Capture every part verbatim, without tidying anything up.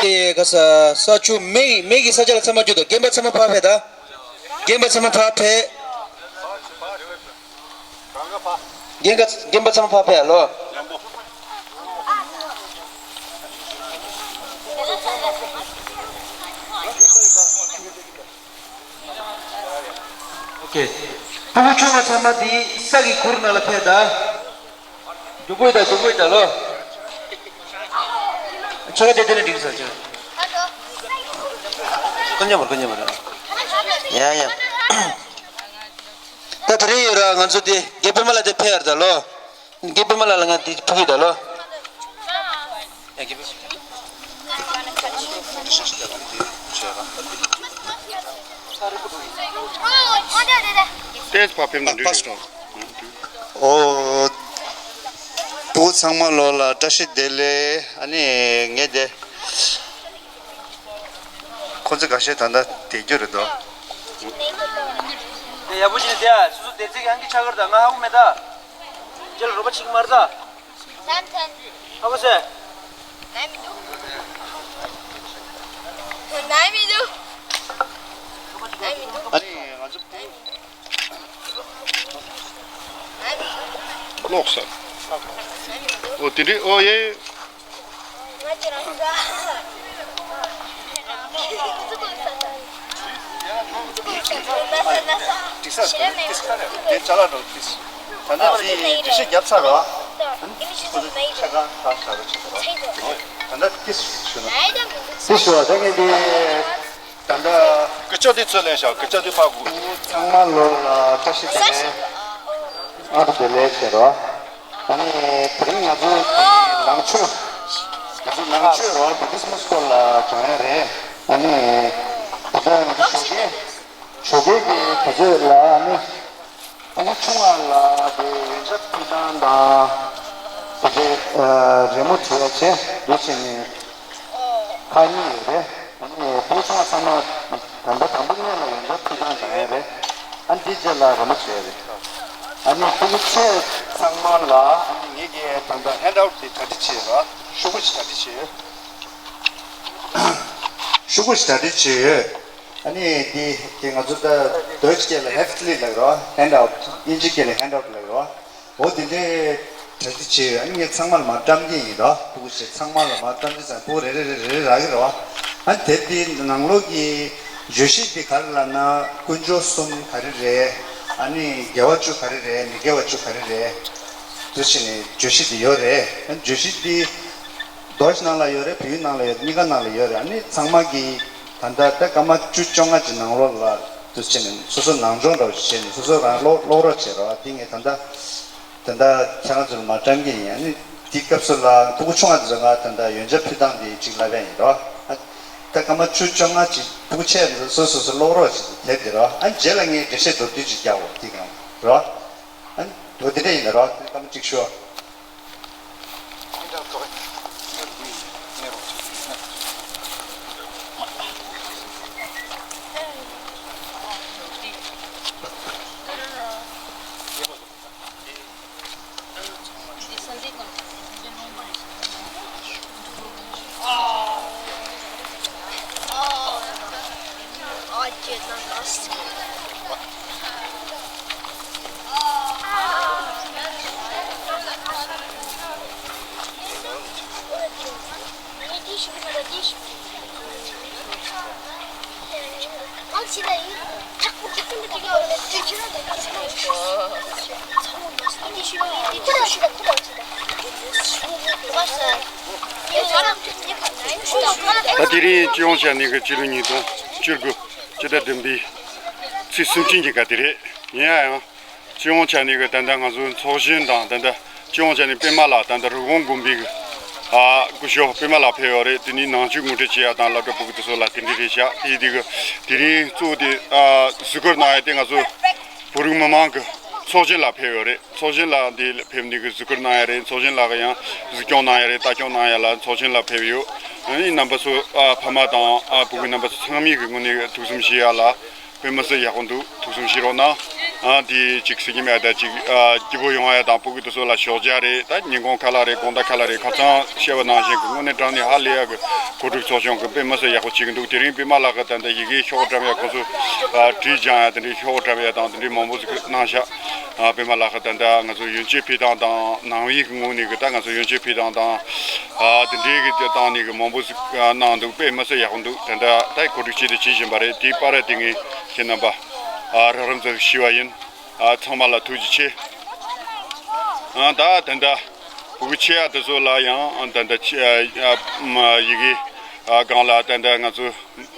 ཨེ་ག་ས་ས་ཆུ་མེ་མེ་གི་ས་ཆ་ལ་ཚང་མ་བསྐྱོད་དོ། རྒན་པ་ཚང་མ་ཕར་ཕེབས་ད། རྒན་པ་ཚང་མ་ཕར་ཕེབས། རྒན་པ་རྒན་པ་ཚང་མ་ཕར་ཕེབས་ལོ། ཨོ་ཁེ། ཕྲུ་གུ་ཆུང་བ་ཚང་མ་འདི་ས་གི་གུར་ནང་ལ་ཕེབས་ད། རྒྱུག་པོ་ཡོད་ད། རྒྱུག་པོ་ཡོད་ད་ལོ། ཆོ་ག་དེ་དེ་ནས་འགྲིག་ས་ཆོ། ཀུན་མཉམ་པར་ཀུན་མཉམ་པར། ཡ་ཡ། ད་དེ་རིང་ཡོད་ར། ང་ཚོ་དེ་རྒན་པད་མ་ལགས་དེ་ཕེབས་ཡར་ད་ལོ། རྒན་པད་མ་ལགས་ལ་ང་དེ་ཕུལ་གི་ད་ལོ། ཡ་རྒན་པད་མ། ཏེས་ཕ་ཕེབས་ན་འགྲིག་རེད། ཨོ། བུ་ཚང་མ་ལོ་ལ་བཀྲ་ཤིས་བདེ་ལེགས། ཨ་ནི་ངས་དེ། ཁོ་ཚོ་འགའ་ཤས་ད་ལྟ་བསྡད་རྒྱུ་རེད་དོ། དེ་ཡག་པོ་ཞིག་བསྡད་ཨ། སོ་སོ་བསྡད་ཚིག་ཨང་ཀི་ཆག་གར་དང་ང་ཧ་གོ་མེད་ད། རྗེས་ལ་རོགས་པ་ཆིག་མར་ད། ཧ་གོ་སེ། ནའི་མི་འདུག་ནའི་མི་འདུག་ནའི་མི་འདུག་ཨ་ནི་ང་ཚོ། ཀློག་ས། ཨོ་དེ་འདྲའི་ཨོ་ཡེ། ཏིག་ས་ཏིག་ཁ་རེད། དེ་ཅ་ལག་འགྲོ་ཏིག་ད་ལྟ་དེ་འགྲེལ་བཤད་བརྒྱབ་ཚར་རོ། ཨ་ནི་ཁོ་ཚོ་ཆ་ག་ཁ་ཤ་རོ་ཆ་ག་རོ། ད་ལྟ་ཏིག་ཞུ་ན། ཏིག་ཞུ་བ་ད་ངས་དེ། ད་ལྟ། སྐུ་ཅག་དེ་ཚོ་ལེན་ཤག་སྐུ་ཅག་དེ་ཕ་གུ། ཚང་མ་ལོ་ལ་བཀྲ་ཤིས་བདེ་ལེགས། ཨ་རུ་བདེ་ལེགས་ཟེར་རོ། ཨ་ནི་དེ་རིང་ང་ཚོ་ནང་ཆོས། ང་ཚོ་ནང་ཆོས་རོ་བྷུ་དྷིསྚ་སྐོར་ལ་སྦྱོང་ཡ་རེད། ཨ་ནི་ད་ལྟ་ང་ཚོ་ཞོགས་ཀས་ཞོགས་ཀས་ཀྱི་དུས་ཚོད་ལ་ཨ་ནི། ཕྲུ་གུ་ཆུང་བ་ལ་དེ་ཡོན་ཆབ་ཕུལ་སྟངས་དང་། དེ་དེ་རི་མོ་བྲིས་ཡ་བྱས་འདུག་བྱས་ནས་ཁག་གཉིས་ཡོད་རེད། ཨ་ནི་ཕྲུ་གུ་ཆུང་བ་ཚང་མ་ད་ལྟ་དང་པོ་སྔོན་ལ་ཡོན་ཆབ་ཕུལ་སྟངས་སྦྱང་ཡ་རེད། ཨ་ནི་དེ་རྗེས་ལ་རི་མོ་བྲིས་ཡ་རེད། ཨ་ནི་ཕྲུ་གུ་ཆེ་ཚང་མ་ལ་ཨ་ནི་ངེད་ཀྱིས་ད་ལྟ་ཧེན་ཌི་ཨའུཊ་དེ་གྲ་སྒྲིག་བྱས་རོགས། ཤོག་བུ་ཞིག་གྲ་སྒྲིག་བྱས་ཡོད། ཤོག་བུ་ཞིག་གྲ་སྒྲིག་བྱས་ཡོད། ཨ་ནི་དེ་དེ་ང་ཚོ་ད་ཌོ་ཡིཆ་སྐད་ལ་ཧེབ་ལི་ལབ་རོ། ཧེན་ཌི་ཨའུཊ། དབྱིན་ཇི་སྐད་ལ་ཧེན་ཌི་ཨའུཊ་ལབ་རོ། འོ་དེ་འདྲའི་གྲ་སྒྲིག་བྱས་ཡོད། ཨ་ནི་ངས་ཚང་མ་ལ་མར་བཀྲམ་གྱི་ཡིན་རོ། ཕྲུ་གུ་ཞིག་ཚང་མ་ལ་མར་བཀྲམ་གྱི་ཙང་ཕྲུ་གུ་རེ་རེ་རེ་རེ་རག་གི་རོ། ཨ་ནི་དེབ་དེའི་ནང་ལོགས་ཀྱི་བརྗོད་གཞི་དེ་ག་རེ་ལབ་ན། དཀོན་མཆོག་གསུམ་ག་རེ་རེད། ཨ་ནི་དགེ་བ་བཅུ་ག་རེ་རེད། མི་དགེ་བ་བཅུ་ག་རེ་རེད། དེ་བྱས་ནས་བརྗོད་གཞི་དེ་ཡོད་རེད། ཨ་ནི་བརྗོད་གཞི་དེ། རྡོ་རྗེ་ནང་ལ་ཡོད་རེད། བོད་ཡིག་ནང་ལ་ཡོད་རེད། གཉིས་ཀ་ནང་ལ་ཡོད་རེད། ཨ་ནི་ཚང་མ་གིས་ད་ལྟ་ད་སྐར་མ་བཅུ་བཅོ་ལྔ་གི་ནང་ལོགས་ལ་དུ་བྱས་ནས་སོ་སོ་ནང་སྦྱོང་འདྲ་བོ་ཞིག་བྱས་ནས་སོ་སོ་རང་ཀློག་ཀློག་རོགས་བྱེད་རོགས། དེ་ངས་ད་ལྟ་ད་ལྟ་ཁྱེད་རང་ཚོ་ལ་མར་བཀྲམ་གྱི་ཡིན། ཨ་ནི་དེའི་སྐབས་སུ་ལ་ཕྲུ་གུ་ཆུང་བ་དེ་ཚོ་ང་ད་ལྟ་ཡོན་ཆབ་ཕུལ་སྟངས་དེ་ཅིག་ལབ་ཡ་ཡིན་རོགས། ཨ་ད་སྐར་མ་བཅུ་བཅོ་ལྔ་ཅིག་ཕྲུ་གུ་ཆེ་བ་དེ་ཚོ་སོ་སོ་སོ་ཀློག་རོགས་བྱེད་དེབ་དེ་རོགས། ཨ་ནི་རྗེས་ལ་ངས་འགྲེལ་བཤད་མདོར་བསྡུས་ཅིག་རྒྱག་འོ་དེ་གང་རོགས། ཨ་ནི་དོ་དེ་འདྲ་ཡིན་ན་རོགས། དེ་སྐར་མ་གཅིག་ཤོག་ད་དེ་རིང་སྤྱི་ཡོངས་བྱས་ནས་གི་ཕྱི་ལོ་ཉིས་སྟོང་བཅུ་དགུ་སྤྱི་ཟླ་བདུན་པའི་ཚེས་སུམ་ཅུ་ཉིན་ག་དེ་རེད། ཡིན་ཡང་། སྤྱི་ཡོངས་ཆ་ནས་གི་ད་ལྟ་ང་ཚོའི་ཚོགས་གཞོན་དང་ད་ལྟ་སྤྱི་ཡོངས་ཆ་ནས་པད་མ་ལགས་ད་ལྟ་རི་ཀོན་དགོན་པའི་གི་ཨ་སྐུ་ཞབས་པད་མ་ལགས་ཕེབས་ཡོད་རེད། དེ་ནས་ནང་ཆོས་ངོ་སྤྲོད་བྱེད་ཡ་དང་སློབ་གྲྭ་ཕྲུ་གུ་དེ་ཚོ་ལ་དེ་འདྲ་རེད་ཤག་དེ་དེ་གི་དེ་རིང་གཙོ་བོ་དེ་ཨ་གཟིགས་སྐོར་གནང་ཡ་དེ་ང་ཚོ་བོད་རིགས་མི་མང་གི་ ཚོགས་ཆེན་ལ་ཕེབས་ཡོད་རེད། ཚོགས་ཆེན་ལ་འདི་ཕེབས་ནས་གི་གཟིགས་སྐོར་གནང་ཡ་རེད། ཚོགས་ཆེན་ལ་གི་ཡང་གཟིགས་སྐྱོང་གནང་ཡ་རེད། ལྟ་སྐྱོང་གནང་ཡ་ལ་ཚོགས་ཆེན་ལ་ཕེབས་ཡོད། ཨ་ནི་རྣམ་པ་ཚོ་ཨ་ཕ་མ་དང་ཨ་བུ་གུ་རྣམ་པ་ཚོ་ཚང་མས་གི་ངོས་ནས་ཐུགས་བསམ་བཞེས་ཡ་ལ་དཔེ་མི་སྲིད་ཡག་པོ་འདུག་ཐུགས་བསམ་བཞེས་རོགས་གནང་། ཨ་དེ་ཅིག་ཟེར་གྱི་མེད། ད་ཅིག་ཨ་སྐྱིད་པོ་ཡོང་ཡ་དང་བུ་གུ་དེ་ཚོ་ལ་ཞོགས་ཇ་རེད། ད་ཉིན་གུང་ཁ་ལག་རེད། དགོང་དག་ཁ་ལག་རེད། ཁ་སང་བཤད་པ་ནང་བཞིན་གི་དངོས་གནས་དྲང་གནས་ཧ་ལས་ཡ་གི་གོ་སྒྲིག་ཚོགས་ཆུང་གི་དཔེ་མི་སྲིད་ཡག་པོ་བྱེད་ཀྱི་འདུག་དེ་རིང་པད་མ་ལགས་ཀྱིས་ད་ལྟ་ཡི་གེ་ཤོག་བཀྲམ་ཡ་ཁོང་ཚོ་ཨ་བྲིས་སྦྱང་ཡ་དེ་འདྲའི་ཤོག་བཀྲམ་ཡ་དང་དེ་འདྲའི་མང་པོ་ཟིག་གནང་ཤག་ཨ་པད་མ་ལགས་ཀྱིས་ད་ལྟ་ང་ཚོ་ཡོན་ཆབ་ཕུལ་སྟངས་དང་ནང་པའི་གི་ངོས་ནས་གི་ད་ང་ཚོ་ཡོན་ཆབ་ཕུལ་སྟངས་དང་ཨ་དེ་འདྲའི་གི་དེ་བཏང་ནས་གི་མང་པོ་ཟིག་གནང་འདུག་དཔེ་མི་སྲིད་ཡག་པོ་འདུག་ད་ལྟ་ད་གོ་སྒྲིག་བྱས་ཏེ་བྱེད་བཞིན་པ་རེད། དེའི་བར་དེ་ངས་ཁྱེད་རྣམ་པ་ཨ་རགས་རིམ་ཙམ་ཞུས་པ་ཡིན། ཨ་ཚང་མ་ལ་ཐུགས་རྗེ་ཆེ། ཨ་ད་ད་ལྟ་བུ་གུ་ཆེ་ཡ་དེ་ཚོ་ལ་ཡང་ཨ་ད་ལྟ་ཆེ་ཨ་ཨ་མ་ཡི་གེ་ཨ་སྒང་ལ་ད་ལྟ་ང་ཚོ་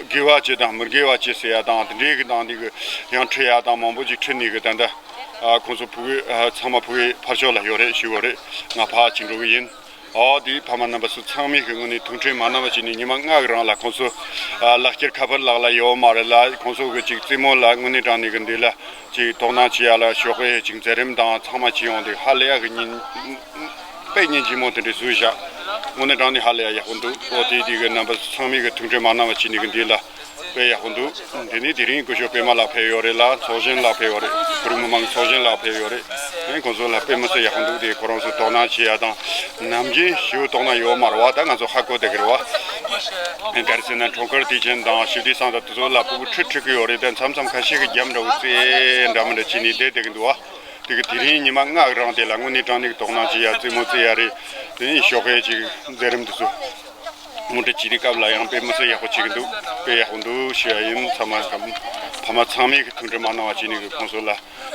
དགེ་བ་ཅི་དང་མི་དགེ་བ་ཅི་ཟེར་ཡ་དང་དེ་འདྲའི་གི་ནང་དེ་གི་ཡང་ཁྲིད་ཡ་དང་མང་པོ་ཅིག་ཁྲིད་ནས་གི་ད་ལྟ་ཨ་ཁོང་ཚོ་བུ་གུ་ཨ་ཚང་མ་བུ་གུ་ཕར་ཕྱོགས་ལ་ཡོད་རེད། ཞུ་དགོས་རེད། ང་ཕར་ཅིག་འགྲོ་གི་ཡིན། ཨོ་དེའི་ཕ་མ་རྣམ་པ་ཚོ་ཚང་མས་གི་ངོས་ནས་ཐུགས་ཁྲལ་མ་གནང་བ་བྱས་ནས་ཉི་མ་ལྔ་གི་རིང་ལ་ཁོང་ཚོ་ཨ་ལག་འཁྱེར་ཁ་པར་ལག་ལ་ཡོད་མ་རེད་ལ། ཁོང་ཚོ་གི་ཅིག་རྩེད་མོ་ལ་དངོས་གནས་དྲང་གནས་གི་འདི་ལ་ཅིག་དོ་སྣང་བྱེད་ཡ་ལ་ཞོགས་ཀས་ཅིག་མཛད་རིམ་དང་ཚང་མ་བྱེད་ཡོང་དུས་ཧ་ལས་ཡ་གི་ཉིན་དཔེ་སྙིང་རྗེ་མོ་དེ་འདྲ་བཟོས་བཞག་དངོས་གནས་དྲང་གནས་ཧ་ལས་ཡ་ཡག་པོ་འདུག་ཨོ་དེ་དེ་གི་རྣམ་པ་ཚོ་ཚང་མས་གི་ཐུགས་ཁྲལ་མ་གནང་བ་བྱས་ནས་གི་འདི་ལ་དཔེ་ཡག་པོ་འདུག་དེ་ནས་དེ་རིང་སྐུ་ཞབས་པད་མ་ལགས་ཕེབས་ཡོད་རེད་ལ། ཚོགས་གཞོན་ལགས་ཕེབས་ཡོད་རེད། བོད་རིགས་མི་མང་གི་ཚོགས་གཞོན་ལགས་ཕེབས་ཡོད་རེད། ཨེ་ཁོང་ཚོ་ལ་དཔེ་མི་སྲིད་ཡག་པོ་འདུག་དེ་ཁོ་རང་ཚོ་དོ་སྣང་བྱེད་ཡ་དང་ནམ་རྒྱུན་ཞེ་པོ་དོ་སྣང་ཡོད་མ་རེད་བ། ད་ང་ཚོ་ཧ་གོ་བསྡད་ཀྱི་རེད་བ། ཨེ་ག་རེ་ཟེར་ན་གྲོང་ཁྱེར་དེ་ཅན་དང་ཞི་བདེ་ས་མཐོ་དེ་ཚོ་ལ་ཕྲུ་གུ་ཁྲིད་ཁྲིད་ཀྱི་ཡོད་རེད། ད་མཚམས་མཚམས་ཁ་ཤས་ཀྱི་རྒྱབ་འདྲ་བོ་རྩེ་འདྲ་མི་འདྲ་བྱས་ནས་བསྡད་བསྡད་ཀྱི་འདུག་བ། དེ་གི་དེ་རིང་ཉི་མ་ལྔ་གི་རིང་དེ་ལ་དངོས་གནས་དྲང་གནས་ཀྱི་དོ་སྣང་བྱེད་ཡ་རྩེད་མོ་རྩེ་ཡ་རེད། དེ་ནས་ཞོགས་ཀས་ཅིག་མཛད་རིམ་དེ་ཚོ། མུ་འབྲེལ་བྱེད་དུས་སྐབས་ལ་ཡང་དཔེ་མི་སྲིད་ཡག་པོ་བྱེད་ཀྱི་འདུག་དཔེ་ཡག་པོ་འདུག་ཞུ་ཡ་ཡིན། ཚང་མ་ཕ་མ་ཚང་མས་ཀྱི་ཐུགས་ཁྲལ་མ་གནང་བ་བྱས་ནས་ཀྱི་ཁོང་ཚོ་ལ་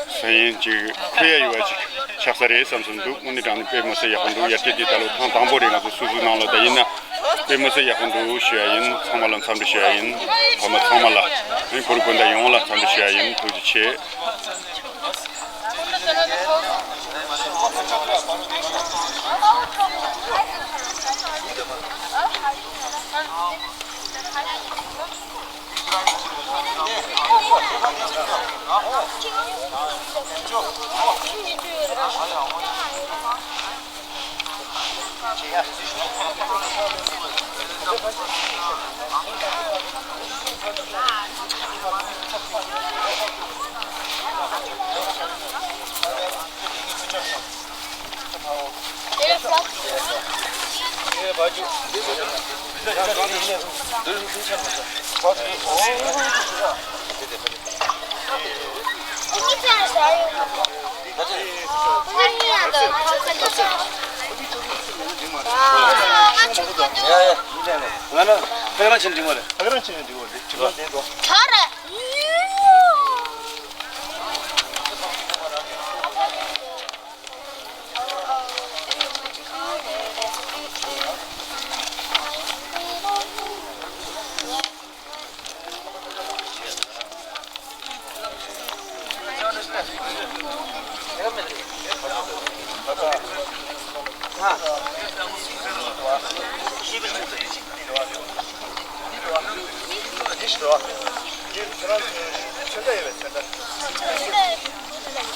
ས་ཡིན་ཅིག་ཕུལ་ཡ་ཡོད་པ་ཅིག་ཆགས་ས་རེད་བསམ་བསམ་འདུག་དངོས་གནས་དྲང་གནས་དཔེ་མི་སྲིད་ཡག་པོ་འདུག་ཡར་རྒྱས་འདི་ད་ལོ་ཐེངས་དང་པོ་རེད། ང་ཚོ་སོ་སོའི་ནང་ལ་ད་ཡིན་ན་དཔེ་མི་སྲིད་ཡག་པོ་འདུག་ཞུ་ཡ་ཡིན། ཚང་མ་ལ་འཚམས་འདྲི་ཞུ་ཡ་ཡིན། ཕ་མ་ཚང་མ་ལ་ཨེ་བོད་རིགས་སྤུན་ཟླ་ཡོངས་ལ་འཚམས་འདྲི་ཞུ་ཡ་ཡིན། ཐུགས་རྗེ་ཆེ། ང་ལ་ཕེག་རང་ཕྱིན་འགྲིག་མ་རེད། ཕེག་རང་ཕྱིན་འགྲིག་མ་རེད། ཁྱོད་རང་བསྡད་འགྲོ། ད་རེད།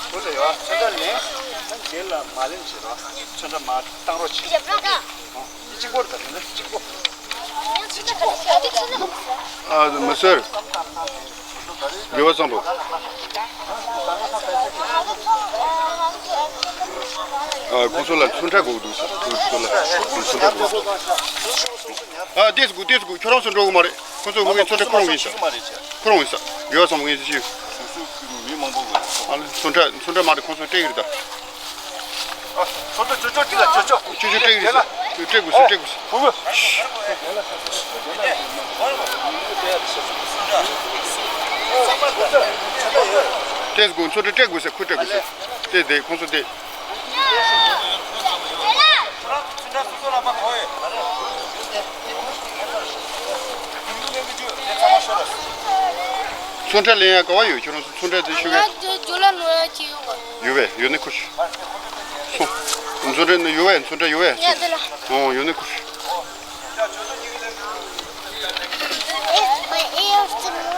ཚོན་ཁྲ་ཡོད་པས། ཚོན་ཁྲ་ལེན། ད་རྗེས་ལ་མ་ལེན་བྱེད་རོགས། ཚོན་ཁྲ་མ་བཏང་རོགས་བྱེད། གཅིག་པོར་ད་དེ་འདྲ་གཅིག་པོ། ཨ་མི་སེར། དགེ་བ་བཟང་འགྲོ། ཨ་ཁོང་ཚོ་ལ་ཚོན་ཁྲ་དགོས་འདུག་ཟེར། ཁོང་ཚོ་ལ་ཚོན་ཁྲ་དགོས་འདུག་ཨ་ཏོག་ཙམ་སྒུག་ཏོག་ཙམ་སྒུག་ཁྱོད་རང་ཚོ་འགྲོ་གི་མ་རེད། ཁོང་ཚོ་དངོས་གནས་ཚོན་ཁྲ་ཁོ་རང་ཡིན་ས། ཁོ་རང་ཡིན་ས། དགེ་བ་བཟང་པོ་ཡིན་ས་ཞིག་ཨ་ལེ་ཚོན་ཁྲ་ཚོན་ཁྲ་མ་རེད། ཁོང་ཚོ་སྤྲད་ཀྱི་རེད་ད། ཨ། ཚོན་ཁྲ་ཅོ་ཅོ་ཅིག་ལ་ཅོ་ཅོ། ཅོ་ཅོ་སྤྲད་ཀྱི་རེད་ཟེར། སྤྲད་དགོས་ཟེར། སྤྲད་དགོས་ཟེར། སྤྲད་དགོས། ཚོན་ཁྲ་སྤྲད་དགོས་ཟེར། ཁོས་སྤྲད་དགོས་ཟེར། དེ་དེ་ཁོང་ཚོ་དེ། ཚོན་ཁྲ་ལེན་ཡ་ག་བ་ཡོད། ཁྱོད་རང་ཚོ་ཚོན་ཁྲ་དེ་ཤོད་གི་ང་ཚོ་ཇོ་ལ་ནོར་ཡ་ཅིག་ཡོད་ག་ཡོད་པས། ཡོད་ནི་ཁུ་ཤི། སོང་། ཚོན་ཁྲ་ནི་ཡོད་པས། ཚོན་ཁྲ་ཡོད་པས། ཡ་དེ་ལ། ཨོ་ཡོད་ནི་ཁུ་ཤི། It's my ears to move.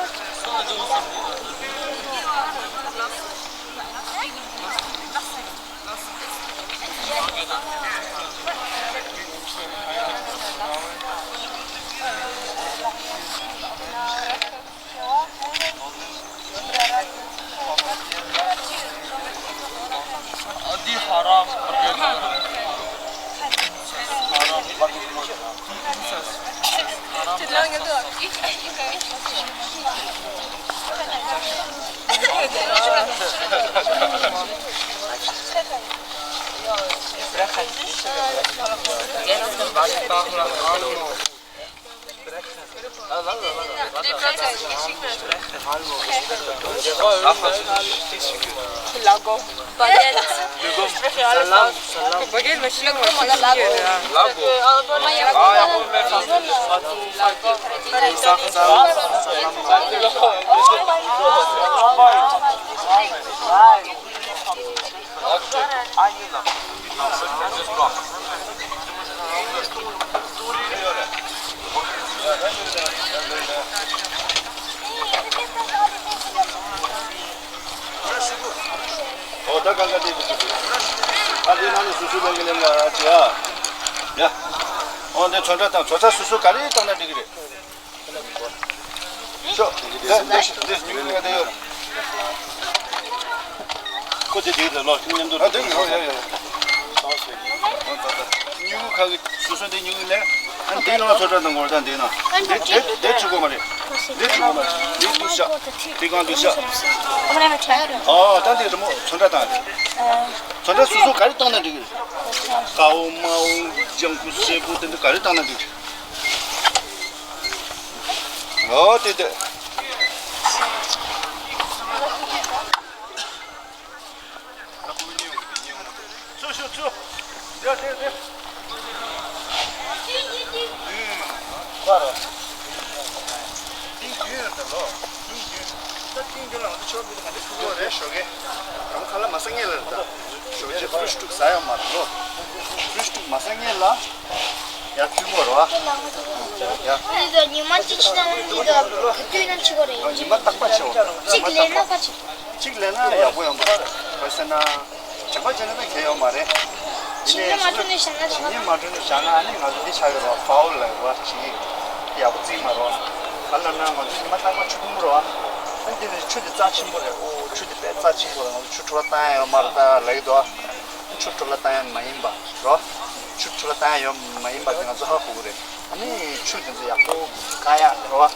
Багет. Багет машина. ཨོ་ད་གང་ག་དེ་དེ་དེ། ཨ་དེ་ནང་ནས་སུ་སུ་ལེན་གི་ལེན་ལ་ཅི་ཡ། ཡ། ཨོ་འདི་ཚོན་ཁྲ་དང་ཚོན་ཁྲ་སུ་སུ་ག་རེ་བཏང་ན་འགྲིག་གི་རེད། ཤོག་འདི་འདི་འདི་ཉུང་ཉུང་ག་དེ་ཡོད། ཁོ་དེ་དེ་ལ་ལོ་ཁྱིམ་མཉམ་དུ་ཨ་དེ་ཡོད་ཡོད་ཡོད། ཉུང་ཉུང་ག་གི་སུ་སུ་འདི་ཉུང་ཉུང་ལས། ཨ་འདི་ནང་ཚོན་ཁྲ་དང་གོར་དང་འདི་ནང་འདི་འདི་འདི་ཆུ་གོ་མ་རེད། འདི་ཆུ་གོ་མ་རེད། འདི་འདུག་ཤག་འདི་གང་འདུག་ཤག་ཨོ་ད་འདི་རི་མོ་ཚོན་ཁྲ་བཏང་རེད། ཚོན་ཁྲ་སོ་སོ་ག་རེ་བཏང་ན་འགྲིག་གི་རེད། དཀར་པོ་དམར་པོ་ལྗང་ཁུ་སེར་པོ་དེ་འདྲ་ག་རེ་བཏང་ན་འགྲིག་གི་རེད། ཨོ་དེ་དེ། ཚུར་ཤོག་ཚུར། དེ་དེ་དེ། ཨུམ། ལྟེང་རྒྱུན་ཡོད་ད་ལོ། ལྟེང་རྒྱུན། ད་ལྟེང་རྒྱུན་ལ་ང་ཚོ་ཆོས་པོ་དེ་ག་འདྲ་ཕུལ་གོ་རེད་ཞོགས་ཀས། ང་ཁ་ལག་མ་ཟ་ངེས་ལ་རེད་ད། ཞོགས་ཀས་ཕུ་ཤུ་ཀྲུག་ཟ་ཡོད་མ་རེད་ལོ། ཕུ་ཤུ་ཀྲུག་མ་ཟ་ངེས་ལ། ཡར་ཕུལ་གོ་རེད་བ། ཡ། ཨ་ནི་ད་ཉི་མ་གཅིག་ཕྱིན་ན་འོང་འདི་ད་ག་དུས་ན་ཕྱི་གོ་རེད། ཨ་ཉི་མ་རྟག་པ་ཕྱི་འོང་། གཅིག་ལས་ན་ཁ་ཅིག་གཅིག་ལས་ན་ཡག་པོ་ཡོང་མ་རེད། ག་ཟེར་ན། དྲན་པ་བྱས་ན་ད་གལ་ཡོད་མ་རེད། ཇི་སྙེད་མ་འཕྲོད་ནས་བཞག་ན་ཇི་སྙེད་མ་འཕྲོད་ནས་བཞག་ན་ཨ་ནི་ང་ཚོ་འདི་ཆགས་ཡོད་རེད་བ། ཕའོལ་ལབ་ཡོད་བ་ཅིག་ཡག་པོ་བརྩིས་མ་རེད་བ། ག་ལབ་ན་ང་ཚོ་ཉི་མ་རྟག་པར་ཆུ་འཐུང་གི་རེད་བ། ཨ་ནི་འདི་ནི་ཆུ་འདི་རྩ་ཆེན་པོ་རེད། ཨོ་ཆུ་འདི་དཔེ་རྩ་ཆེན་པོ་རེད། ང་ཚོ་ཆུ་འཕྲོ་བརླག་བཏང་ཡ་ཡོད་མ་རེད་ད་ལབ་ཀྱི་འདུག་བ། ཆུ་འཕྲོ་བརླག་བཏང་ཡ་མ་ཡིན་པ་རེད་བ། ཆུ་འཕྲོ་བརླག་བཏང་ཡ་ཡོད་མ་ཡིན་པ་འདི་ང་ཚོ་ཧ་གོ་གི་རེད། ཨ་ནི་ཆུ་དེ་ཚོ་ཡག་པོ་བཀག་ཡག་རེད་བ།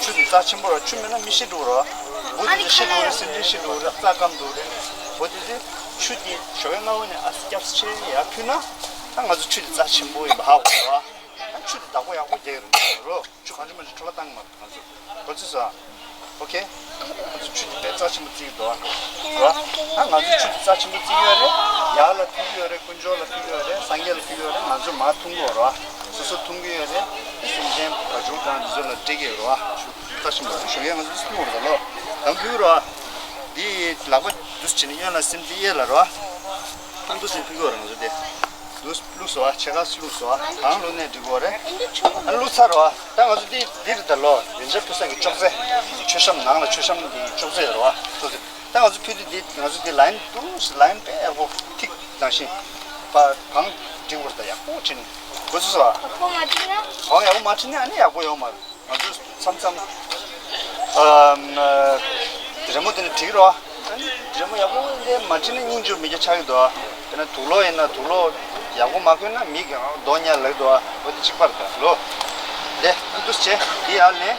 ཆུ་དེ་རྩ་ཆེན་པོ་རེད། ཆུ་མེད་ན་མི་ཤི་འགྲོ་གི་རེད་བ། འབུ་དེ་ཚོ་ཤི་འགྲོ་གི་རེད། སེམས་ཅན་ཤི་འགྲོ་གི་རེད། རྩྭ་སྐམ་འགྲོ་གི་རེད། འོ་དེ་དེ་ཆུ་དེ་ཞོགས་ཀས་སྔ་པོ་ནས་ཨ་སྐྱབས་ཆེ་ཡར་ཕུལ་ན་ད་ང་ཚོ་ཆུ་དེ་རྩ་ཆེན་པོ་ཡིན་པ་ཧ་གོ་གི་རེད་བ། ད་ཆུ་དེ་བདག་པོ་ཡག་པོ་རྒྱག་གི་རེད་མ་རེད། ཆུ་གང་བྱུང་མང་བྱུང་འཕྲོ་བརླག་བཏང་གི་མ་རེད་ང་ཚོ། གོ་ཚོད་སོང་ཨ། ཨོ་ཁེ། ང་ཚོ་ཆུ་དེ་དཔེ་རྩ་ཆེན་པོ་བརྩི་གི་འདུག་ཨ། རོ། ཨ་ང་ཚོ་ཆུ་དེ་རྩ་ཆེན་པོ་བརྩི་གི་ཡོད་རེད། ཡར་ལ་ཕུལ་གི་ཡོད་རེད། དཀོན་མཆོག་ལ་ཕུལ་གི་ཡོད་རེད། སངས་རྒྱས་ལ་ཕུལ་གི་ཡོད་རེད། ང་ཚོ་མར་འཐུང་གི་ཡོད་རེད་བ། སོ་སོ་འཐུང་གི་ཡོད་རེད། དེ་སེམས་ཅན་བ་ཕྱུགས་དང་འདི་ཚོ་ལ་སྤྲད་ཀྱི་ཡོད་རེད་བ། ཆུ་རྩ་ཆེན་པོ་རེད། ཞོགས་ཀས་ང་ཚོ་འཐུང་གི་ཡོད་རེད་ལོ། གང་ཕུལ་གི་རེད་བ། འདི་ལག་པ་འདུས་བྱས་ནས་གཡོན་ལ་སེམས་འདི་གཡས་ལ་རེད་བ། ཐུང་འདུས་བྱས་ནས་ཕུལ་གི་ཡོད་རེད་ང་ཚོ་དེ། བླུགས་སོ་ཨ། ཕྱེད་ཀ་བླུགས་སོ་ཨ། གང་བླུགས་ནས་འགྲིག་གི་རེད། ཨ་བླུགས་ཚར་རོ་ཨ། ད་ང་ཚོ་འདི་འདི་རེད་ད་ལོ། རིན་ཆེན་ཕུལ་ས་གི་ཅོག་ཙེ། མཆོད་བཤམས་ནང་ལ་མཆོད་བཤམས་ཀྱི་ཅོག་ཙེ་རེད་བ། ཅོག་ཙེ། ད་ང་ཚོ་ཕུལ་དུས་འདི་ང་ཚོ་འདི་ལའིན་འདུག་ལའིན་དཔེ་ཡག་པོ་ཐིག་ནང་བཞིན། པ་གང་འགྲིག་གི་རེད་ད། ཡག་པོ་བྱས་ནས་གོ་ཚོད་སོ་ཨ། ཡག་པོ་མ་བྲིས་ན། གང་ཡག་པོ་མ་བྲིས་ན་ཨ་ནི་ཡག་པོ་ཡོད་མ་རེད། ང་ཚོས་མཚམས་མཚམས་ཨ་རི་མོ་དེ་ནི་བྲིས་རོགས། རི་མོ་ཡག་པོ་དེ་མ་བྲིས་ན་སྙིང་རྗེ་མི་སྐྱེ་ཆགས་ཀྱི་འདུག་དེ་ན་དུག་ལོག་ཡིན་ན་དུག་ལོག་ཡག་པོ་མ་བཀོན་ན་མི་གི་ཨང་རྡོ་ཉལ་ལག་འདུག་འོ་དེ་གཅིག་པར་ད་ལོ། དེ་འདུས་བྱས་དེ་ཡར་ལེན།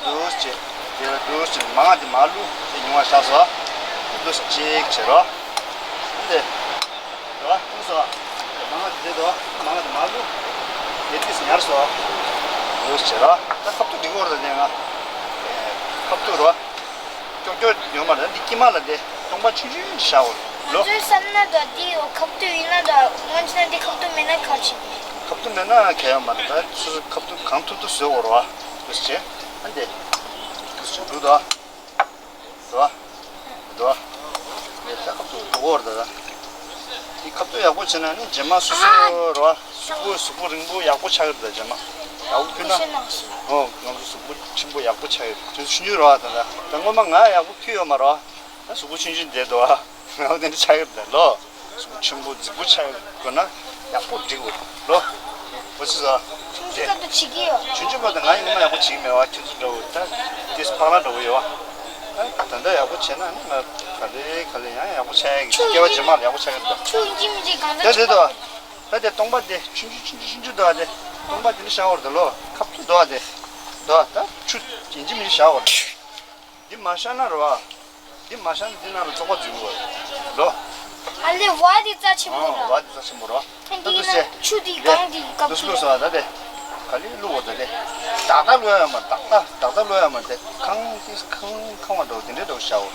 འདུས་བྱས་དེ་ལ་འདུས་བྱས་མང་དེ་མ་བླུགས་དེ་ཉུང་བ་བཞག་སོ། འདུས་གཅིག་བྱེད་རོགས། དེ། རེད་བ། ཐུག་སོང་། མང་ང་དེ་དོ། མང་ང་དེ་མ་བླུགས། དེ་དུས་ཉར་སོང་། ཡོད་ཟེར་ར། ད་ཁབ་ཏུ་འགྲིག་གོ་ར་ནས་ང་། ཁབ་ཏུ་རོ། ཀྱོག་ཀྱོག་ཡོད་མ་རེད། འདི་དཀྱིལ་མ་ལ་དེ་སྟོང་པ་ཆུང་ཆུང་ཞིག་བཞག་འོ་ལོ། ང་ཚོའི་བསམ་ན་དོ་འདི་ཡོ་ཁབ་ཏུ་ཡིན་ན་དོ་སྔོན་ཆད་འདི་ཁབ་ཏུ་མེད་ན་ག་རེ་བྱེད་ཀྱི། ཁབ་ཏུ་མེད་ན་གལ་ཡོད་མ་རེད། ད་སོ་སོ་ཁབ་ཏུ་གང་ཐུབ་ཐུབ་བཟོས་གོ་ར་བ། ཡོད་ཟེར། ཨ་འདི། ཡོད་ཟེར་འགྲོ་དོ། རོ། རོ། ངས་ད་ཁབ་ཏུ་འགྲོ་གོ་ར་ད། འདི་ཁབ་ཏུ་ཡག་པོ་བྱས་ན་ནི་རྗེས་མ་སོ་སོ་རོ། གཟུགས་པོ་གཟུགས་པོ་རིང་པོ་ཡག་པོ་ཆགས་ཀྱི་རེད་ད་རྗེས་མ། ཡག་པོ་ཕུལ་ན། ཨོ་ང་ཚོ་གཟུགས་པོ་ཆེན་པོ་ཡག་པོ་ཆགས་ཀྱི་རེད། དུས་ཆུང་ཆུང་རོ་ད་ད། ད་སྔོན་མ་ང་ཡག་པོ་ཕུལ་ཡོད་མ་རོ། ད་གཟུགས་པོ་ཆུང་ཆུང་བསྡད་འདུག་ཨ། ང་དེ་འདྲ་ཆགས་ཀྱི་རེད་ལོ། གཟུགས་པོ་ཆེན་པོ་རྫིག་པོ་ཆགས་དགོས་ན་ཡག་པོ་སྒྲིག་དགོས་ལོ། འོ་ཙི་ཙི། ཆུང་ཆུང་སྐབས་དུ་བྱེད་ཀྱི་ཡོད། ཆུང་ཆུང་སྐབས་དུ་ང་ཡིན་ན་ཡག་པོ་བྱེད་ཀྱི་མེད་བ། ཁྱོད་ཚོ་འདྲ་བོ་ད་དེས་ཕག་ལ་འདྲ་བོ་ཡོད་བ། ད་ད་ལྟ་ཡག་པོ་བྱས་ན་ནི་ང་ག་ལེ་ག་ལེ་ཡང་ཡག་པོ་ཆགས་ཡག་གི་སྐྱེ་བ་རྗེས་མ་ལ་ཡག་པོ་ཆགས་ཀྱི་རེད་ད། ཆུ་ཡིན་གཅིག་མིན་གཅིག་གང་ད་ལྟ་དེ་ཆུ་དོ། ད་དེ་སྟོང་པ་དེ་ཆུང་ཆུང་ཆུང་ཆུང་ཆུང་ཆུང་དོ་དེ་སྟོང་པ་དེ་ནི་བཞག་བར་དུ་ལོ། ཁབ་ཏུ་དོ་དེ་དོ་ད་ཆུ་ཡིན་གཅིག་མིན་གཅིག་བཞག་བར་དུ། འདི་མ་བཞག་ན་རེད་བ། འདི་མ་བཞག་ན་འདི་ནང་ལ་བཙོག་པ་འཛུལ་གྱི་རེད་ལོ། ཨ་ལེ་བ་འདི་རྩ་ཆེན་པོ་ར། ཨོ་བ་འདི་རྩ་ཆེན་པོ་ར། ཨ་འདི་ད་ཡིན་ན་ཆུ་འདི་གང་འདི་སྐབས་འདི་ལ་བླུགས་སོང་ད་དེ། ག་ལེ་བླུགས་འོ་ད་དེ། ཏག་ཏག་བླུགས་ཡ་མ་རེད། ཏག་ཏག་ཏག་ཏག་བླུགས་ཡ་མ་རེད་དེ། ཁང་ཏིས་ཁང་ཁང་བ་འགྲོ་དེ་འདྲའི་འགྲོ་བྱའོ་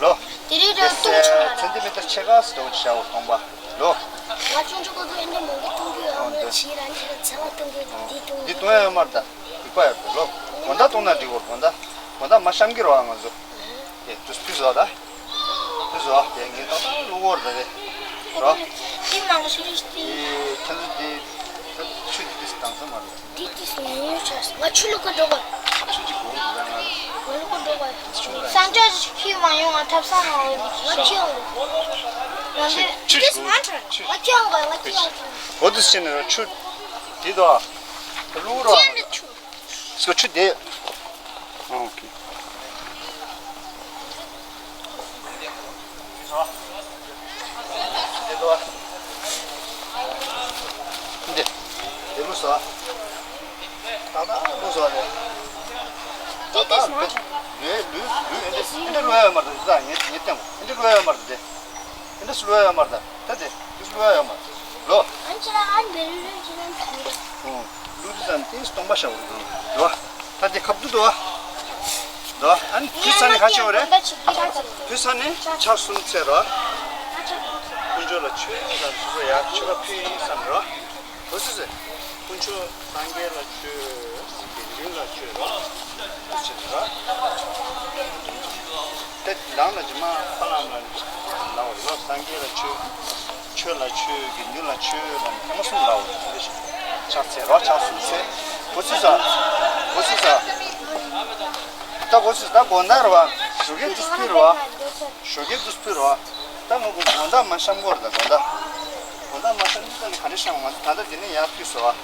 ལོ། དེ་རིང་ར་ཏུང་ཆུང་མ་ར། སེན་ཏི་མི་ཏར་ཕྱེད་ཀ་ཙམ་འགྲོ་བྱའོ་སྟོང་པ་ལོ། ང་ཆུང་ཆུང་གོ་གོ་ཨེ་འདྲ་མང་པོ་གཏོང་གི་ཡོད། ཨོ་འདི། ཞིག་ར་འདི་ལ་ཚ་བ་གཏོང་གི་འདི་གཏོང་འདི་གཏོང་ཡ་མ་རེད་ད། སྡིག་པ་ཡོད་པས་ལོ། དགོང་དག་གཏོང་ན་འགྲིག་གོ། དགོང་དག་དགོང་དག་མ་བཤམ་གི་རོགས་ང་ཚོ། དེ་དུས་ཕུད་བཟོ་ད། ཕུད་བཟོ་དེ་ངས་ཏག་ཏག་བླུག་གོ་རེད་དེ། རོ། དེ་མང་ཤོས་རེད་དེ། ཁྱེད་ཚོ་དེ་ཁྱེད་ཚོ་ཆུ་དེ་དེ་དང་ས་མ་རེད། དེ་དེ་སུ་ཡོད་ཆ་ང་ཆུ་བླུག་གི་འགྲོ་གོ། ཆུ་གཅིག་གོ་ང་ང་བླུག་གི་འགྲོ་གོ། ས་འཇོག་ཁྱི་མ་ཡོང་ང་ཐབ་ས་མ་ཡོང་ང་ཁྱི་ཡོང་གོ། ང་ཆུ་ཆུ་ང་ཆུ་ང་ཆུ་ཡོང་གོ་ང་ཆུ་ཡོང་གོ། འོ་དེ་ཕྱིན་ནས་ཆུ། དེ་དོ། བླུག་རོགས། སྐྱེས་ནས་ཆུ། སྐྱེས་ཆུ་དེ། ཨོ་ཁེ། དེ་དོ། འདི། དེ་བླུགས་སོ། ད་ད་བླུགས་སོ་དེ། ད་ད་ལུས་ལུས་ལུས་ལུས་ཨེ་འདྲ་ཨེ་འདྲ་བླུགས་ཡ་མ་རེད་ད། ངས་ངས་བསྟན་གོ། ཨེ་འདྲ་བླུགས་ཡ་མ་རེད་དེ། ཨེ་འདྲ་བླུགས་ཡ་མ་རེད་ད། ད་དེ་འདི་བླུགས་ཡ་མ་རེད་ལོ། ཨན་ཅི་ལ་ཨན་བེ་རི་རི་ཅི་ལན་ཐུང་རེད། ཨོ། བླུགས་དུས་ཙམ་དེ་སྟོང་པ་ཤ་བོ་རེད་ལོ། ད་དེ་ཁབ་ཏུ་དོ། དོ། ཨན་དུས་ཙམ་ནས་ཁ་ཆེ་བོ་རེད། དུས་ཙམ་ནས་ཆ་གསུམ་ཚེ་རོ། དཀོན་མཆོག་ལ་མཆོད་དང་སོ་སོ་ཡ་མཆོད་པ་ཕུལ་ཡིན་བསམ་རོ། འོ་སི་སི། དཀོན་མཆོག་སངས་རྒྱས་ལ་མཆོད། དགེ་འདུན་ལ་མཆོད་རོགས། འདི་བྱེད་རོགས། དེ་ནང་ལ་རྗེས་མ་ཕ་ལམ་ལ་ལའོ་ལོ། སངས་རྒྱས་ལ་མཆོད། ཆོས་ལ་མཆོད། དགེ་འདུན་ལ་མཆོད་ལ་ཐེངས་མ་གསུམ་ལའོ། འདི་བྱེད། ཕྱག་འཚལ་རོགས། ཕྱག་གསུམ་འཚལ། འོ་སི་སི། འོ་སི་སི། ད་འོ་སི་སི་ད་དགོང་དག་རེད་བ། ཞོགས་ཀས་དུས་ཕུད་རེད་བ། ཞོགས་ཀས་དུས་ཕུད་རེད་བ། ད་ང་ཚོ་དགོང་དག་མ་བཤམ་གོ་རེད་ད་དགོང་དག་དགོང་དག་མ་བཤམ་དུས་ད་ནི་ག་རེ་བཤམ། ང་ཚོ་ད་ལྟ་འདི་ནས་ཡར་ཕུད་སོང་བ།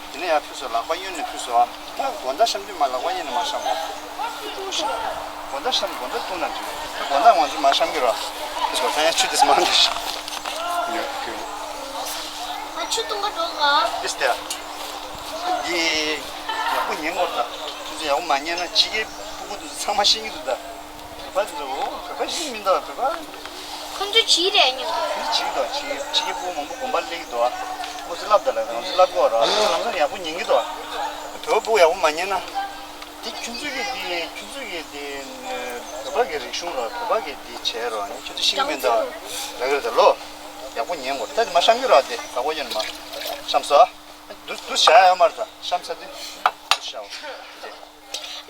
དེ་ནས་ཡར་ཕུད་སོང་། ལག་པ་གཡོན་ནས་ཕུད་སོང་། ད་དགོང་དག་བཤམས་དུས་མ་ལག་པ་གཡོན་ནས་མ་བཤམས་པ། དགོང་དག་བཤམས། དགོང་དག་བཏུང་ན་འགྲིག་ད་དགོང་དག་ང་ཚོ་མ་བཤམས་ཀྱི་ར། དེ་སོ་ད་ཡང་ཆུ་དེ་སྨན་དེ་ཤི། ཡོད་ཀྱི། ང་ཆུ་བཏུང་ག་འགྲོ་ག་དེ་སྟེ། འདི་ཡག་པོ་ཉན་དགོས་ད། ཁྱོད་ཚོ་ཡག་པོ་མ་ཉན་ན་ཕྱི་རྒྱལ་སྤུ་གུ་དེ་ཚོ་ཚང་མ་ཤེས་ཀྱི་འདུག་ད། བོད་པ་དེ་ཚོ་བོད་པ་ཤེས་མི་འདུག་བོད་པ། ཁོང་ཚོ་ཇི་རེད་སྙམ་གི། ཁོང་ཚོ་ཇི་འདུག་ཇི་ཇི་གི་ཕྲུ་གུ་མང་པོ་དགོན་པ་སླེབས་ཀྱི་འདུག་ཨ། ཁོང་ཚོ་བསླབ་ད་ལ་ཁོང་ཚོ་བསླབ་དགོས་ར། ཁོང་ཚོ་ལམ་སང་ཡག་པོ་ཉན་གྱི་འདུག་བོད་པ་ཡག་པོ་མ་ཉན་ན། དེ་ཁྱོད་ཚོ་གི་དེ་ཁྱོད་ཚོ་གི་དེ་བོད་པ་གི་རིག་གཞུང་ར་བོད་པ་གི་དེ་བྱས་ར་ཁྱོད་ཚོ་ཤེས་ཀྱི་མི་འདུག་ལབ་ཀྱི་རེད་ད་ལོ། ཡག་པོ་ཉན་དགོས་ད། དེ་མ་བཤམས་ཀྱི་ར་དེ་ལག་པ་གཡོན་ནས་མ་བཤམས་སོ། འདུག་འདུག་བྱ་ཡ་ཡོད་མ་རེད་ད། བཤམས་ཚར་དུས་འདུག་བྱའོ།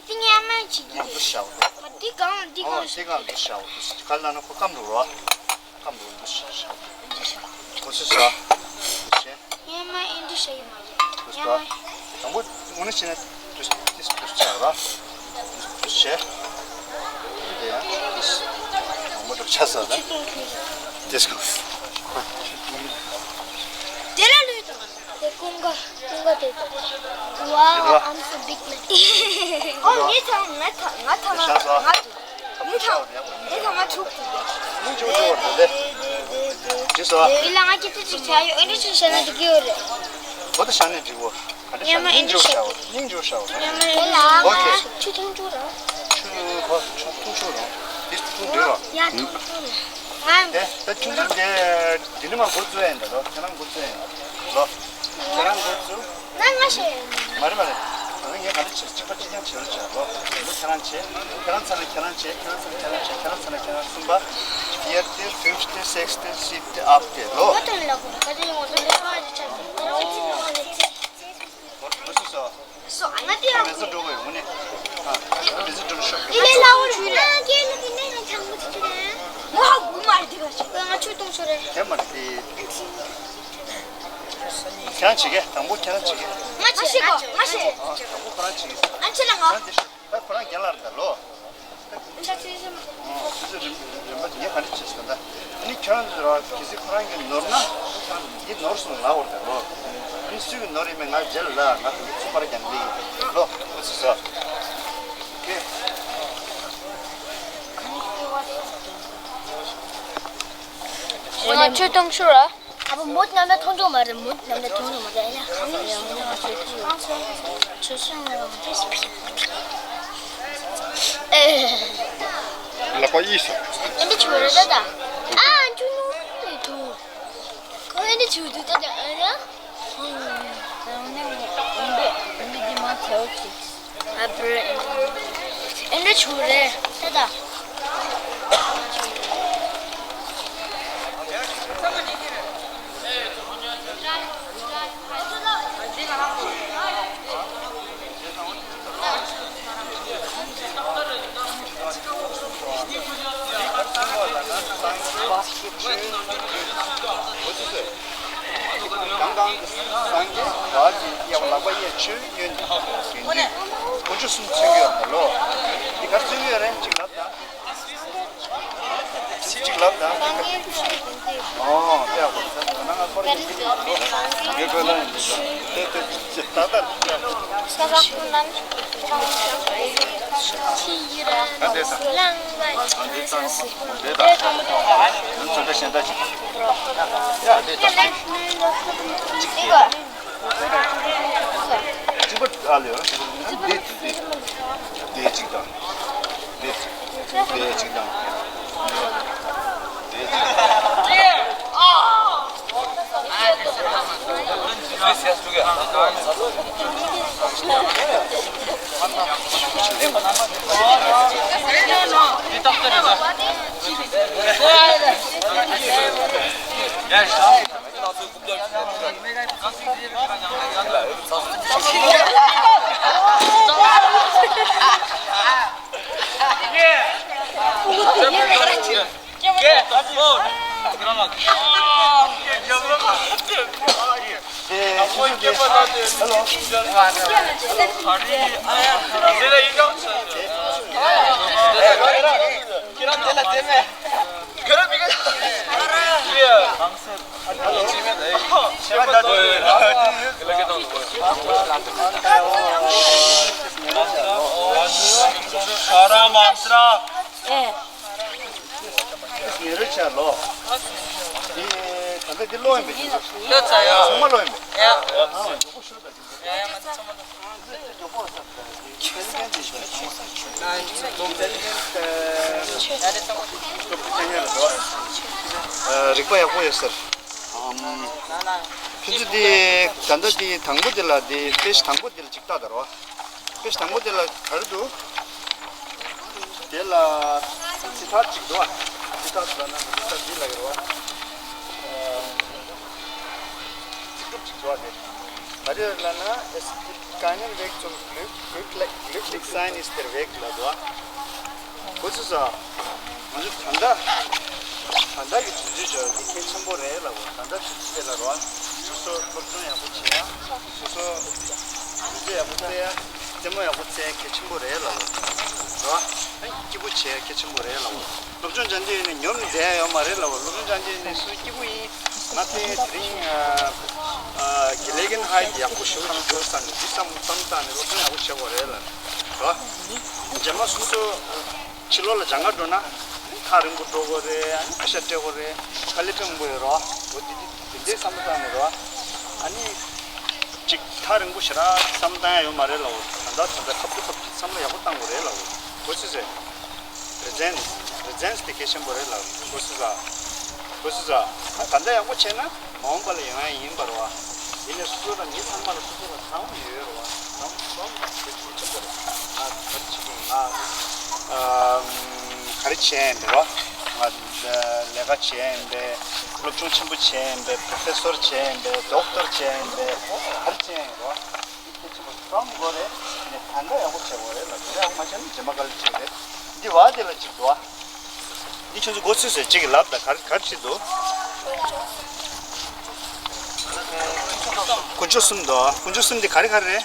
དེ་ཉལ་མ་བྱེད་ཀྱི་རེད། འདུག་བྱའོ། ང་འདི་གང་འདི་ཨོ་གང་དེ་གང་འདུག་བྱའོ། འདུག་ག་ལ་ན་ཁོ་སྐམ་འགྲོ་རོ། སྐམ་འགྲོ་འདུག་བྱའོ། འདི་བྱ། ཁོ་ཚོས་བྱ། འདུག་བྱས། ཉལ་མ་ཨེ་འདི་བྱ་ཡི་མ་རེད། འདུག་ཉལ་མ། དང་པོ་དངོས་གནས་བྱས་ན་འདུག་འདུག་འདུག་བྱ་ར། འདུག་བྱས། དེ་ཡང་འདུག་དང་པོ་འདུག་བྱ་ཟ་ད། འདུག་ག་དེ་ལ་ལུས་དང་། དེ་ཀུན་དགའ་ཀུན་དགའ་དེ། Wow, I'm so big man. ཨོ་ངས་ཐང་ང་ཐང་ང་ཐང་ང་ང་ཐང་ངས་ཐང་ང་ཐུག་ཏུ་དེ། སྙིང་རྗེ་པོ་བྱེད་པ་རེད་དེ། ཇི་སོ། ཡིན་ལ་ང་ཁྱེད་ཚོ་ཅིག་བྱ་ཡོད། ཨེ་འདྲ་ཅིག་བྱས་ན་འགྲིག་གི་ཡོད་རེད། གོ་ད་ཤ་ནས་འགྲིག་གོ། ག་འདྲ་ཤ་ཉན་མ་སྙིང་རྗེ་པོ་བྱ་བ། སྙིང་རྗེ་པོ་བྱ་བ། ཡིན་ལ་ང་ཨོ་ཁེ། ཆུ་འཐུང་ཆོག་ར། ཆུ་གོ་ཆུ་འཐུང་ཆོག་ར། དེ་འཐུང་འདོད་ར། ཡ་འཐུང་འཐུང་ར། ང་། དེ་ད་ཆུ་འཐུང་དེ་འདི་ནི་མ་འགོ་བཙུགས་ཡིན་ད་ལོ། ཁྱེད་རང་འགོ་བཙུགས་ཡིན་ལོ། ཁྱེད་རང་འགོ་བཙུགས། ན་ང་ཤེས། མ་རེད་མ་རེད། ད་ངས་ག་རེ་བྱེད། གཅིག་པ་གཅིག་རྐྱང་བྱེད་རོགས་བྱ་ལོ། འདི་ཁྱེད་རང་བྱེད། ཁྱེད་རང་ཚ་ན་ཁྱེད་རང་བྱེད། ཁྱེད་རང་ཚ་ན་ཁྱེད་རང་བྱེད། ཁྱེད་རང་ཚ་ན་ཁྱེད་རང་གསུམ་པ། Fifty, fifty, sixty, seventy, eighty ལོ། ང་དོན་ལ་གོ་ཁ་ཅན་ངོ་དོན་ལ་ཁ་ཅན་ཆ། ང་ཅི་ང་ཅི་ཚེ་ཚེ་ཚེ། ཨོ་ཚེ་ཚེ། སོ་ང་དེ་ཡང་མེ་བཟོ་འགྲོ་གི་ཡོད་ངུ་ནི། ཨ། མེ་བཟོ་འགྲོ་ཤོག་དེ་ལས་སླ་བོ་རེད། ང་རྒན་ལ་དེ་ནས་ང་ཆང་མོ་ཅིག་ཅིག་རེད། ང་ཧ་གོ་མ་རེད་དེ་ག་ཞིག་ང་ཆུ་བཏུང་ཤོག་རེད། དེ་མ་རེད་དེ། ཁྱེད་རང་བྱེད་གི། དང་པོ་ཁྱེད་རང་བྱེད་གི། ང་བྱེད་ང་བྱེད་ང་བྱེད། ཨ། དང་པོ་ཁོ་རང་བྱེད་གི། ང་བྱེད་ལ་ང་། ང་འདི་ཤོག་ད་ཁོ་རང་རྒན་ལགས་རེད་ད་ལོ། ཨ་ནི་ཁྱོད་ར་གལ་སྲིད་ཁོ་རང་གིས་ནོར་ན་འདི་ནོར་སོང་ལབ་དགོས་རེད་ལོ། ཨ་ནི་སུ་གིས་ནོར་ཡིན་མིན་ང་རྗེས་ལ་ལབ། ང་ད་ཚུར་པར་རྒྱག་གི་ཡིན་ལོ། ཨོ་ཙི་ཙི། ཨོ་ཁེ། ང་ཆུ་གཏོང་ཤོག་ར། ཨ་ཕ་མོ་ནམ་ཡང་མཐོང་ཆོག་མ་རེད། མོ་ནམ་ཡང་མཐོང་ཆོག་མ་རེད། ཨ་ཡ། ཆུ་ཆུ་ཆུ་ཆུ། ཨེ། ལག་པ་གཡས་སོ། ཨེ་འདི་ཆུ་རེད་ད་ད། ཨ་ཆུ་ནུ་རེད་དུ། ཁོ་ཨེ་འདི་ཆུ་དུ་ད་ད་ཨ་ཡ། ཨ་བྲེ། ཨེ་འདྲ་ཆུ་རེད་ད་ད། གང་གང་སངས་རྒྱས་བར་གྱི་དབྱེ་བ་ལག་པ་གཡས། ཆུའི་གཡོན་གྱི་དགེ་འདུན་དཀོན་མཆོག་གསུམ་མཚོན་གྱི་ཡོད་ལ་ལོ། འདི་ག་རེ་མཚོན་གྱི་ཡོད་རེད། གཅིག་ལབ་དང་། གཅིག་ལབ་དང་། ཨོ་ཡག་པོ། ད་ང་ཁོ་རེ་ཡིན་གྱི་ལོ། ངས་ཁོ་ལ་ཡིན་གྱི་ལོ། དེ་དེ་ཅི་ད་ལྟ་ཡག་པོ། ད་དེ་ད། ད་དེ་ད། དེ་ད། ཚོད་ལྟ་གཞན་དག་ཅིག་ཡ་དེ་ད། གཅིག་དེ་ད། གཅིག་པ་ཨ་ལེ་ཡོད་ན་གཅིག་པ་འདི་འདི་འདི་གཅིག་དང་། འདི་འདི་གཅིག་དང་། འདི་གཅིག་དང་། ངེད་རོལ་ཆ་ལོ། འདི་ད་ལྟ་འདི་ཀློག་ཡིན་པས། ཀློག་ཚར་ཡ། ཚང་མ་ཀློག་ཡིན་པས། ཡ། ཨ་མ་མགྱོགས་པོ་ཤོད་ད། ཡ་ཡ། ང་ཚོ་ཚང་མ་ཀློག་རིག་པ་ཡག་པོ་ཡོད་ཟེར། ཨམ། ཁྱེད་ཚོ་འདི་ད་ལྟ་འདི་དང་པོ་འདི་ལ་འདི་དཔེ་ཆ་དང་པོ་འདི་ལ་ཅིག་ལྟ་དང་རོ། དཔེ་ཆ་དང་པོ་དེ་ལ་ག་རེ་འདུག་དེ་ལ་ཚིག་ཐག་ཅིག་འདུག་བ། ཚིག་ཐག་ཟེར་ན་ཚིག་ཐག་འདི་ལ་ཡོད་རེད་བ། ཚིག་གྲུབ་ཅིག་འདུག་བ། དེ་ག་རེ་ལབ་ན། Es gibt keinen Weg zum Glück, Glück, Glücklichsein ist der Weg ལབ་འདུག་བ། གོ་ཚོད་སོང་། ང་ཚོ་ད་ལྟ་ད་ལྟ་གི་དུས་ཚོད་ཅིག་འདི་གལ་ཆེན་པོ་རེད་ལབ་བ། ད་ལྟ་དུས་ཚོད་དེ་ལ་རོ། སོ་སོ་སློབ་སྦྱོང་ཡག་པོ་བྱེད་ཡ། སོ་སོ་དུས་ཚོད་ཡག་པོ་སྤྲད་ཡ། རྩེད་མོ་ཡག་པོ་རྩེ་ཡ་གལ་ཆེན་པོ་རེད་ལབ་བ། རོ། སྐྱིད་པོ་བྱེད་ཡ་གལ་ཆེན་པོ་རེད་ལབ་བ། སློབ་སྦྱོང་སྦྱང་དུས་ནས་ཉོབ་ནས་བསྡད་ཡ་ཡོད་མ་རེད་ལབ་བ། སློབ་སྦྱོང་སྦྱང་དུས་ནས་སུ་སྐྱིད་པོ་ཡིན། ང་དེ་དེ་རིང་ཨ་ཨ་གི་ལེ་གན་ཧའི་ཡག་པོ་ཞེ་པོ་ཅིག་འདུག་བསམ་ནས་འདི་བསམ་བསམ་བཏང་ནས་སློབ་སྦྱོང་ཡག་པོ་བྱེད་དགོས་རེད་ལབ། རོ། རྗེས་མ་སོ་སོ་ཕྱི་ལོགས་ལ་སྦྱང་ག་འགྲོ་ན་ཐག་རིང་པོ་འགྲོ་དགོས་རེད། ཨ་ནི་ཕར་ཞབས་སྤྲད་དགོས་རེད། དཀའ་ལས་སྤྲད་དགོས་ཡོད་རོ། འོ་དེ་དེ་དེ་འདྲའི་བསམ་བློ་བཏང་ནས་རོ། ཨ་ནི་ཅིག་ཐག་རིང་པོ་ཞེ་དྲག་བསམ་བློ་བཏང་ཡ་ཡོད་མ་རེད་ལབ། ད་ལྟ་ད་ལྟ་ཁ་ཐུག་ཁ་ཐུག་བསམ་བློ་ཡག་པོ་བཏང་དགོས་རེད་ལབ། གོ་སོང་ཟེར། པྲེ་ཛེན་སི། པྲེ་ཛེན་སི་དེ་གལ་ཆེན་པོ་རེད་ལབ། གོ་སོང་ཟེར། གོ་སོང་ཟེར། ད་ལྟ་ཡག་པོ་བྱས་ན་མ་འོངས་པ་ལ་ཡོང་ཡ་ཡིན་པ་རེད་བ། ཡིན་ནའི་སོ་སོ་དང་མི་ཚང་མ་ལ་སོ་སོ་ལ་བསམ་བློ་ཡོད་རེད་བ། བསམ་བསམ་བློ་དེ་གལ་ཆེན་པོ་རེད། ང་ག་རེ་བྱེད་ཀྱི་ཡིན། ང་ཨམ་ག་རེ་བྱས་ཡིན་པ་རེད་བ། ང་ལས་ཀ་བྱས་ཡིན་པས། སློབ་སྦྱོང་ཆེན་པོ་བྱས་ཡིན་པས། པྲོ་ཕེ་སོར་བྱས་ཡིན་པས། ཌོག་ཊར་བྱས་ཡིན་པས། ག་རེ་བྱས་ཡིན་རེད་བ། འདི་གལ་ཆེན་པོ་བསམ་དགོས་རེད། ནས་ད་ལྟ་ཡག་པོ་བྱེད་དགོས་རེད་ལ། དེ་འདྲ་ཡག་པོ་མ་བྱས་ན་རྗེས་མ་དཀའ་ལས་ཁག་རེད། འདི་བ་དེ་ལ་གཅིག་འདུག་བ། འདི་ཁྱོད་ཚོ་མགོ་ཚོས་ཟེར་གཅིག་གིས་ལབ་དང་། ག་རེ་ག་རེ་བྲིས་འདུག་དཀོན་མཆོག་གསུམ་འདུག་དཀོན་མཆོག་གསུམ་འདི་ག་རེ་ག་རེ་རེད།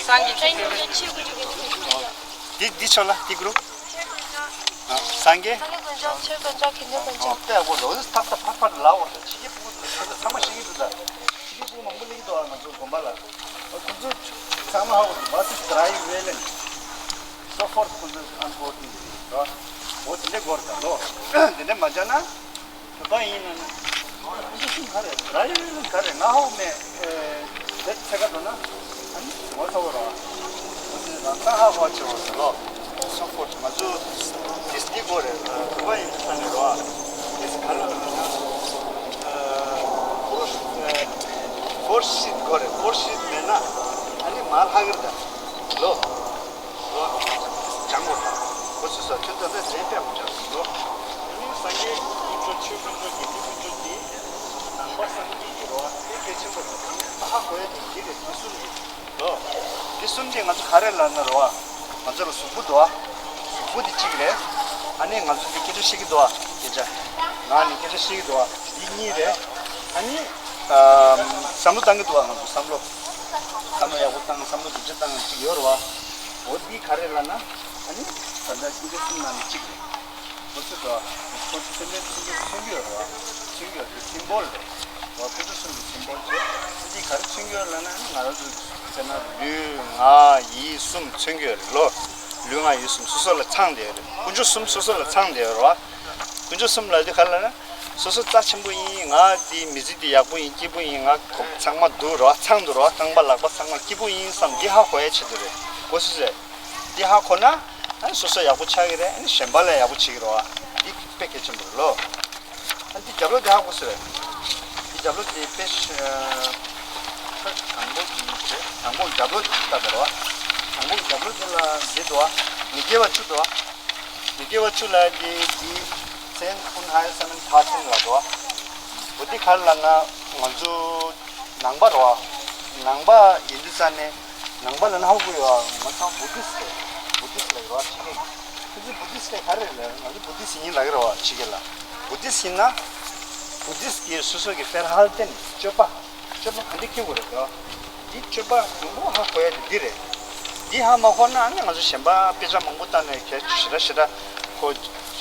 སངས་རྒྱས་ཆོས་དགེ་འདུན། འདི་འདི་ཆོག་ལ་འདི་གུ་རུ། སངས་རྒྱས། སངས་རྒྱས་དཀོན་མཆོག་ཆོས་དཀོན་མཆོག་དགེ་འདུན་དཀོན་མཆོག་ཨོ་དཔེ་ཡག་པོ་འདུག་ཐག་ཐག་ཕར་ཕར་ལ་འོར་དང་ཕྱི་རྒྱལ་ཕྲུ་གུ་དང་ཁྱོད་ཚོ་ཚང་མ་ཤེས་ཀྱི་འདུག་ད་ཕྱི་རྒྱལ་ཕྲུ་གུ་མང་པོ་སླེབས་ཀྱི་འདུག་ཨ་ང་ཚོ་དགོན་པ་ལ། ཨོ་ཁོ་ཚོ་ཚང་མ་ཧ་གོ་འདུག what is trivalent? So forth ཁོ་ཚོ་ཨན་ཕོར་ཊན་ཊི་རེད། འོ་དེ་འདྲའི་སྐོར་དང་ལོ། དེ་འདྲ་མ་བྱས་ན། བོད་པ་ཡིན་ན་ནི། ཨ་ཁོ་ཚོ་གསུམ་ག་རེ་ར་ཡོད་ག་རེ་ང་ཧ་གོ་མེད། དེ་ཚེ་ག་འགྲོ་ན་ཨ་ནི་ངོ་ཚ་བོ་ར། ཁོ་ཚོས་རང་ས་ཧ་གོ་བ་བྱེད་འོ་ཟེར་ལོ། སོ་ཕོར་ཊི་ང་ཚོ་ཏིས་ཀི་གོ་རེ་བོད་པ་ཡིན་ས་ནས་རོ། ཏིས་ག་རེ་ར་ན་ཁོ་རོ་ཕོར་ཤིད་གོ་རེ་ཕོར་ཤིད་མེད་ན་ཨ་ནི་མ་ལྷག་གི་ར་ད་ལོ། ལོ། སྦྱང་དགོས་དང་། ཁོ་ཚོས་ཁྱོད་ཚོ་འདི་ལན་པས་མི་སྦྱང་ཟེར་ལོ། དེ་ནི་སངས་རྒྱས་དཀོན་མཆོག་ཆོས་དཀོན་མཆོག་དགེ་འདུན་དཀོན་མཆོག་གིས་ནང་པ་སངས་རྒྱས་ཀྱི་རོ་དེ་གལ་ཆེན་པོ་རེད། དང་ཧ་གོ་ཡ་དེ་འདི་རེད། དེ་གསུམ་རེད་ལོ། དེ་གསུམ་དེ་ང་ཚོ་ག་རེ་ལབ་ན་རོ། ང་ཚོ་ལ་གཟུགས་པོ་འདུག་བ། གཟུགས་པོ་དེ་གཅིག་རེད། ཨ་ནི་ང་ཚོ་འདི་སྐད་ཆ་བཤད་ཀྱི་འདུག་བ། སྐད་ཆ། ང་ནི་སྐད་ཆ་བཤད་ཀྱི་འདུག་བ། འདི་གཉིས་རེད། ཨ་ནི། ཨམ། བསམ་བློ་བཏང་གི་འདུག་བ། ང་ཚོ་བསམ་བློ། བསམ་བློ་ཡག་པོ་བཏང་། བསམ་བློ་སྒྲུབ་བྱེད་བཏང་གཅིག་ཡོད་རེད་བ། འོ་འདི་ག་རེ་ལབ་ན། ཨ་ནི། ད་ལྟ་སྐྱེ་དགུའི་གསུམ་ནང་ནས་གཅིག་རེད། འོ་ཚོད་དོ། ཁོ་ཚོ་སེམས་ཅན་ཚུན་ཆད་མཚོན་གྱི་ཡོད་རེད་བ། མཚོན་གྱི་ཡོད་རེད། སིམ་བོལ་རེད། འོ་དཀོན་མཆོག་གསུམ་གྱི་སིམ་བོལ་བྱས། ཨ་འདི་ག་རེ་མཚོན་གྱི་ཡོད་ལབ་ན། ཨ་ནི་ང་རང་ཚོ་ཟེར་ན་ལུས་ངག་ཡིད་གསུམ་མཚོན་གྱི་ཡོད་རེད་ལོ། ལུས་ངག་ཡིད་གསུམ་སོ་སོ་ལ་ཚང་བསྡད་ཡོད་རེད། དཀོན་མཆོག་གསུམ་སོ་སོ་ལ་ཚང་བསྡད་ཡོད་རེད་བ། དཀོན་མཆོག་གསུམ་ལབ་དུས་ག་རེ་ལབ་ན། སོ་སོ་རྩ་ཆེན་པོ་ཡིན། ང་འདི་མི་ཚེ་འདི་ཡག་པོ་ཡིན། སྐྱིད་པོ་ཡིན། ང་གོ་ཚང་མ་འདུག་རོ། ཚང་འདུག་རོ། རྐང་པ་ལག་པ་ཚང་མ་སྐྱིད་པོ་ཡིན་བསམ། འདི་ཧ་གོ་ཡ་ཆེད་དུ་རེད། གོ་སོ་སོས་འདི་ཧ་གོ་ན། ཨ་ནི་སོ་སོ་ཡག་པོ་ཆགས་ཀྱི་རེད། ཨ་ནི་གཞན་པ་ལ་ཡག་པོ་བྱེད་ཀྱི་རོ། འདི་དཔེ་གལ་ཆེན་པོ་རེད་ལོ། ཨ་འདི་རྒྱབ་ལོགས་འདི་ཧ་གོ་སོ་རེད། འདི་རྒྱབ་ལོགས་འདི་དཔེ་ཤ་དང་པོ་འདི་རེད། དང་པོ་རྒྱབ་ལོགས་འདི་ལྟ་དེ་རོ། དང་པོ་རྒྱབ་ལོགས་འདི་ལ་འདི་འདུག་བ། མི་དགེ་བ་བཅུ་འདུག་བ། མི་དགེ་བ་བཅུ་ལབ་དེ་འདི་zehn Unheilsamen Taten ལབ་འདུག་བ། འོ་འདི་ག་རེ་ལབ་ན། ང་ཚོ་ནང་པ་རེད་བ། ནང་པ་ཡིན་དུས་ཙ་ནས་ནང་པ་ལབ་ན་ཧ་གོ་ཡོད་བ། ང་ཚོ་བུ་དིསྟ་རེད། བུ་དིསྟ་ལབ་རེད་བ་ཕྱི་རྒྱལ་གྱི། ཁྱོད་ཚོ་བུ་དིསྟ་ག་རེ་རེད། ང་ཚོ་བུ་དིསྟ་ཡིན་ལབ་ཀྱི་རེད་བ་ཕྱི་རྒྱལ་ལ། བུ་དིསྟ་ཡིན་ན། བུ་དིསྟ་གི་སོ་སོ་གི་Verhalten སྤྱོད་པ། སྤྱོད་པ་ག་འདྲ་སྐྱོང་དགོས་རེད་དོ། འདི་སྤྱོད་པ་དང་པོ་ཧ་གོ་ཡ་དེ་འདི་རེད། འདི་ཧ་མ་གོ་ན་ཨ་ནི་ང་ཚོ་གཞན་པ་དཔེ་ཆ་མང་པོ་བལྟས་ནས་གལ་ཞེ་དྲག་ཞེ་དྲག་ཁོ་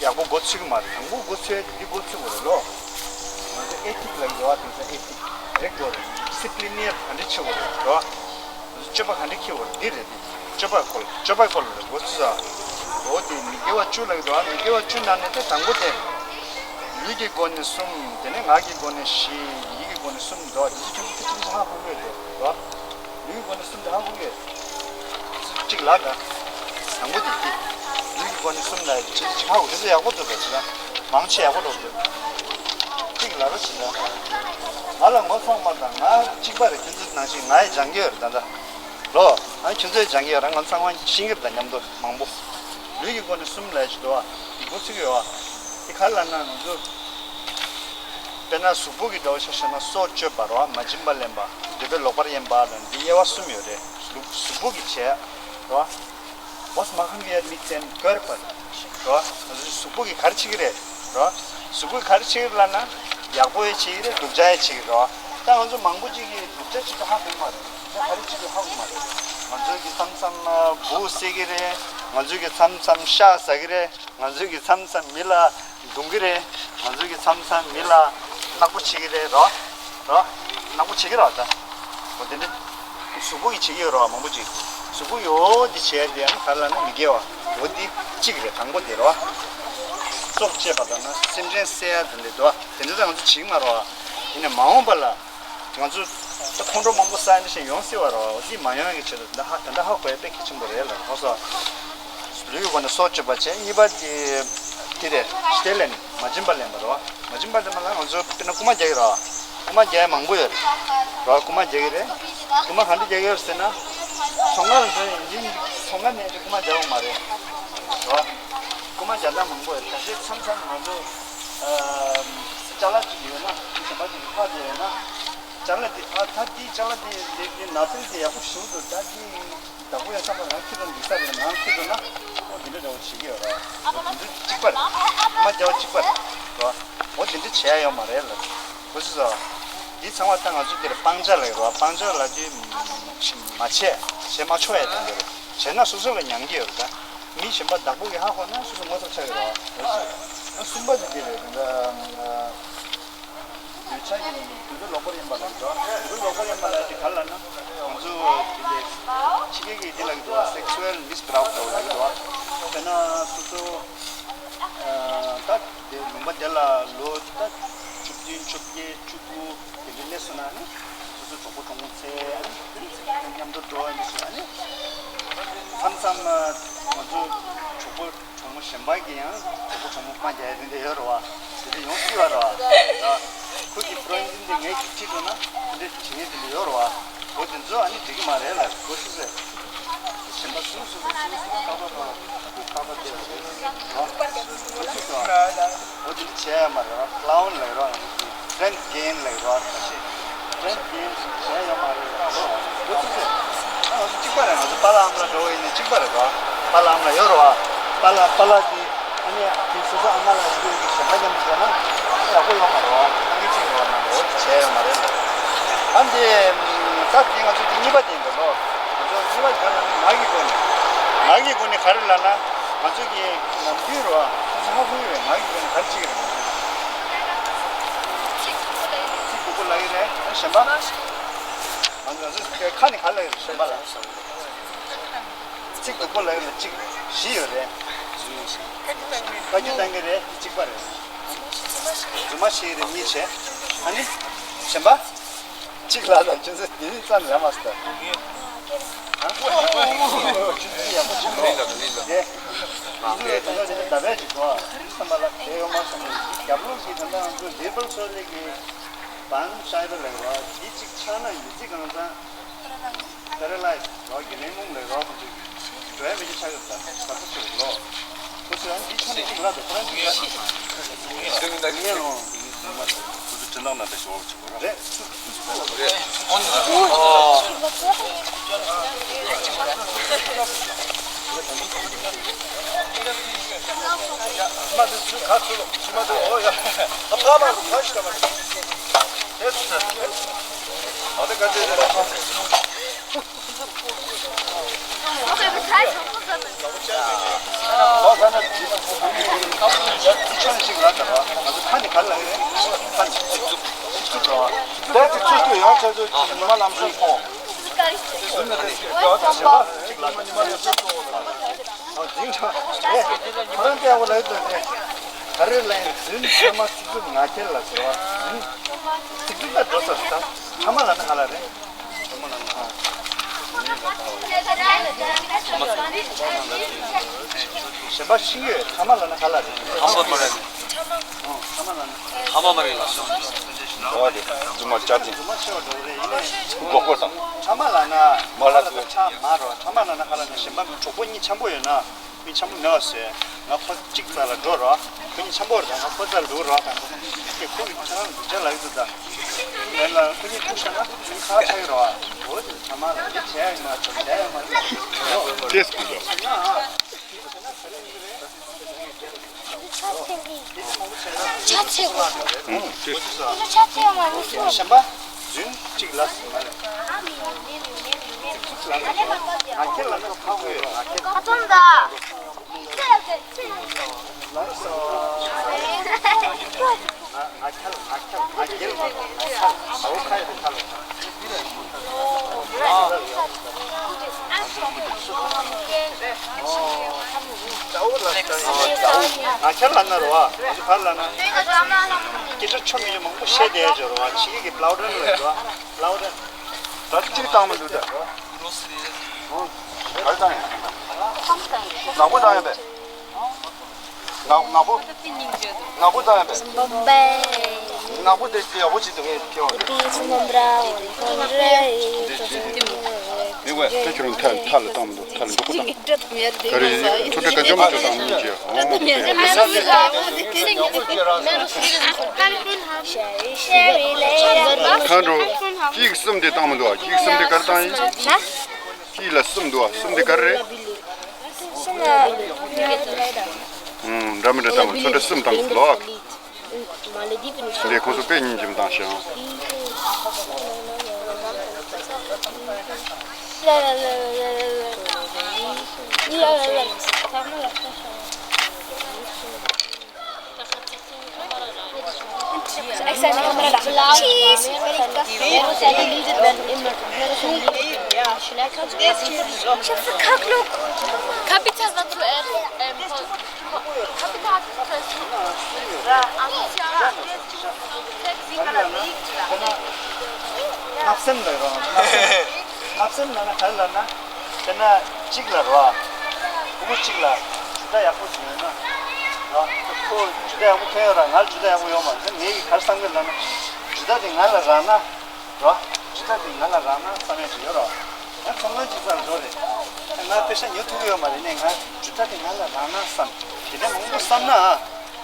ཡག་པོ་མགོ་ཚོད་ཀྱི་མ་རེད། དང་པོ་མགོ་ཚོད་ཡ་དེ་འདི་མགོ་ཚོད་དགོས་རེད་ལོ། ང་ཚོ་ཨེ་ཐིག་ལབ་ཀྱི་འདུག་བ། དེང་སང་ཨེ་ཐིག་རེད་དགོས་རེད། ཌི་སི་པི་ལིན་ནི་ཡར་ག་འདྲ་བྱེད་དགོས་རེད་དོ། ང་ཚོ་སྤྱོད་པ་ག་འདྲ་འཁྱེར་དགོས་རེད། འདི་རེད། འདི་སྤྱོད་པ་སྐོར་ལ། སྤྱོད་པའི་སྐོར་ལ་རེད། མགོ་ཚོད་ས། འོ་དེ་མི་དགེ་བ་བཅུ་ལབ་ཀྱི་འདུག་བ། མི་དགེ་བ་བཅུ་ནང་ནས་དེ་དང་པོ་དེ། ལུས་ཀྱི་སྒོ་ནས་གསུམ། དེ་ནས་ངག་གི་སྒོ་ནས་བཞི། ཡིད་ཀྱི་སྒོ་ནས་གསུམ་འདུག་དེ་ཚོ་ཁྱོད་ཚོ་ཁྱི་ཁྱི་ཧ་གོ་གི་ཡོད་རེད་བ། ལུས་ཀྱི་སྒོ་ནས་གསུམ་དེ་ཧ་གོ་གི་ཡོད། གཅིག་ལ་ད། དང་པོ་དེ་དེ། ལུས་ཀྱི་སྒོ་ནས་གསུམ་ལ་ཁྱི་ཁྱི་ཧ་གོ། ཁྱོད་ཚོ་ཡག་པོ་འདུག་ད་ཅི་ལ། མང་ཆེ་ཡག་པོ་འགྲོ་གི་འདུག་གཅིག་ལ་རོ་ཅི་ལ། ང་ལ་ངོ་ཚ་མ་དང་། ང་གཅིག་པ་རེད། ཁྱོད་ཚོ་ནང་བཞིན་ང་ཡི་སྦྱང་གི་ཡོད་རེད་ད་ད། ལོ། ཨ་ཁྱོད་ཚོས་སྦྱང་གི་ཡོད་རེད། ང་ཚང་མ་ཤེས་ཀྱི་རེད་ད་མཉམ་དུ་མང་པོ། ལུས་ཀྱི་སྒོ་ནས་གསུམ་ལབ་ཅིག་འདུག་བ། འདི་མགོ་ཚོད་ཀྱི་ཡོད་བ། འདི་ག་རེ་ལབ་ན་ང་ཚོ། དཔེར་ན་གཟུགས་པོ་གི་འདྲ་བོ་ཆ་བཞག་ན་སྲོག་གཅོད་པ་རེད་བ། མ་བྱིན་པ་ལེན་པ། འདོད་པས་ལོག་པར་གཡེམ་པ་ལ་འདི་དབྱེ་བ་གསུམ་ཡོད་རེད། གཟུགས་གཟུགས་པོ་གི་བྱས་རེད་བ། Was machen wir mit dem Körper? རེད་བ། ང་ཚོ་གཟུགས་པོ་གི་ག་རེ་བྱེད་ཀྱི་རེད། རེད་བ། གཟུགས་པོ་གི་ག་རེ་བྱེད་ཀྱི་རེད་ལབ་ན། ཡག་པོ་ཡང་བྱེད་ཀྱི་རེད། སྡུག་ཅག་ཡང་བྱེད་ཀྱི་རེད་བ། ད་ང་ཚོ་མང་པོ་ཅིག་གིས་སྡུག་ཅག་བྱེད་དུས་ཧ་གོ་གི་མ་རེད། སྡུག་ཅག་ག་རེ་བྱེད་དུས་ཧ་གོ་གི་མ་རེད། ང་ཚོ་གིས་མཚམས་མཚམས་འབུ་བསད་ཀྱི་རེད། ང་ཚོ་གིས་མཚམས་མཚམས་ཤ་ཟ་གི་རེད། ང་ཚོ་གིས་མཚམས་མཚམས་མི་ལ་རྡུང་གི་རེད། ང་ཚོ་གིས་མཚམས་མཚམས་མི་ལ་ནག་པོ་བྱེད་ཀྱི་རེད། རོ། རོ། ནག་པོ་བྱེད་ཀྱི་རེད་ད། འོ་དེ་འདྲ། གཟུགས་པོ་གིས་བྱེད་ཀྱི་ཡོད་རེད་བ། མང་པོ་ཅིག་གཟུགས་པོ་གིས་འོ་འདི་བྱས་དེ་ཡང་ག་རེ་ལབ་ན་མི་དགེ་བ། འོ་འདི་གཅིག་རེད། དང་པོ་དེ་རེད་བ། སྲོག་བཅད་པ་དང་ན་སེམས་ཅན་བསད་ཡ་དེ་འདྲ་འདུག་བ། དེ་འདྲ་ད་ང་ཚོ་བྱེད་ཀྱི་མ་རེད་བ། ཡིན་ནའི་མ་འོངས་པ་ལ། ང་ཚོ་ད་ཁོང་ཁྲོ་མང་པོ་ཟ་ཡ་འདི་བཞིན་ཡོང་སྲིད་པ་རེད་བ། འདི་མ་ཡོང་ཡ་གི་ཆེད་དུ་ད་ཧ་ད་ལྟ་ཧ་གོ་ཡ་དཔེ་གལ་ཆེན་པོ་རེད་ལ། ཧོ་སོ། ལུས་ཀྱི་སྒོ་ནས་སྲོག་གཅོད་པ་བྱས། གཉིས་པ་དེ་དེ་རེད། ཤི་ཏེ་ལེན། མ་བྱིན་པ་ལེན་པ་རེད་བ། མ་བྱིན་པ་ལེན་པ་ལ་ང་ཚོ་དཔེར་ན་རྐུ་མ་རྒྱག་གི་རེད་བ། རྐུ་མ་རྒྱག་ཡ་མང་པོ་ཡོད་རེད་བ། རྐུ་མ་རྒྱག་གི་རེད། རྐུ་མ་ག་འདྲ་རྒྱག་གི་ཡོད་ཟེར་ན། ཚོང་ཁང་ལ་འགྲོ་ཡིན་ཡིན། ཚོང་ཁང་ནས་ཀྱི་རྐུ་མ་རྒྱག་ཡོད་མ་རེད་བ། རྐུ་མ་རྒྱག་སྟངས་མང་པོ་ཡོད་རེད། ད་ཆ་མཚམས་མཚམས་ང་ཚོ་ཅ་ལག་ཅིག་ཡོད་ན། གཞན་པ་ཅིག་གི་ཕར་བསྡད་ཡོད་ན། ཅ་ལག་དེ་ཨ་ད་དེའི་ཅ་ལག་དེ་དེ་དེ་ནག་ཚལ་དེ་ཡག་པོ་ཞིག་འདུག་ད་དེ་བདག་པོ་ཡང་ཚང་མ་རང་ཁྱེར་འགྲོ་འདུག་ས་རེད། ནང་ཁྱེར་འགྲོ་ན་ཨོ་དེ་འདྲ་འདྲ་བོ་བྱེད་ཀྱི་ཡོད་ར། ཨོ་དེ་འདྲ་གཅིག་པ་རེད། མ་རྒྱག་པ་གཅིག་པ་རེད་ར། ཨོ་དེ་འདྲ་བྱེད་ཡ་ཡོད་མ་རེད་ལ། གོ་ཚོད་སོང་། འདི་ཚང་མ་ད་ང་ཚོ་འདིར་སྤང་བྱ་ལབ་ཀྱི་རེད་བ། སྤང་བྱ་ལབ་དུས་མ་བྱས་བྱེད་མ་ཆོག་ཡ་དེ་འདྲ་རེད། བྱས་ན་སོ་སོ་ལ་ཉམས་ཀྱི་ཡོད་རེད་ད། མི་གཞན་པ་བདག་པོ་གིས་ཧ་གོ་ན་སོ་སོ་ངོ་ཚ་ཆགས་ཀྱི་རེད་བ། པ་དེ་དེ་རེད། འདི་འདྲ་གདུལ་བྱ་ཡིན། དུད་འགྲོ་ལོག་པར་གཡེམ་པ་ལབ་འདུག་དུད་འགྲོ་ལོག་པར་གཡེམ་པ་ལབ་དེ་ག་ལབ་ན། ང་ཚོ་དེ་འདྲའི་ཕྱི་རྒྱལ་གྱི་དེ་ལབ་འདུག sexual misbrush ལབ་འདུག་དཔེར་ན་སོ་སོ་ད་དེ་ལུང་པ་དེ་ལ་ལོ་ད་བཅུ་བདུན་བཅོ་བརྒྱད་བཅུ་དགུ་དེ་འདྲའི་སླེབས་སོང་ན་ནི་སོ་སོ་གྲོགས་པོ་གྲོགས་མོ་འཚོལ། ཨ་ནི་མཉམ་དུ་འགྲོ། ཨ་ནི་སོ་ཨ་ནི་མཚམས་མཚམས་ང་ཚོ་གྲོགས་པོ་གྲོགས་མོ་གཞན་པ་གིས་ཡང་གྲོགས་པོ་གྲོགས་མོ་སྤང་རྒྱག་ཡ་དེ་འདྲ་ཡོད་རེད་བ། དེ་འདྲ་ཡོང་སྲིད་པ་རེད་བ། ད་ཁོ་གི་ཕོ་རོ་ཡིན་འདི་ངས་ཁྲིད་འགྲོ་ན་དེ་འདྲ་བྱེད་ཡ་དེ་འདྲ་ཡོད་རེད་བ། འོ་དེ་ཚོ་ཨ་ནི་འགྲིག་གི་མ་རེད་ལ་གོ་ཤེས་ཟེར། གཞན་པ་སུ་སུ་སུ་སུ་སུ་ཀ་པ་པ་ཀ་པ་དེ་རེད་བ། འོ་དེ་འདྲ་བྱས་ཡ་མ་རེད་བ། ཀ་ལའུན་ལབ་རོགས། ཕྲེན་ཌི་གྷེན་ལབ་རོགས། ཁ་ཤས་ཕྲེན་ཌི་གྷེན་བྱས་ཡོད་མ་རེད་བ། འོ་ཚོད་ཚོད། ཨ་ང་ཚོ་གཅིག་པ་རེད། ང་ཚོ་པཱ་ལགས་ཨ་མ་ལགས་འགྲོ་བ་ཡིན་ནའི་གཅིག་པ་རེད་བ། པཱ་ལགས་ཨ་མ་ལགས་ཡོད་རེད་བ། པཱ་ལགས་པཱ་ལགས་དེ་ཨ་ནི་དེ་སོ་སོ་ཨ་མ་ལགས་ཡིན་དུས་གཞན་པ་མཉམ་དུ་འགྲོ་ན་ཡག་པོ་ཡོད་མ་རེད་བ། ཨ་ནི་གཅིག་རེད་བ། ནང་འོ་དེ་བྱས་ཡོད་མ་རེད་ལ། ཨ་འདི་ད་དེ་ང་ཚོ་དེ་གཉིས་པ་དེ་ཡིན་པ་ལོ། ང་ཚོ་གཉིས་པ་ག་ལ་ངག་གི་སྒོ་ནས། ངག་གི་སྒོ་ནས་ག་རེ་ལབ་ན། ང་ཚོ་གི་ནམ་རྒྱུན་རོ། ང་ཚོ་ཧ་གོ་གི་རེད། ངག་གི་སྒོ་ནས་ག་རེ་བྱེད་ཀྱི་རེད། ང་ཚོ་ཚིག་སྡུག་པོ་ལབ་ཀྱི་རེད། ཨ་གཞན་པ། ང་ཚོ་ང་ཚོ་ཁ་ནས་ག་རེ་ལབ་ཀྱི་རེད། གཞན་པ་ལ་ཚིག་སྡུག་པོ་ལབ་ཀྱི་རེད། གཅིག་རེད། བཞི་ཡོད་རེད། བཀའ་བཀྱོན་བཏང་གི་རེད། དེ་གཅིག་པ་རེད། རྫུན་མ་བཤད་ཀྱི་རེད། གཉིས་བྱས། ཨ་ནི་གཞན་པ། གཅིག་ལ་ལ་ཁྱོད་ཚོ་དེ་ནི་རྩ་ནས་ལབ་མ་སོང་ད། ཧ། ཁྱོད་ཚོ་ཡག་པོ་བྱེད་རོགས། ལེ། ཁྱོད་ཚོ་ད་ལྟ་དེ་ད་བས་ཅིག་གོ། བསམ་པ་ལ་དེ་ཡོང་མ་སོང་ནས་རྒྱབ་ལོགས་ཀྱི་ད་ལྟ་ང་ཚོ་ལེ་བལ་ཚོ་ལེ་གི་བན་ཤའི་བ་ལ་རོ། དེ་གཅིག་ཆགས་ན་མི་ཚེ་གང་ཚང་པེ་ར་ལའི་སི་རོ། དགེ་ལེགས་རྨོངས་ལས་རོ། ཁོ་ཚོས་འགྲོ་ཡ་མི་ཚེ་ཆགས་ཡོད་ད། ག་ཚོད་ཆེ་རུ་ལོ། ཁོ་ཚོས་ཨ་ནི་འདི་ཆ་ནས་ཅིག་ལབ་དང་ཁོ་རང་ཅིག་ལབ། ཁོ་ཚོ་དྲི་ལན་ན་འདྲ་ཞིག་འོང་ཅིག་གོ་ར། རེད། མ་དེ་ཚུར་ག་ཚུར་ལོ། ཕྱི་མ་དེ་འོ་ཡ། ད་ཕ་མ་ག་ཞིག་ད་མ་དེ་ཚུར་ཨ་དེ་ག་ཚོད་རེད། ཁོ་རང་ལྟ་བུ་ལ་ཡོད་དོ་ནས། ག་རེ་ལ་ཡིན་རྫུན་ཕྲ་མ་ཚིག་རྩུབ་ངག་འཁྱལ་ལ་ཟེར་བ། རྫུན་ཚིག་རྩུབ་ལ་འགྲོ་ས་ད་ཕྲ་མ་ལབ་ན་ག་ལ་རེད། གཞན་པ་ཤི་ཡོད། ཕྲ་མ་ལབ་ན་ག་ལ་རེད། ཕྲ་མ་མ་རེད། ཕྲ་མ་ལབ་ན། ཕྲ་མ་མ་རེད་ལ། འདུ་མ་བྱ་ཅན། འདུ་མ་ཆེ་བ་འགྲོ་རེད། ཡིན་ནའི་མགོ་སྐོར་དང་། ཕྲ་མ་ལབ་ན། མ་ལ་ཕྲ་མ་རོ། ཕྲ་མ་ལབ་ན་ག་ལ་ནི་གཞན་པ་གྲོགས་པོ་གཉིས་འཆམ་པོ་ཡོད་ན། ཁོ་གཉིས་འཆམ་པོ་མེད་པ་བཟོས། ང་ཁོ་གཅིག་རྩ་ལ་འགྲོ་རོགས། ཁོ་གཉིས་འཆམ་པོ་རེད་ད། ང་ཁོ་རྩ་ལ་འགྲོ་རོགས་དང་། ཁོ་གཉིས་ཁོ་གི་ཁྱེད་རང་ལ་སྡུག་ཅག་ལབ་ཀྱི་འདུག་ད། ལན་ལ་ཁོ་གཉིས་ཐུག་ཤོར་ན་ཁོ་གཉིས་ཁ་ཆག་གི་རེད་བ། འོ་དེ་ཚང་མ་ལ་འདི་བྱས་ཡ་ཡིན་མ་ཚོ་བྱས་ཡ་མ་ཚོ། ཏེས་ཀུ་ལོ། ཆ་ཚེ་གོ། ཨུམ། ཆ་ཚེ་ཡོང་མ་མི་སྲིད། གཞན་པ་རྫུན་གཅིག་ལ་ཟིན་མ་རེད། ང་ཁྱེད་ལ་ནི་ཁ་ཁོས་ང་ཁྱེད་ཁ་ཚོམ་ད། ང་ཁྱེད་ང་ཁྱེད་ང་རྒྱལ་མ་གཏོང་། ང་ཁྱེད་ཟའོ་ཁ་ཡ་དེ་ཁ་ལ། ང་ཁྱེད་ལ་ན་རོ། ང་ཚོ་ག་ལ་ན། སྐད་ཆ་ཆོ་མི་ཆོ་མང་པོ་བཤད་བསྡད་ཡ་ཅིག་ཡོད་རེད་བ། ཕྱི་རྒྱལ་གྱི་ལའོ་ཌར་ལབ་ཡོད་རེད་བ། ལའོ་ཌར། ད་གཅིག་བཏང་མི་འདུག་ད། ག་རེ་བཏང་ཡ། ནག་པོ་བཏང་ཡ་པས། ནག་ནག་པོ། ནག་པོ་བཏང་ཡ་པས། ནག་པོ་དེ་ཡག་པོ་བྱེད་དུ་ངས་ཁྱེར་བ་རེད། མི་དགོས། ཁྱེད་རང་མཐའ་མཐའ་ལ་བཏང་མི་འདུག་མཐའ་ལ་འགྲོ་ཁོ་དང་། ག་རེ་ཐུགས་ཁྲལ་ག་ཚོད་མ་ཚོད་བཏང་མི་བྱེད་ཨང་། མཁའ་འགྲོ། གཅིག་གསུམ་དེ་བཏང་མི་འདུག་གཅིག་གསུམ་དེ་ག་རེ་བཏང་ཡིན། གཅིག་ལ་གསུམ་འདུག་གསུམ་དེ་ག་རེ་རེད། གསུམ་ལ་འདྲ་མི་འདྲ་བཏང་མི་ཚོ་འདྲ་གསུམ་བཏང་གི་ལོག་ལས་ཁོང་ཚོ་དཔེ་སྙིང་རྗེ་མོ་བཏང་ཤག Extend the camera down. Cheese. Capita Capita. ནགས་སེམས་ལ་རོ། ནགས་སེམས། ནགས་སེམས་ལབ་ན་ག་རེ་ལབ་ན། དཔེར་ན་གཅིག་ལ་རོ། ཕྲུ་གུ་གཅིག་ལ་ཇུ་ཏ་ཡག་པོ་བྱུང་ཡོད་ན། རོ། ཁོ་ཇུ་ཏ་ཡག་པོ་ཐོན་ཡོད་ར། ང་ལ་ཇུ་ཏ་ཡག་པོ་ཡོད་མ་རེད། ངས་ག་རེ་བསམ་གི་ལབ་ན། ཇུ་ཏ་དེ་ང་ལ་རག་ན། རོ། ཇུ་ཏ་དེ་ང་ལ་རག་ན་བསམ་ཡ་ཅིག་ཡོད་རོ། ང་ཚོང་ཁང་ཅིག་སར་འགྲོ་རེད། ང་པེ་ཤ་ཉོ་ཐུབ་ཀྱི་ཡོད་མ་རེད་ནས། ང་ཇུ་ཏ་དེ་ང་ལ་རག་ན་བསམ། དེ་འདྲ་མང་པོ་བསམ་ན།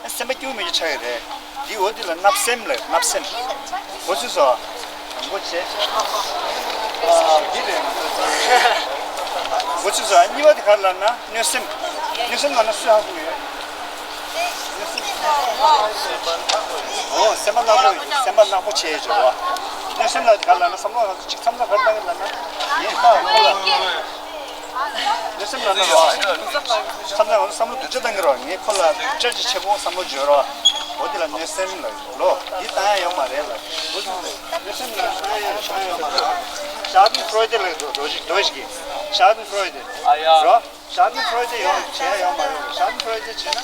ཨ། སེམས་པ་སྐྱིད་པོ་མེད་རྒྱུ་ཆགས་ཀྱི་རེད། འདི་འོ་འདི་ལ་བརྣབ་སེམས་ལབ། བརྣབ་སེམས། གོ་ཚོད་སོང་། རིན་པོ་ཆེ། ཨ། འདི་རེད། ང་ཚོ་གོ་ཚོད་སོང་། གཉིས་པ་དེ་ག་རེ་ལབ་ན་གནོད་སེམས། གནོད་སེམས་ལབ་ན་སུས་ཧ་གོ་ཡོད། ཨོ། སེམས་པ་ནག་པོ། སེམས་པ་ནག་པོ་བྱས་ཡོད་རེད་བ། གནོད་སེམས་ལབ་དེ་ག་རེ་ལབ་ན། བསམ་བློ་ང་ཚོ་གཅིག་མཚམས་མཚམས་ག་རེ་བཏང་གི་ལབ་ན། ངས་ལྟ་བ་ཁོ་ལ། གནོད་སེམས་ལབ་ན་རོ། མཚམས་མཚམས་ང་ཚོ་བསམ་བློ་སྡུག་ཅག་བཏང་གི་རོ། ངས་ཁོ་ལ་སྡུག་ཅག་ཅིག་བྱེད་དགོས་བསམ་བློ་བརྗོད་རོ། འོ་དེ་ལ་གནོད་སེམས་ལབ་ལོ། འདི་བཏང་ཡ་ཡོད་མ་རེད་ལབ། འོ་དེ་ལ་གནོད་སེམས་ལབ་བཏང་ཡ་ཡོད་བཏང་ཡ་ཡོད་མ་རེད། ཤཱ་ཏན་ཕྲོས་ཏེ་ལབ་འདུག་འགྲོ་ཞིག་འགྲོ་ཞིག་གིས། ཤཱ་ཏན་ཕྲོས་ཏེ། ཨ་ཡ། རོ། ཤཱ་ཏན་ཕྲོས་ཏེ་ཡོང་བྱས་ཡོད་མ་རེད། ཤཱ་ཏན་ཕྲོས་ཏེ་བྱས་ན།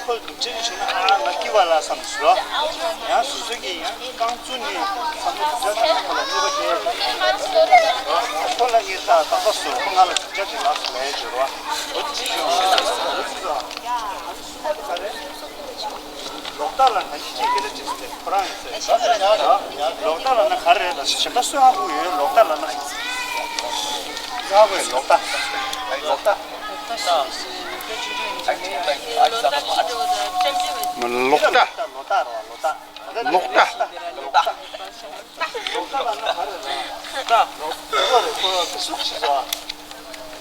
ཁོ་སྡུག་ཅག་ཅིག་བྱུང་ན། ཨ། ང་སྐྱིད་པ་ལ་བསམ་སོ། ཡང་སོ་སོ་གིས་ཡང་རྐང་བཙུགས་ནས་བསམ་བློ་སྡུག་ཅག་བཏང་ན་ཁོ་ལ་གནོད་པ་སྐྱེལ། ཁོ་ལ་ངས་ད་ད་ལྟ་སོ་ཁོ་ང་ལ་སྡུག་ཅག་ཅིག་ལབ་སོང་ལབ་ཡ་བྱོས་རོ། འོ་དེ་བྱེད་ཤོག་འོ་དེ་ཚོ། ཨ་ནི་གསུམ་པ་དེ་ག་རེ། ལོག་ལྟ་ལབ་ན་ཅི་ཅིག་སྐད་ཆ་དྲིས་ཏེ་ཁོ་རང་ཡིན་ཟེར། ལོག་ལྟ་ལབ་ན་ག་རེ་རེད་ལབ་ཟེར། གཞན་པ་སུས་ཧ་གོ་ཡོད། ལོག་ལྟ་ལབ་ན། སུས་ཧ་གོ་ཡོད། ལོག་ལྟ། ལོག་ལྟ། ལོག་ལྟ། ལོག་ལྟ་རེད་བ། ལོག་ལྟ། ལོག་ལྟ། ལོག་ལྟ་ལབ་ན་ག་རེ་རེད། ལྟ། ལོག་ལྟ་རེད། ཁོ་ལ་ཧྥེ་སུག་ཞེས་པ།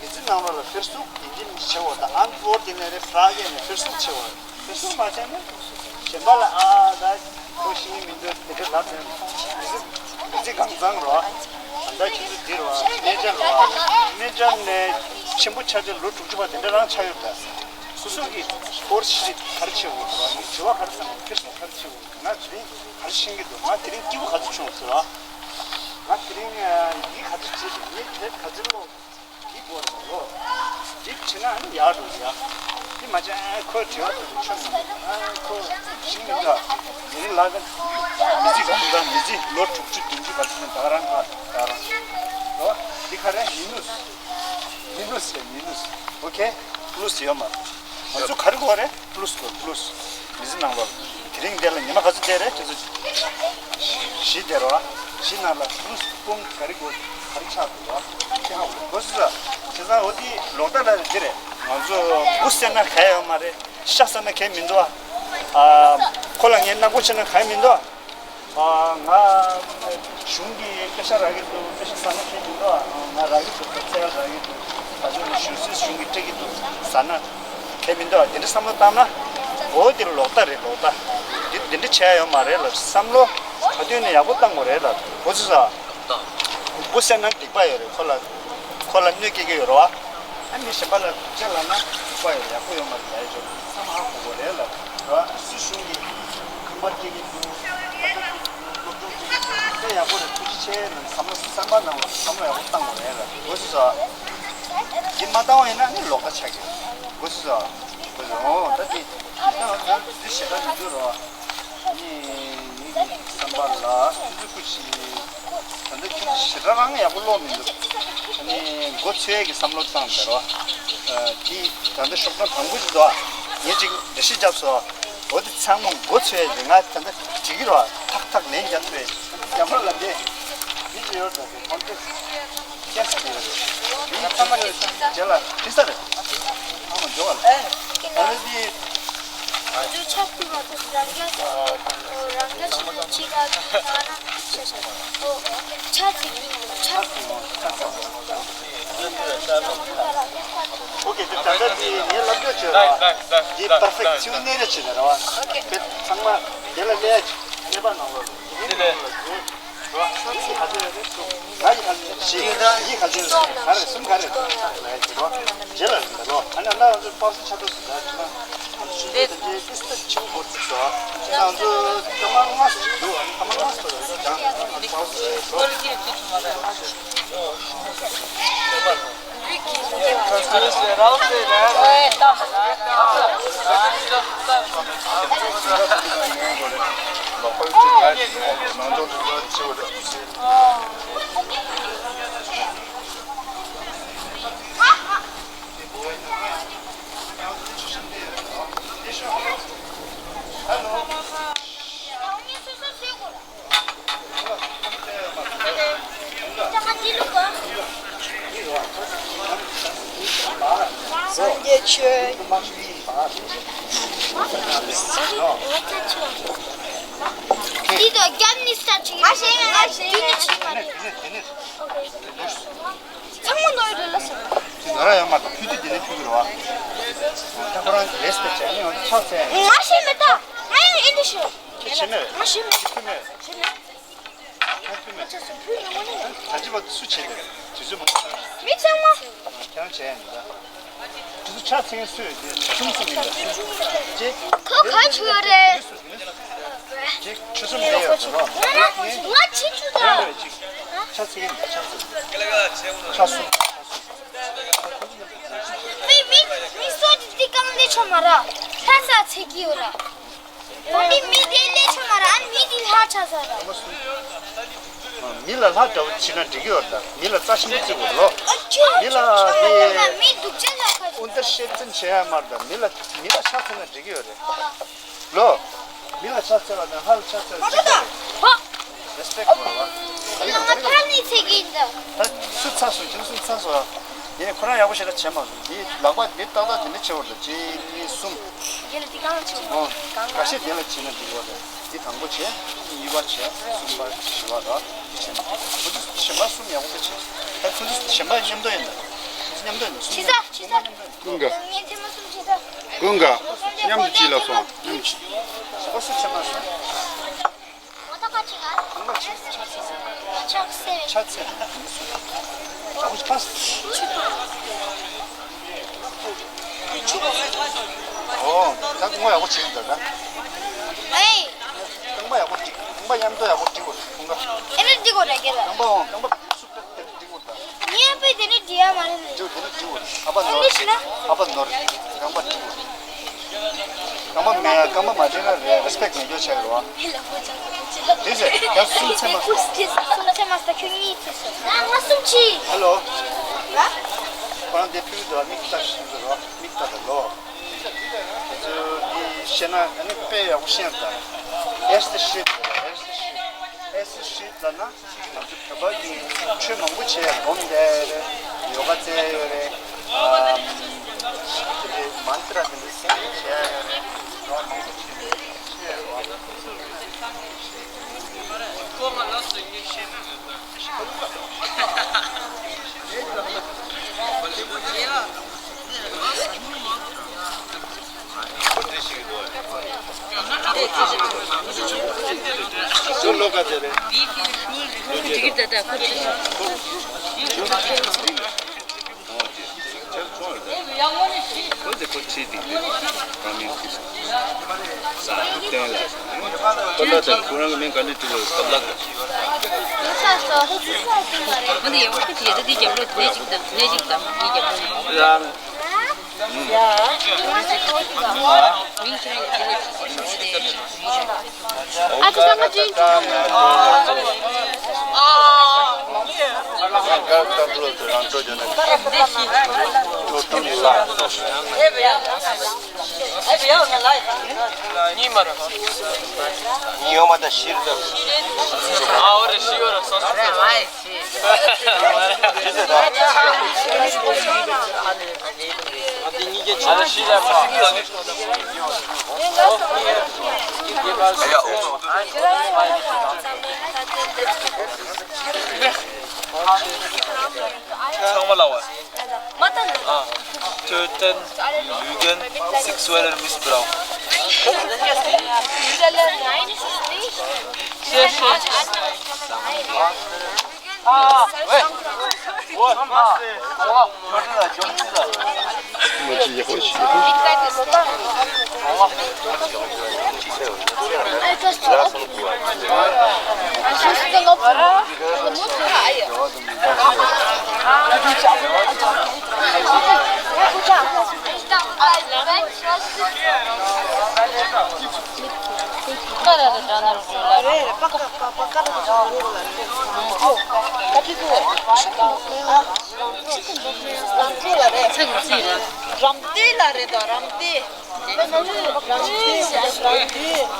མི་ཚེ་ནང་ལོགས་ལ་ཧྥེ་སུག་ཡིན་གཅིག་མིན་གཅིག་བྱེད་དགོས། ད་ཨན་ཝོར་དེ་ནས་རེད། ཧྥ་ར་གི་ནས་ཧྥེ་སུག་བྱེད་དགོས། ཧྥེ་སུག་མ་བྱས་ན་གཞན་པ་ལ། ཨ། ད་ཁོ་ཤེས་ཀྱི་མི་འདུག་དེ་འདྲ་ལབ་ནས། མི་ཚེ་མི་ཚེ་གང་བཟང་རོ། ད་ལྟ་ཁྱེད་ཚོ་འདི་རོ། མེ་ཇར་རོ། མེ་ཇར་ནས་ཆེན་པོ་ཆགས་ཆགས་ལོ་དྲུག་ཅུ་བ་དེ་འདྲ་རང་ཆགས་ཡོད་པ། སོ་སོ་གི་ཧྥོར་སི་ག་རེ་བྱེད་དགོས་རོ། དྲི་བ་ག་རེ་བསམ། ཧྥེ་སུག་ག་རེ་བྱེད་དགོས། ང་དེ་རིང་ག་རེ་ཤེས་ཀྱི་འདུག་ང་དེ་རིང་སྐྱིད་པོ་ག་ཚོད་བྱུང་ཟེར་བ། ང་དེ་རིང་ཡིག་ག་ཚོད་བྲིས་འདུག་ངས་དེབ་ག་ཚོད་ཀློག་འདི་དགོས་རེད་ལོ། འདི་བྱས་ན་ཨ་ནི་ཡག་འགྲོ་གི་ཡ། འདི་མ་བྱས། ཨ། ཁོས་དྲི་བ་དེ་ཚོ་ཆོད་མི་འདུག་ཨ། ཁོ་ཤེས་མི་འདུག་མི་ཚེ་ག་ཚོད་མི་ཚེ་ལོ་དྲུག་ཅུ་བདུན་ཅུ་ག་ཚོད་ནས་ད་རང་ག་ད་རང་ལོ། འདི་ག་རེ། མི་ནུས། མི་ནུས་ཟེར། མི་ནུས། ཨོ་ཁེ། ལུས་ཡོད་མ། ང་ཚོ་ག་རེ་དགོས་རེད། ལུས་དགོས། ལུས། མི་ཚེ་ནང་ལོགས་དེ་རིང་འདི་ལ་ཉི་མ་ག་ཚོད་བསྡད་རེད། དེ་ཚོ་བཞི་བསྡད་རོགས། བཞི་ནང་ལ་ལུས་ཀུན་ག་རེ་དགོས། ག་རེ་ཆགས་འདུག་རོགས། དེ་ཧ་གོ་དགོས་སོ། བྱས་ཙང་འོ་དེ་ལོག་ལྟ་ལ་འདི་རེད། ང་ཚོ་འབུ་བསད་ན་ག་ཡོད་མ་རེད། ཤ་བསད་ན་ག་མི་འདུག་ཨ། ཁོ་ལ་ངས་ནག་པོ་བྱས་ན་ག་མི་འདུག་ཨ། ང་གཞུང་གི་པེ་ཤ་རག་གི་འདུག་པེ་ཤ་ཟ་ན་ཁྱད་མི་འདུག་ང་རག་གི་འདུག་ཚལ་རག་གི་འདུག་ད་ཆ་ནས་ཞུ་སྲོལ་གཞུང་གིས་སྤྲད་ཀྱི་འདུག་ཟ་ན་ཁྱད་མི་འདུག་དེ་འདྲ་བསམ་བློ་བཏང་ན། འོ་འདི་ལོག་ལྟ་རེད། ལོག་ལྟ། འདི་འདི་འདྲ་བྱས་ཡོད་མ་རེད་ལབ། བསམ་བློ་ག་དུས་ནས་ཡག་པོ་བཏང་དགོས་རེད་ལབ། འོ་ཙི་ཙི། འབུ་བསད་ན་སྡིག་པ་ཡོད་རེད། ཁོ་ལ་ཁོ་ལ་གནོད་སྐྱེལ་གྱི་ཡོད་རེད་བ། ཨ་ནི་གཞན་པ་ལ་སྡུག་ཅག་ལབ་ན་སྡིག་པ་ཡོད་རེད། ཡག་པོ་ཡོད་མ་རེད་ལབ་ཡ་ཅིག་བསམ་ཧ་གོ་དགོས་རེད་ལབ་རེད་བ། སྲིད་གཞུང་གིས་ཁང་པ་སྤྲད་ཀྱི་འདུག་ད་ལྟ་སློབ་སྦྱོང་སྤྲད་ཀྱི་འདུག་དེ་ཡག་པོ་རེད། ཐུགས་རྗེ་ཆེ་ལབ་བསམ་བློ། བསམ་པ་ནང་ལ་བསམ་བློ་ཡག་པོ་བཏང་དགོས་རེད་ལབ། འོ་ཙི་ཙི། འདི་མ་བཏང་བ་ཡིན་ན་ནི་ལོག་ལྟ་ཆགས་ཀྱི་རེད། འོ་ཙི་ཙི། འོ་ཙི་ཙི། འོ་ད་འདི་འདི་ད་ང་ཚོ་འདི་ཞེ་དྲག་མི་འདུག་རོ། ཨ་ནི་ངེད་ཀྱི་བསམ་པ་ལ་སོ་སོའི་སྐུ་མཁྱེན། ད་ལྟ་ཁྱོད་ཚོ་ཞེ་དྲག་རང་ཡག་པོ་ཀློག་མི་འདུག་ཨ་ནི་མགོ་ཚོས་ཀྱི་བསམ་བློ་བཏང་བསྡད་རོགས། ཨ། དེ་ད་ལྟ་ཤོག་གྲངས་དང་པོ་ཞིག་འདུག་ཨ། ངས་ཅིག་འགྲེལ་བཤད་བརྒྱབ་སོང་། འོ་དེ་ཚང་མ་མགོ་ཚོས་ཀྱི། ང་ད་ལྟ་བྲིས་ཀྱི་རོགས། ཐག་ཐག་ལན་རྒྱག་ཐུབ་པས། རྒྱ་མ་ལ་འདི་མི་ཅི་ཡོད་ད་དེ་ཁོང་ཚོས་སྐད་ཆ་དེ་ཡོད་རེད། མི་ཚང་མ་རྗེས་ལ་བྲིས་ས་རེད། ཚང་མ་འཇོག་པ་རེད། ད་ལྟ་འདི། ང་ཚོའི་ཆབ་ཁུལ་མ་གཏོགས་རང་རྒྱལ་རང་རྒྱལ་ཆེ་ཆེ་ག་ང་ན་ཆེ་ཆེ་ཆ་ཚིག་ཆ་ཚིག་ཨོ་ཁེ། དེ་ད་ལྟ་འདི་ངས་ལབ་རྒྱུ་བྱོས་ར། འདི་པར་ཕེག་ཚིག་གནས་རེ་བྱེད་ནས་ར་བ། ཨོ་ཁེ། དེ་ཚང་མ་དེ་ལ་གནས་ཡ་གནས་པ་གནང་རོགས། དེ་ནས་ང་ཡི་ག་ཚོད་རེད། ང་ཡི་ག་ཚོད་བཞི། ཡི་ག་ཚོད་རེད། ག་རེ་གསུམ་ག་རེ་རེད། ལ་ཡ་བྱེད་རོགས། རྗེས་ལ་རེད་ལོ། ཨ་ནི་ང་ཚོ་པགས་སུ་ཆ་ཏོག་སུ་ད་བྱེད་ན། འདི་དང་རྒྱབ་ནི་ས་ཆེ་གི་ང་ཞེ་ཡང་ང་ཞེ་ཡང་། ཚང་མ་ནོར་རེད་ལ་ཟེར། དེ་ང་རང་ཡང་མ་དང་ཕུལ་དུས་དེ་ནས་ཕུལ་གི་རེད་བ། ད་ཁོ་རང་རེས་པས་བྱས་ནས་ཡང་ཕྱག་འཚལ། ང་ཞེ་མེད་ད། ང་ཡང་ཨེ་འདྲ་ཞེ། ཁྱེད་བྱེད་མེད། ང་ཞེ་མེད། ཕུལ་མེད། ཞེ་མེད། ང་ཕུལ་མེད། ང་ཆ་སོ་ཕུལ་ཡོང་བ་ནི། ད་ཅི་བ་སུ་བྱེད་དེ་དུས་ཚོད་མང་། མི་ཚང་མ། ཁྱེད་རང་བྱས་ཡིན་ད། དུས་ཚོད་ཕྱག་འཚལ་མཁན་སུ་ཡོད་དེ་གསུམ་གསུམ་ཡིན་ད། ཅེ། ཁོ་ག་ཆུ་ཡོད་རེད། ཅེ་ཆུ་གསུམ་བསྡད་ཡོད་ཟེར་རོ། ང་ང་ཆི་ཆུ་ད། ཁྱེད་རང་རེད་ཅིག་ཕྱག་འཚལ་གྱིན་ད་ཕྱག་འཚལ། ཕྱག་གསུམ། མི་མི་མི་སོ་དེ་དེ་གང་ལས་ཆོ་མ་ར། ལྷ་ས་ཚེ་གི་ཡོད་ར། མི་མི་དེ་ལས་ཆོ་མ་ར། ཨ་མི་དེ་ལྷ་ཆ་ས་ར། མི་ལ་ལྷ་འདྲ་བོ་བྱིན་ན་འགྲིག་གི་ཡོད་ད། མི་ལ་རྩ་ཆེན་པོ་བརྩི་དགོས་ལོ། མི་ལ་དེ་མི་སྡུག་ཅན་ལ་ཁ་ཨུན་ཏར་ཤེད་ཙམ་བྱེད་ཡ་མ་རེད་ད། མི་ལ་མི་ལ་ཕྱག་འཚལ་ན་འགྲིག་གི་ཡོད་རེད་ལོ། མི་ལ་ཕྱག་འཚལ་བ་དང་ལྷ་ལ་ཕྱག་འཚལ་བ་གཅིག་པ་རེད། ཧོ། རེ་སི་པེག་དགོས་རེད་བ། ང་ཕར་ནས་ཚེ་གི་ཡིན་ད། ད་སུ་ཚ་སོང་། ཁྱེད་སུ་ཚ་སོང་། ཡིན་ནའི་ཁོ་རང་ཡག་པོ་ཞེ་དྲག་བྱས་མ་སོང་། འདི་ལག་པ་འདི་ཏག་ཏག་དེ་འདྲ་བྱེད་བར་དུ་གཅིག་གཉིས་གསུམ། དེ་ལ་འདི་གང་བྱེད། ཨོ། འགའ་ཤས་དེ་ལ་བྱེད་ན་འགྲིག་གི་རེད། འདི་དང་པོ་བྱས། གཉིས་པ་བྱས། གསུམ་པ་བཞི་པ་ར། འདི་བྱས་ན་ཁོ་ཚོ་གཞན་པ་གསུམ་ཡག་པོ་བྱས། ད་ཁོ་ཚོ་གཞན་པ་མཉམ་དུ་ཡིན་ད། མཉམ་དུ་ཡིན་ད། གསུམ་ཡག་པོ་བྱས། ཀུན་དགའ། ངས་ཐེངས་མ་གསུམ་བྱས་ད། ཀུན་དགའ། མཉམ་དུ་གཅིག་ལ་སོང་། མཉམ་གཅིག་གཞན་པ་སུ་བྱས་མ་སོང་། ང་ད་ཁ་ཅིག་ཨ། ང་ཆགས་སེ། ཆགས་སེ། ཨོ། ད་ཁོ་ཅིག་ཕ། ཨོ། ད་ཁོ་ཡག་པོ་བྱེད་འདུག་ད། ཨེ། རྐང་པ་ཡག་པོ་སྒྲིག་རྐང་པ་མཉམ་དུ་ཡག་པོ་སྒྲིག་དགོས་རེད་ཁོང་ཁ། ཨེ་ནི་སྒྲིག་དགོས་རེད་རྒན་ལགས། རྐང་པ་འོང་རྐང་པ་སུ་ཏག་ཏག་སྒྲིག་དགོས་རེད་ད། ངས་དཔེ་དེ་ནི་སྒྲིག་ཡ་མ་རེད་ནི། སྒྲིག་དེ་ནི་སྒྲིག་དགོས་རེད། ཨ་ཕ་ནོར། ཨེ་ནི་ཤི་ན། ཨ་ཕ་ནོར། རྐང་པ་སྒྲིག་དགོས་རེད། རྐང་པ་མེད་ཡ་རྐང་པ་མ་སྒྲིག་ན་རེད་རེ་སི་པེག་མེད་རྒྱུ་ཆགས་ཡོད་རེད་བ། དེ་ཟེར་ཡ་གསུམ་ཚད་མ་སོང་། གསུམ་ཚད་མ་སོང་ཁྱོད་གཉིས་ཚད་སོང་། ང་གསུམ་ཅི། ཧེ་ལོ། ཁོ་རང་དེ་ཕུལ་འདུག་མིག་ལྟ་ཤིག་འདུག་རོ། མིག་ལྟ་དང་ལོ། དེ་ཚོ་འདི་ཤེས་ན་ཨ་ནི་དཔེ་ཡག་པོ་ཤེས་ཡ་ད། ཨེ་སི་ཤིད། ཨེ་སི་ཤིད། ཨེ་སི་ཤིད་ལ་ན་ང་ཚོ་བོད་པ་གི་ཆོས་མང་པོ་བྱས་སྒོམ་བསྡད་རེད། ཡོ་ག་རྩེ་ཡོད་རེད། ཨམ། དེ་འདྲའི་མན་ཏྲ་དེ་འདྲའི་སེམས་བྱས་ཡོད་རེད། ནོར་མང་པོ་བྱས་ཡོད་རེད། རང་། གཉིས་ཡོད་མ་ད་ཤིར་ད། ཨ་འོ་རེ་ཤི་ཡོད་ར་སོ་སོ། ཚང་མ་ལ་བ། ཐོས་ལྡན། ལུས་རྒན། སེག་སུ་ཨལ་མིས་བྷི་རའུ། རམ་ཏེ་ལ་རེད་དོ། རམ་ཏེ། རམ་ཏེ། རམ་ཏེ། རམ་ཏེ།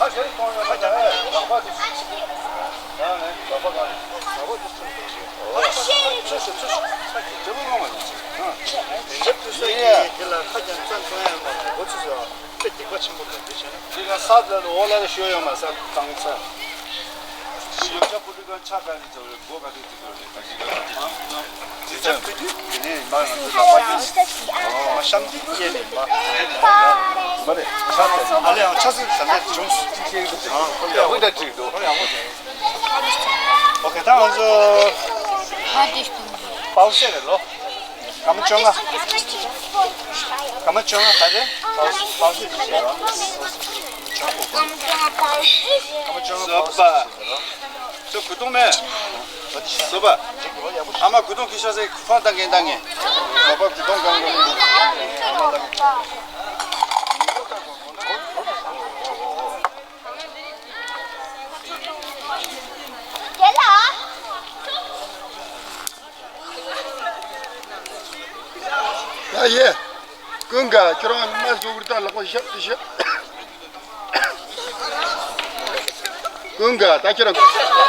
ཁ་ཤས་གཏོང་ཡོད་ན་ད་ལག་པ་དེ་ཡང་ནས་ལག་པ་གང་ལག་པ་དེ་ཆུང་ཆུང་རེད། ཨོ་ཤེ། ཆུ་ཤོག་ཆུ་ཤོག་ཆུ་ཤོག་ཆུ་ཤོག་ཆུ་ཤོག་ཆུ་ཤོག་དེ་ལ་ཁ་རྒྱབ་རྩ་འགྲོ་ཡ་མ་རེད། འགོ་ཚུགས་སོ། དཔེ་སྡིག་པ་ཆེན་པོ་རེད། དེ་བྱས་ན་དེ་ལ་ས་དེ་ལ་འོག་ལ་ཤོད་ཡོད་མ་ས་གང་ས། ཡོ་བྱད་ཕུ་ལུ་གང་ཆ་ག་ནས་འཛོ་རེད། སྒོ་ག་དེ་དེ་དེ་ཚོ་བོད་དུ་དེ་ནས་མ་ང་ཚོ་ལག་པ་ཡིན། ཨོ་གཤམ་དེ་སྐྱེས་ནས་མ། མ་རེད། ཆ་ཚང་ཨ་ལེ་ཡང་ཆ་ཚང་ཟམ་པའི་བྱུང་སུ་ཅིག་སྐྱེས་ཡོད་དེ། ཨོ་ཁོ་ལ་ཧུ་ད་ཅིག་འདུག་ཨོ་ཁེ་ད་ང་ཚོ་པའོ་ཤེ་རེད་ལོ། སྐར་མ་བཅོ་ལྔ། སྐར་མ་བཅོ་ལྔ་ག་རེ། པའོ་པའོ་ཤེ་ཅིག་བྱས་རོགས། སྐར་མ་བཅོ་ལྔ་པའོ་ཤེ་ཅིག་བྱས་རོགས། ཁྱོད་གོས་ཐུང་མེད། བཟོ་པ། ཨ་མ་གོས་ཐུང་གི་ཤ་ཟེར་ཁོང་ལྟ་ངན་ལྟ་ངན། བཟོ་པ་གོས་ཐུང་གང་གང་མི་འདུག་ཨ་མ་ལྟ་ངན། ཡ་ཡེ། ཀུན་དགའ་ཁྱོད་རང་མ་བཟོ་བར་ད་ལག་པ་ཞབས་ཏུ་ཞབས། ཀུན་དགའ་ད་ཁྱོད་རང་།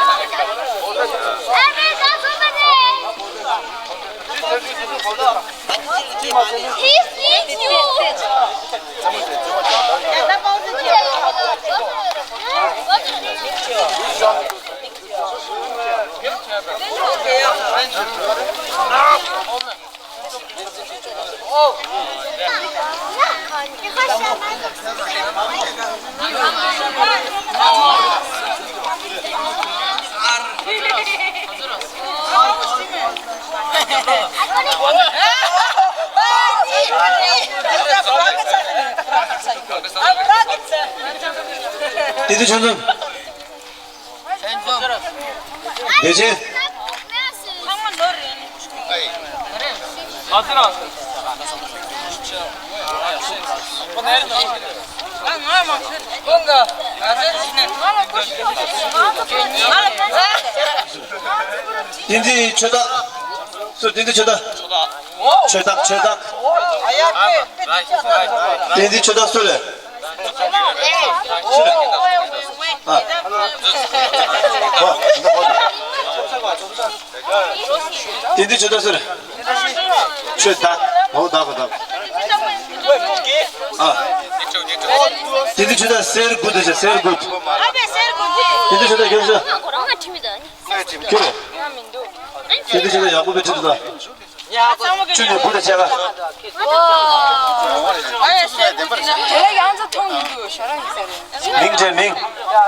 དེ་དུས་ཆུང་ཆུང་། བདེ་ཆེན། བསྟན་འཛིན་ཆོས་བདག་སུ། བསྟན་འཛིན་ཆོས་བདག་ཆོས་བདག་ཆོས་བདག་བསྟན་འཛིན་ཆོས་བདག་སུ་རེད། ཨ། ཨོ། དེ་འདི་ཆོས་བདག་ཟེར། ཆོས་བདག་འོ་བདག་གོ་བདག་ཨ། དེ་འདི་ཆོས་བདག་སེར་དགུ་དེ་ཆོས་སེར་དགུ། དེ་འདི་ཆོས་བདག་ཁྱོད་ཚོ། ཁྱོད། དེ་འདི་ཆོས་བདག་ཡག་པོ་བེད་སྤྱོད་དུ་ད། ཆུ་ནས་བུ་དང་བྱ་ག་མིང་བྲིས་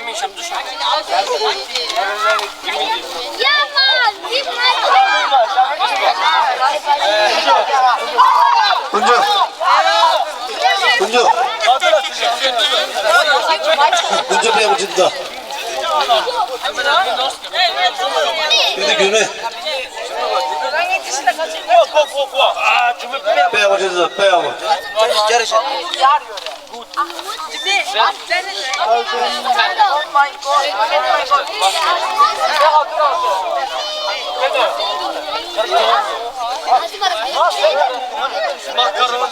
མིང་། ཀུན་སྤྱོད། ཀུན་སྤྱོད། ཀུན་སྤྱོད་དཔེ་ཡག་པོ་བྱེད་འདུག་དེ་དུས་རྒྱུན་མེད། དཔེ་ཡག་པོ་བྱེད་འདུག་དཔེ་ཡག་པོ། Макароны.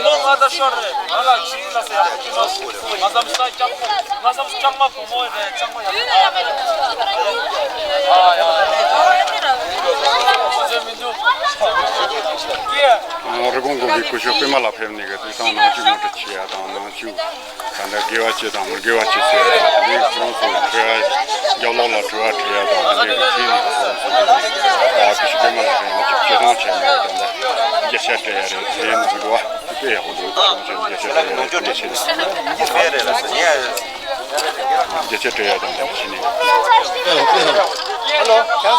ང་ཚོ་ཤོར་རེད། ང་ལ་ཁྱི་ལ་ཟེར་ཡག་ཁྱི་མ་ང་ཚོ་ལྕང་མ་བུ་མོ་རེད། ལྕང་མ་ཡག་པོ་ཨ་ཡ་ཁོ་ཚོའི་མི་འདུག་ཀྱེ། རི་ཀོན་ཀོན་གྱི་སྐུ་ཞབས་པད་མ་ལ་ཕེབས་ནས་གི་དུས་དང་ནང་ཆུ་མུ་ཏྲ་བྱེད་ཡ་དང་ནང་ཆུ། ད་ལྟ་དགེ་བ་བྱེད་དང་མི་དགེ་བ་བྱེད་ཟེར་ཡ་དང་དེ་ནས་ཁོང་ཚོ་གྲོས་ཡ་རྒྱབ་ལོགས་ལ་གྲོས་བ་བྱེད་ཡ་དང་དེ་འདྲའི་བྱས་ནས་ཁོང་ཚོ་ཨ་ཀི་ཤི་པད་མ་ལ་ཕེབས་ནས་ཅིག་ཆེད་སོང་བྱས་ནས་ད་ལྟ་བརྒྱ་ཆ་སྤྲད་ཡ་རེད། དེ་ནང་གི་འགྲོ་བ་དཔེ་ཡག་པོ་འདུག་ཁོང་ཚོས་བརྒྱ་ཆ་སྤྲད་ཡ་རེད། དེ་བྱས་ནས་བརྒྱ་ཆ་སྤྲད་ཡ་དང་དེ་བྱས་ནས། ཧ་ལོ།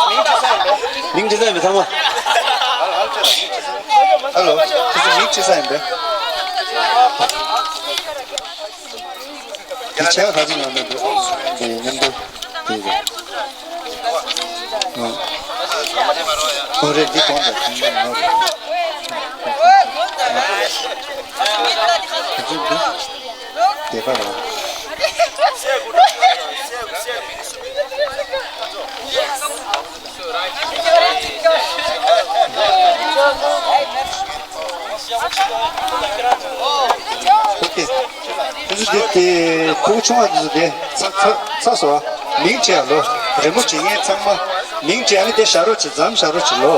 མིང་ཅི་ཟེར་ཡིན་པས། མིང་ཅི་ཟེར་ཡིན་པས་ཚང་མ། ཧ་ལོ། ཁྱེད་ཚོ་མིང་ཅི་ཟེར་ཡིན་པས། འདི་བྱས་ཁ་ཅིག་ཡོང་ན་འདུག་དེ་མཉམ་དུ་དེ་རེད། ཨོ་རེད། འདི་གོང་དུ་གང་ཡིན་ནོ། ཁ་ཅིག་འདུག་དེ་ག་རེད། ཨོ་ཀེ། དེ་ཚོ་དེ་དེ་ཕྲུ་གུ་ཆུང་བ་དེ་ཚོ་དེ་ཚ་ཚ་ཚ་སོ། མིང་བྱས་ལོ། རི་མོ་བྱེད་མཁན་ཚང་མ་མིང་བྱས་ཨ་ནི་དེ་བཞག་རོགས་བྱེད། མཚམས་བཞག་རོགས་བྱེད་ལོ།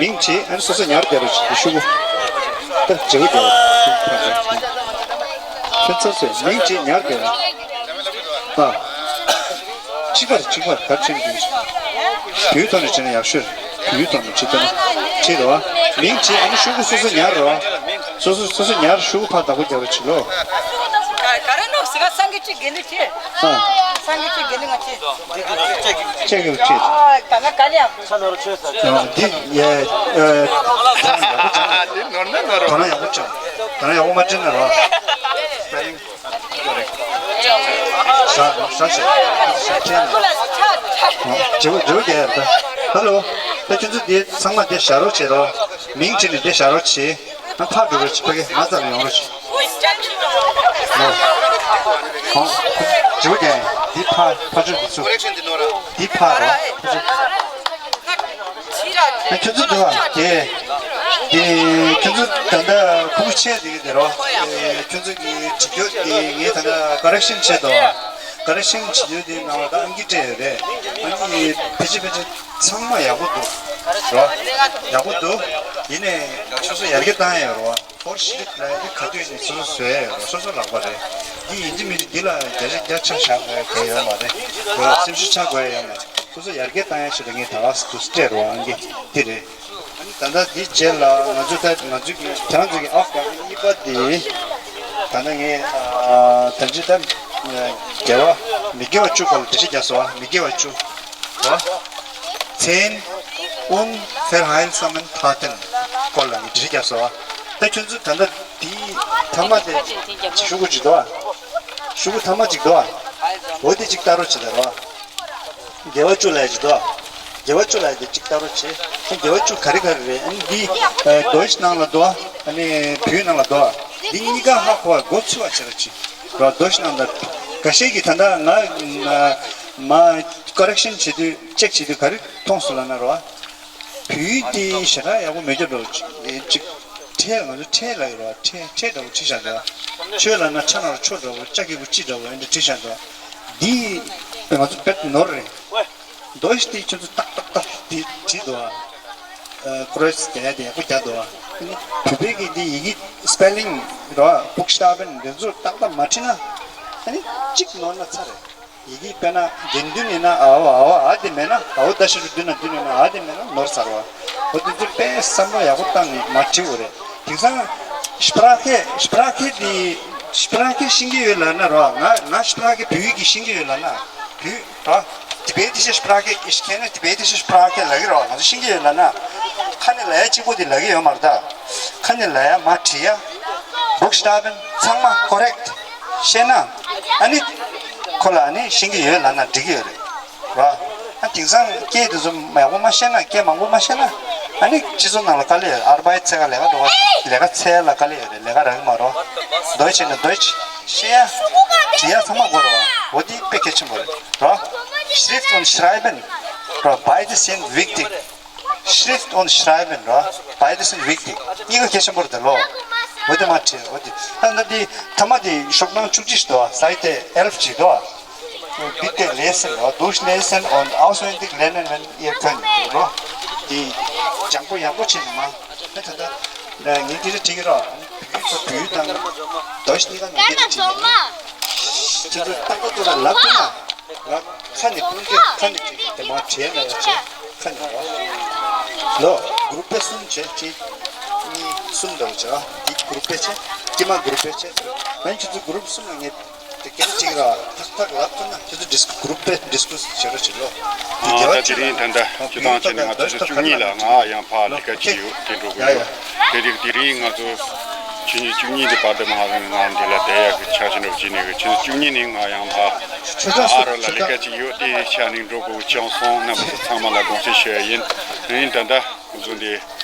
མིང་བྱས་ཨ་ནི་སོ་སོ་ཉར་བསྡད་རོགས་བྱེད། ཤུ་གུ་ད་བྱེད་དགོས་བསྡད་རོགས། ཁྱོད་ཚ་སོ་མིང་བྱས་ཉར་བསྡད་རོགས། ཨ། གཅིག་པར་གཅིག་པར་གར་ཕྱིན་དུས། བོད་ཐོག་ནས་བྱས་ན་ཡག་ཤོས། བོད་ཐོག་ནས་བྱེད་ཐུབ་ན་བྱེད་རོགས། མིང་བྱས་ཨ་ནི་ཤུ་གུ་སོ་སོ་ཉར་རོགས། སོ་སོ་སོ་སོ་ཉར། ཤུ་གུ་ཕར་བདག་པོ་བྱེད་ལོ། ག་རེ་ནོ་སི་ག་སངས་རྒྱས་ཆོས་དགེ་འདུན་ཆེ། ཨ། སངས་རྒྱས་ཆོས་དགེ་འདུན་ང་ཆེ། ཅེ་གི་ཅེ། ཨ་ད་ང་ག་ལ་ཡང་། ཨ་འདི་ཡ་ཨ་ད་ཡག་པོ་ཅང་། ད་ན་ཡག་པོ་ཅང་། ད་ན་ཡག་པོ་མ་དྲན་ན་རོགས། ས་ས་ཞིག་ས་ཆེན་ཇོ་ཇོ་རྒྱལ་ད། ཧ་ལོ། ད་ཁྱོད་ཚོ་འདི་ཚང་མ་འདི་བཞག་རོགས་བྱེད་རོགས། མིང་བྲིས་ནས་འདི་བཞག་རོགས་བྱེད། ང་ཕར་འགྲོ་རོགས་བྱེད། ཕ་གི་ང་རྩ་ལ་ཡོང་རོགས་བྱེད། ལོ། ཧོ། ཇོ་རྒྱལ་འདི་ཕར་ཕར་ཕྱོགས་འདི་ཚོ་འདི་ཕར་རོགས། ཕར་ཕྱོགས། ཨ་ཁྱོད་ཚོ་འདུག་ཨ། དེ་དེ་ཁྱོད་ཚོ་ད་ལྟ་ཕྲུ་གུ་ཆེ་དེ་གི་དེ་རོ། ཨེ་ཁྱོད་ཚོ་གི་བྱེད་རྒྱུ་དེ་ངས་ད་ལྟ་ཀོ་རེག་ཤན་བྱེད་དོ། ཀོ་རེག་ཤན་བྱེད་རྒྱུ་དེ་ནང་ལ་ད་ཨང་ཀི་སྤྲད་ཡོད་རེད། ཨང་ཀི་ཕལ་ཆེར་ཕལ་ཆེར་ཚང་མ་ཡག་པོ་འདུག་རོ། ཡག་པོ་འདུག་ཡིན་ནའི་སོ་སོ་ཡར་རྒྱས་བཏང་ཡོད་རོ། ཧོར་ཤི་ལིག་ལ་ཡི་ག་དུས་ནས་སོ་སོ་བཟོས་ཡོད་རོ། སོ་སོ་ལག་པ་རེད། འདི་ཡིན་གཅིག་མིན་གཅིག་འདི་ལ་བརྒྱ་ཆ་བརྒྱ་ཆ་བཞག་དགོས་ཡ་ཡོད་མ་རེད། སེམས་ཤུགས་ཆག་དགོས་ཡ་ཡོད་མ་རེད། སོ་སོ་ཡར་རྒྱས་བཏང་ཡ་ཞིག་ལ་ངས་ད་ག་སེ་དུ་སྤྲད་རོགས། ཨང་ཀི་འདི་རེད། ཨ་ནི་ད་ལྟ་འདི་རྗེས་ལ་ང་ཚོ་ད་ང་ཚོ་གི་ཁྱེད་རང་ཚོ་གི་ཨོ་ག་གཉིས་པ་འདི་ད་ལྟ་ངས་ཨ་ད་ཅི་ད་དགེ་བ་མི་དགེ་བ་བཅུ་སྐོར་ལ་འགྲེལ་བཤད་རྒྱག་སོང་། ཨ་མི་དགེ་བ་བཅུ་རོ། Zehn unverheilsamen Taten སྐོར་ལ་ངས་འགྲེལ་བཤད་རྒྱག་སོང་། ཨ་ད་ཁྱོད་ཚོ་ད་ལྟ་འདི་ཐ་མ་དེ་ཤུ་གུ་ཅིག་འདུག་ཨ། ཤུ་གུ་ཐ་མ་ཅིག་འདུག་ཨ། འོ་དེ་ཅིག་ལྟ་རོགས་བྱེད་ད་རོ། དགེ་བ་བཅུ་ལབ་ཡ་ཅིག་འདུག་དགེ་བ་བཅུ་ལབ་ཡ་དེ་ཅིག་ལྟ་རོགས་བྱེད། ཁྱེད་དགེ་བ་བཅུ་ག་རེ་ག་རེ་རེད། ཨ་ནི་འདི་ཨ་Deutsch ནང་ལ་འདུག་ཨ་ནི་བོད་ནང་ལ་འདུག་འདི་གཉིས་ཀ་ཧ་གོ་བ་མགོ་ཚོས་པ་བྱེད་རོགས་བྱེད་རོགས། Deutsch ནང་ལ་འགའ་ཤས་ཀྱིས་ད་ལྟ་ང་ང་མ་ཀོ་རེག་ཤན་བྱེད་དུས་ཅེག་བྱེད་དུས་ག་རེ་མཐོང་སོང་ལབ་ན་རོ། བོད་ཡིག་དེ་ཞེ་དྲག་ཡག་པོ་མེད་རྒྱུ་འདྲ་བོ་ཅིག་ཅིག་ཁྲལ། ང་ཚོ་ཁྲལ་ལབ་ཡོད་རེད་བ། ཁྲལ་ཁྲལ་འདྲ་བོ་བྲིས་བཞག་འདུག་ཆོས་ལབ་ན་ཆ་ནང་ལ་ཆོས་འདྲ་བོ། ལྕགས་ཀྱི་གུ་ཅི་འདྲ་བོ་འདི་བྲིས་བཞག་འདུག་འདི་ང་ཚོ་དཔེ་ནོར་རེད། མདོ་ཞིག་དེ་ཁྱོད་ཚོ་ཏག་ཏག་ཏག་དེ་བྲིས་འདུག་ཨ། ཀྲོས་རྒྱག་ཡ་དེ་ཡག་པོ་རྒྱག་འདུག་ཨ། བོད་པའི་གི་འདི་ཡི་གེ་སི་པེ་ལིང་རེད་བ། Buchstaben འདི་ཚོ་ཏག་ཏག་མ་བྲིས་ན་ཨ་ནི་གཅིག་ནོར་ན་ཚར་རེད། ཡི་གེ་དཔེར་ན་དགེ་འདུན་ཡིན་ན་ཨ་བ་ཨ་བ་ཨ་དེ་མེད་ན། ཨ་བོ་ད་ཤི་རུ་འདུན་ན་འདུན་ཡིན་ན་ཨ་དེ་མེད་ན་ནོར་ཚར་བ། འོ་དེ་ཚོ་དཔེ་བསམ་བློ་ཡག་པོ་བཏང་ནས་མ་བྲིས་དགོས་རེད། དེང་སང་Sprache Sprache དེ་Sprache ཤེས་ཀྱི་ཡོད་ལབ་ན་རོ། ང་ང་Sprache བོད་ཡིག་གི་ཤེས་ཀྱི་ཡོད་ལབ་ན། བོད་རོ། Tibetische Sprache, ich kenne tibetische Sprache ལབ་ཀྱི་རོ། ང་ཚོ་ཤེས་ཀྱི་ཡོད་ལབ་ན། ཁ་ནས་ལབ་ཡ་གཅིག་པོ་དེ་ལབ་ཀྱི་ཡོད་མ་རེད་ད། ཁ་ནས་ལབ་ཡ་མ་བྲིས་ཡ། Buchstaben ཚང་མ་correct ཤེས་ན། ཨ་ནི། ཁོ་ལ་ཨ་ནི་ཤེས་ཀྱི་ཡོད་ལབ་ན་འགྲིག་གི་ཡོད་རེད། ར། ཨ་དེང་སང་སྐད་དེ་ཚོ་མང་པོ་མ་ཤེས་ན། སྐད་མང་པོ་མ་ཤེས་ན། ཨ་ནི་སྤྱི་ཚོགས་ནང་ལ་དཀའ་ལས་ཡོད་རེད། Arbeit འཚོལ་ག་ལས་ཀ་འགྲོ་ག་ལས་ཀ་འཚོལ་ལ་དཀའ་ལས་ཡོད་རེད། ལས་ཀ་རག་གི་མ་རེད། Deutsch ཡིན་ན་Deutsch ཤེས་ཡ། བྲིས་ཡ་ཚང་མ་དགོས་རེད་བ། འོ་དེ་དཔེ་གལ་ཆེན་པོ་རེད། ར། Schrift und Schreiben ར། Beide sind wichtig. Schrift und Schreiben, oder? Beides sind wichtig. གཉིས་ཀ་གལ་ཆེན་པོ་རེད་ལོ། འོ་དེ་མ་བྲིས་འོ་དེ། ཨ་ན་དེ་ཐ་མ་དེ་ཤོག་གྲངས་བཅུ་གཅིག་འདུག Seite elf ཅིག་འདུག Bitte lesen, oder? Durchlesen und auswendig lernen, wenn ihr könnt, oder? དེ་སྦྱང་པོ་ཡག་པོ་བྱེད་མ། ད་ད་ད་ངས་དེ་རེ་བྲིས་ཀྱི་རོགས། བུ་དང་བུ་དང་དོ་ཤི་ནི་ཀ་ནང་དེ་རེ་བྲིས་ཀྱི་རོགས། ཁྱེད་ཚོ་ཏག་ཏག་ཏག་ལབ་ཐུབ་ན། ང་ཁ་ནས་ཀུན་གྱིས་ཁ་ནས་བྲིས་ཏེ་མ་བྲིས་ན་ཡང་བྲིས་ཁ་ནས་ལོ། གུ་རུབ་པེ་གསུམ་བྱས་གཅིག་གཉིས་གསུམ་འདྲ་བོ་བྱས། དེ་གུ་རུབ་པེ་བྱས་དཀྱིལ་མ་གུ་རུབ་པེ་བྱས། མན་ཁྱེད་ཚོ་གུ་རུབ་གསུམ་ལ་ངས་དེ་སྐད་ཅིག་ར་ཐག་ཐག་ལབ་ཐུབ་ན་ཁྱེད་ཚོ་ཌིསྐ་གུ་རུབ་པེ་ཌིསྐ་སི་བྱེད་རོགས་བྱེད་ལོ། དེ་ཨ་རྒྱལ་བ་ད་དེ་ཆེ་རིང་ད་ལྟ་སྤྱི་བཏང་བྱས་ནས་ང་ཚོ་ཆུ་ཚོད་བཅུ་གཉིས་ལ་ང་ཡང་ཕར་ལས་ཀ་བྱེད་ཡོད་དེ་འགྲོ་གི་ཡོད། དེ་རིང་དེ་རིང་ང་ཚོ་ཆུ་ཚོད་བཅུ་གཉིས་དེ་བར་དུ་མ་ང་འདི་ལ་བསྡད་ཡག་གི་ཆ་ཞིག་འགྲོ་བྱས་ནས་ཆུ་ཚོད་བཅུ་གཉིས་ནས་ང་ཡང་ཕར་ཨ་རོ་ལ་ལས་ཀ་ཅིག་ཡོད། དེ་ཆ་ནས་འགྲོ་དགོས་བྱུང་སོང་། རྣམ་པ་ཚོ་ཚང་མ་ལ་དགོངས་སེལ་ཞུ་ཡ་ཡིན། དེ་རིང་ད་ལྟ་ཁོང་ཚོ་འདི་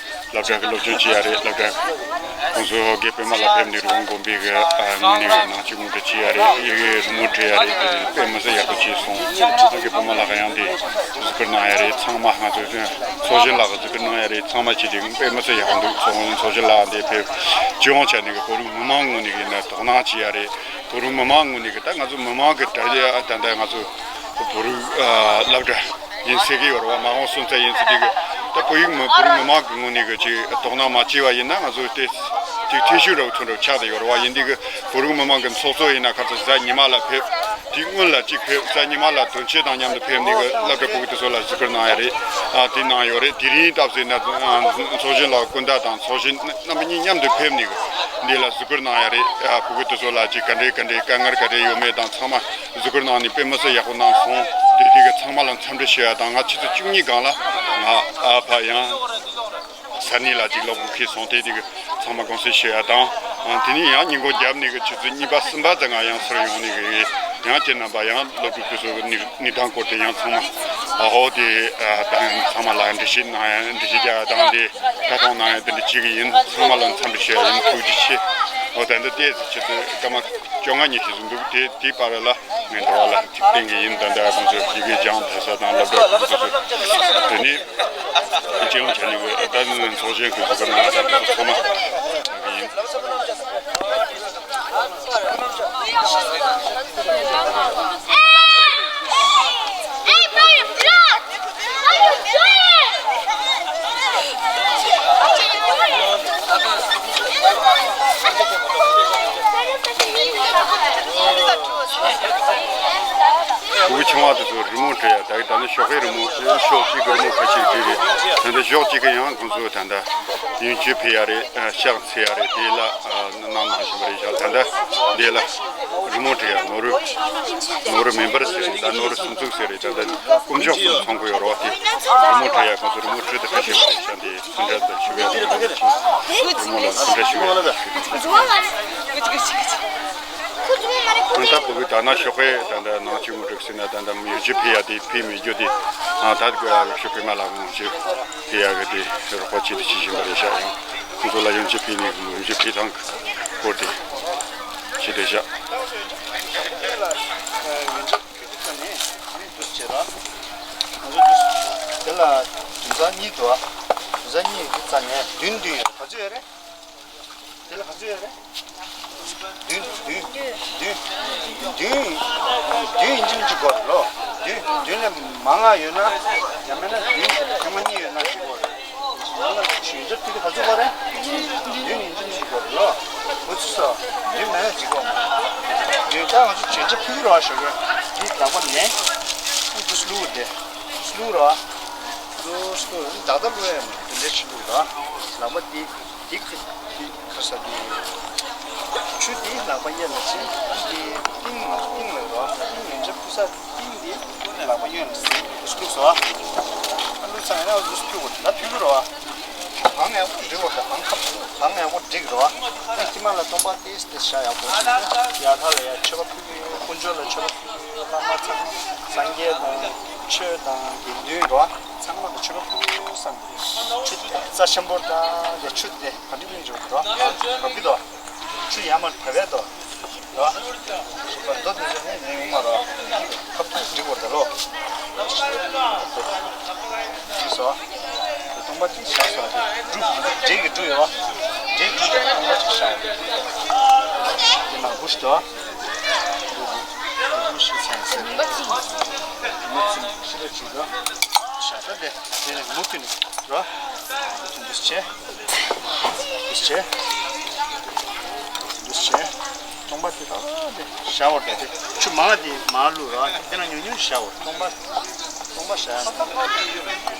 སློབ་གྲྭ་གི་སློབ་སྦྱོང་བྱེད་ཡ་རེད། སློབ་གྲྭ་ཁོང་ཚོ་དགེ་སྤེལ་མ་ལ་ཕེབས་ནས་རི་བོ་དགོན་པའི་གི་ཨ་ངོས་ནས་ནང་ཆོས་ངོ་སྤྲོད་བྱེད་ཡ་རེད། ཡི་གེ་རི་མོ་འབྲི་ཡ་རེད། དེ་དཔེ་མི་སྲིད་ཡག་པོ་བྱས་སོང་། དགེ་སྤེལ་མ་ལགས་ཡང་འདི་གཟིགས་སྐོར་གནང་ཡ་རེད། ཚང་མ་ང་ཚོ་ཚོགས་གཞོན་ལགས་གཟིགས་སྐོར་གནང་ཡ་རེད། ཚང་མ་བྱས་ཏེ་དཔེ་མི་སྲིད་ཡག་པོ་འདུག་ཚོགས་ཚོགས་གཞོན་ལགས་འདི་ཕེབས་སྤྱི་ཡོངས་ཆ་ནས་གི་བོད་རིགས་མི་མང་ངོས་ནས་གི་ན་དོ་སྣང་བྱེད་ཡ་རེད། བོད་རིགས་མི་མང་ངོས་ནས་གི་ད་ང་ཚོ་མི་མང་གི་གྲ་རྒྱས་ད་ལྟ་ང་ཚོ་བོད་རིགས་ཨ་སློབ་གྲྭ་ཡིན་ཟེར་གི་ཡོད་རེད་བ། མ་འོངས་སོང་ཙང་ཡིན་ཟེར་གི་ད་བོད་ཡིག་མི་བོད་རིགས་མི་མང་གི་ངོས་ནས་གི་ཅིག་དོ་སྣང་མ་བྱས་པ་ཡིན་ན་ང་ཚོ་དེ་ཅིག་ཐེ་ཤུགས་ར་བ་ཐོན་ར་བ་ཆགས་བསྡད་ཡོད་རེད་བ། ཡིན་དུས་གི་བོད་རིགས་མི་མང་གི་ཚོགས་གཙོ་ཡིན་ན་ཁ་ཚ་གཟའ་ཉི་མ་ལ་ཕེབས། དེ་སྔོན་ལ་གཅིག་ཕེབས། གཟའ་ཉི་མ་ལ་དོན་གཅོད་དང་མཉམ་དུ་ཕེབས་ནས་གི་སློབ་གྲྭ་ཕྲུ་གུ་དེ་ཚོ་ལ་གཟིགས་སྐོར་གནང་ཡ་རེད། ཨ་དེ་གནང་ཡོད་རེད། དེ་རིང་སྟབས་ཟིན་ན་ཚོགས་གཞོན་ལགས་སྐུ་ཟླ་དང་ཚོགས་གཞོན་རྣམ་པ་གཉིས་མཉམ་དུ་ཕེབས་ནས་གི་འདི་ལ་གཟིགས་སྐོར་གནང་ཡ་རེད། ཨ་ཕྲུ་གུ་དེ་ཚོ་ལ་ཅིག་ག་འདྲའི་ག་འདྲའི་དཀའ་ངལ་ག་འདྲའི་ཡོད་མེད་དང་ཚང་མ་གཟིགས་སྐོར་གནང་ནས་དཔེ་མི་སྲིད་ཡག་པོ་གནང་སོང་། དེ་དེ་གི་ཚང་མ་ལ་འཚམས་འདྲི་ཞུ་ཡ་དང་། ང་ཆུ་ཚོད་བཅུ་གཉིས་སྒང་ལ་ང་ཨ་ཕ་ཡང་ས་གནས་ལ་ཅིག་སློབ་གྲྭ་ཁེལ་སོང་། དེ་དེ་གི་ཚང་མ་དགོངས་སེལ་ཞུ་ཡ་དང་། ཨ་དེ་ནས་ཡང་ཉིན་གུང་རྒྱབ་ནས་གི་ཆུ་ཚོད་གཉིས་པ་གསུམ་པ་ཙམ་ང་ཡང་ཚུར་ཡོང་ནས་གི་ཡང་ཁྱེད་རྣམ་པ་ཡང་སློབ་ཕྲུག་དེ་ཚོ་གི་གནས་གནས་སྟངས་སྐོར་དེ་ཡང་ཚང་མ་ཨ་ཧོ་དེ་ཨ་དང་ཚང་མ་ལ་འགྲེལ་བཤད་གནང་ཡ་འགྲེལ་བཤད་རྒྱག་ཡ་དང་དེ་ལྟ་སྟངས་གནང་ཡ་དེ་འདྲ་བྱེད་གི་ཡིན། ཚང་མ་ལ་འཚམས་འདྲི་ཞུ་ཡ་ཡིན། ཐུགས་རྗེ་ཆེ། ཨོ་ད་འདི་ལྟས་ཆུ་ཚོད་སྐར་མ་བཅོ་ལྔ་ཉི་ཤུ་ཙམ་འདུག་དེ་དེའི་བར་ལ་ངས་འགྲོ་བ་ལ་ཅིག་བསྟན་གི་ཡིན། ད་ལྟ་ཁོང་ཚོས་ཡི་གེ་སྦྱང་ཐུབ་ས་དང་སློབ་གྲྭ་ཁོང་ཚོས་དེ་ནས་སྤྱི་ཡོངས་ཆ་ནས་ད་ཚོགས་གཞོན་གྱི་གཟུགས་པོ་ནང་ད་ཚོགས་མ་ཡིན། ཕྲུ་གུ་ཆུང་བ་དེ་ཚོ་རི་མོ་བྲིས་ཡ། ད་གི་ད་ནི་ཤོག་གི་རི་མོ་ཤོག་གཅིག་གི་རི་མོ་ཁ་ཤས་བྲིས་རེད། ད་ལྟ་ཤོག་གཅིག་གི་ཡང་ཁོང་ཚོ་ད་ལྟ་ཡོན་ཆབ་ཕུལ་ཡ་རེད། ཕྱག་འཚལ་ཡ་རེད། དེ་ལ་གནང་གནང་བཞིན་པ་རེད་ཤག་ད་ལྟ་འདི་ལ་རི་མོ་བྲིས་ཡ། ནོར་བུ་ནོར་བུ་མེ་འབར་ཟེར་རེད། ད་ནོར་བུ་སུམ་ཚུགས་ཟེར་རེད། ད་ལྟ་དཀོན་མཆོག་གསུམ་ཚང་གི་ཡོད་རེད་བ། དེ་རི་མོ་བྲིས་ཡ་ཁོང་ཚོ་རི་མོ་བྲིས་ཏེ་ཕུལ་བཞིན་པ་རེད་ཤག་འདི་འཕྲིན་ཕྲན་དུ་ཞུ་བའི་རི་མོ་ལ་འཕྲིན་ཕྲན་ཞུ་བའི་ཁོང་ད་བུ་གུ་ད་ན་ཤོག་གི་ད་ལྟ་ནང་ཆོས་ངོ་སྤྲོད་ཟེར་ན་ད་ལྟ་ཡོན་ཆབ་ཕུལ་ཡ་དེ་ཕུལ་མེད་རྒྱུ་དེ་ད་གི་ཤོག་གི་མ་ལ་ཡོན་ཆབ་ཕུལ་ཡ་གི་དེ་རོགས་པ་ཆེད་དུ་བྱེད་བཞིན་པ་རེད་ཤག་ཡང་ཁོང་ཚོ་ལ་ཡོན་ཆབ་ཕུལ་ནས་ཡོན་ཆབ་ཕུལ་སྟངས་སྐོར་དེ་ཞུ་བསྡད་ཤག་ཁ་ནས་ཁ་ནས་འདུག་བྱེད་ར། ང་ཚོ་འདུག་དེ་ལ་བདུན་ཚར་གཉིས་འདུག་ཨ། བདུན་ཚར་གཉིས་ཡོད་དུས་ཙ་ནས་བདུན་བདུན་ཡོད་རེད། ག་ཚོད་ཡོད་རེད། དེ་ལ་ག་ཚོད་ཡོད་རེད། བདུན་བདུན་བདུན་བདུན་བདུན་ཡིན་གཅིག་མིན་གཅིག་དགོས་རེད་ལོ། བདུན་བདུན་ལས་མང་ང་ཡོད་ན་ཡང་མིན་ན་བདུན་ཐེངས་མ་གཉིས་ཡོད་ན་འགྲིག་གི་རེད། ང་ལ་ཡོན་ཆབ་ཕུལ་གི་ག་ཚོད་དགོས་རེད། བདུན་ཡིན་གཅིག་མིན་གཅིག་དགོས་རེད་ལོ། འུ་ཚོ་སོ་བདུན་མེད་ན་འགྲིག་གི་མ་རེད། ད་ང་ཚོ་ཡོན་ཆབ་ཕུལ་གི་རེད་བ། ཞོགས་ཀས་འདི་ལག་པ་ནས་འུ་ཚོ་བླུགས་དེ་བླུགས་ར། བླུགས་བླུགས་ད་ལྟ་བླུགས་ཡ་མ་རེད། དེ་འདྲ་ཞིག་བླུགས་ར། ལག་པ་འདི། འདི་ཁ་འདི་ཁ་ས་འདི། ཆུ་འདི་ལག་པ་གཡས་ལ་བྱིན། འདི་ཏིང་ཏིང་ལ་རོ། ཏིང་ཡོན་ཆབ་ཕུལ་ས་ཏིང་འདི་ལག་པ་གཡོན་ལ་ཟིན། འདི་བླུགས་སོ། ཨ་བླུགས་ཚར་ཡིན་ན་འདི་ཕུལ་དགོས། ད་ཕུལ་གི་རོ། གང་ཡག་པོ་འགྲིག་གོ། ད་གང་ཁ་གང་ཡག་པོ་འགྲིག་རོ། ཨ་ཁྱི་མ་ལ་སྟོང་པ་ཏིས་ཏིས་བྱ་ཡག་པོ་ཞིག་ཡ་ཐ་ལ་ཡ་མཆོད་པ་ཕུལ་གི་ཡོད། དཀོན་མཆོག་ལ་མཆོད་པ་ཕུལ་གི་ཡོད། བླ་མ་ཚང་སངས་རྒྱས་དང་ཆོས་དང་དགེ་འདུན་རོ། ཚང་མ་ལ་མཆོད་པ་ཕུལ་བསམ་སྟེ། ཆུ་རྩ་ཆེན་པོ་དང་དེ་ཆུ་དེ་ག་འདྲ་ཡིན་འཇུག་རོ། རབ་ཀྱི་དོ། ཆུ་ཡར་མར་བབས་པས་དོ། རོ། ཞིག་པ་རྡོ་དེ་ཚོ་ནི་ནི་ཡོང་མ་རོ། ཁབ་ཏུ་འགྲིག་བར་ད་ལོ། ཞིག་སོ། པ་དེ་བཞག་སོང་། དེ་འབྲུ་འབྲས་ཀྱི་འབྲུ་ཡོད་པ། འབྲས་འབྲུ་དེ་རྣམ་པ་ཅིག་བཞག་དེ་ནང་བུ་ཞིག་འདུག་འབུ་ཞིག་ཚང་ཟེར། མུ་ཚིམ་ཤི་ར་ཅིག་འདུག་བཞག་ད་དེ་དེ་ནས་མུ་ཁྱུད་ནས་རོ། མུ་ཁྱུད་འདུག་བྱས། འདུག་བྱས། འདུག་བྱས། སྟོང་པ་དེ་ད་དེ་བཞག་བར་དེ་ཆུ་མང་དེ་མ་བླུགས་ར། དེ་ན་ཉུང་ཉུང་བཞག་བར་སྟོང་པ། སྟོང་པ་བཞག་ཡ།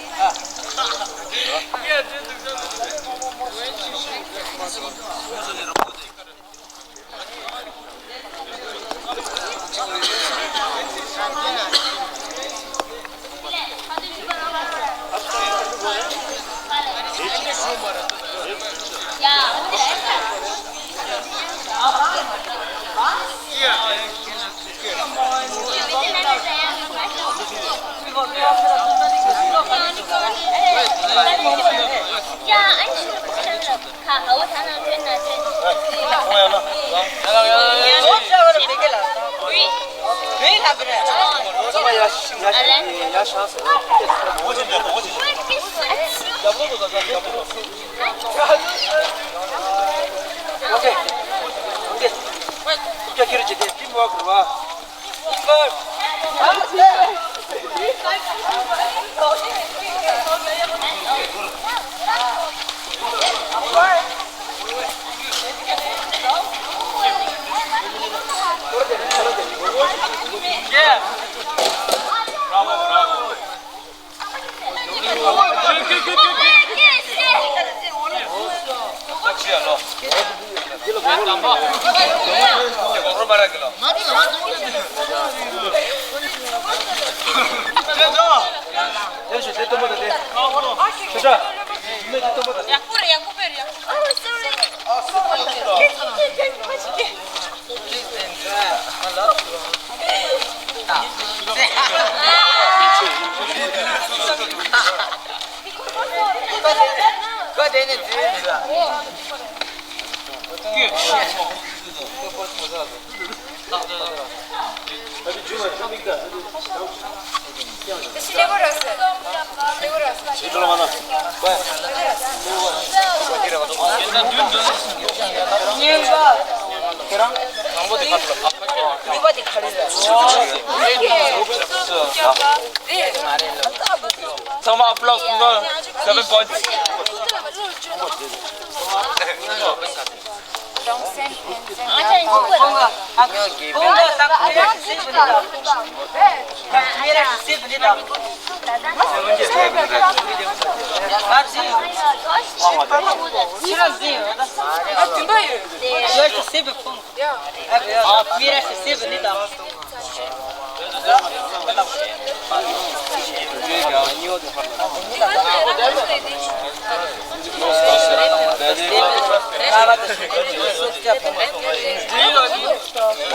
ཚང་མ་applause གནང་། seven points།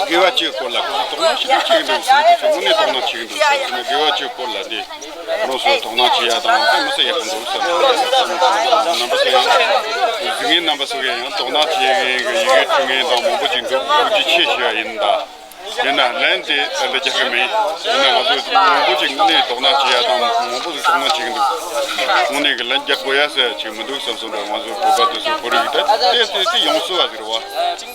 དགེ་བ་བཅུའི་སྐོར་ལ་ཁོང་ཚོ་དོ་སྣང་ཞེ་པོ་བྱེད་ཀྱི་འདུག་ཟེར་ནས་དེ་ཚོ་དངོས་གནས་དོ་སྣང་བྱེད་ཀྱི་འདུག་ཟེར་ནས་དགེ་བ་བཅུའི་སྐོར་ལ་འདི། ཁོང་ཚོ་དོ་སྣང་བྱེད་ཡ་དང་ཨེ་མི་སྲིད་ཡག་པོ་འདུག་བསམ་སོང་། རྣམ་པ་ཚོ་ཡང་གཟིགས་མཁན་རྣམ་པ་ཚོ་གིས་ཡང་དོ་སྣང་བྱེད་མཁན་གྱི་ཡི་གེ་འབྲི་མཁན་དང་མང་པོ་ཅིག་འདུག་ཐུགས་རྗེ་ཆེ་ཞུ་ཡ་ཡིན་ད། ཡིན་ན་ལན་དེ་ད་ལྟ་རྒྱག་གི་མིན། ཡིན་ན་ང་ཚོས་མང་པོ་ཅིག་དངོས་གནས་དོ་སྣང་བྱེད་ཡ་དང་མང་པོ་ཞིག་དོ་སྣང་བྱེད་ཀྱི་འདུག་དངོས་གནས་ཀྱི་ལན་རྒྱག་དགོས་ཡ་ཟེར་ཡ་ཅིག་མི་འདུག་བསམ་སོང་། ད་ང་ཚོ་བོད་པ་དེ་ཚོ་བོད་རིགས་ད་ལྟས་དེ་དེ་ཡོང་སྲིད་པ་ཟིག་རེད་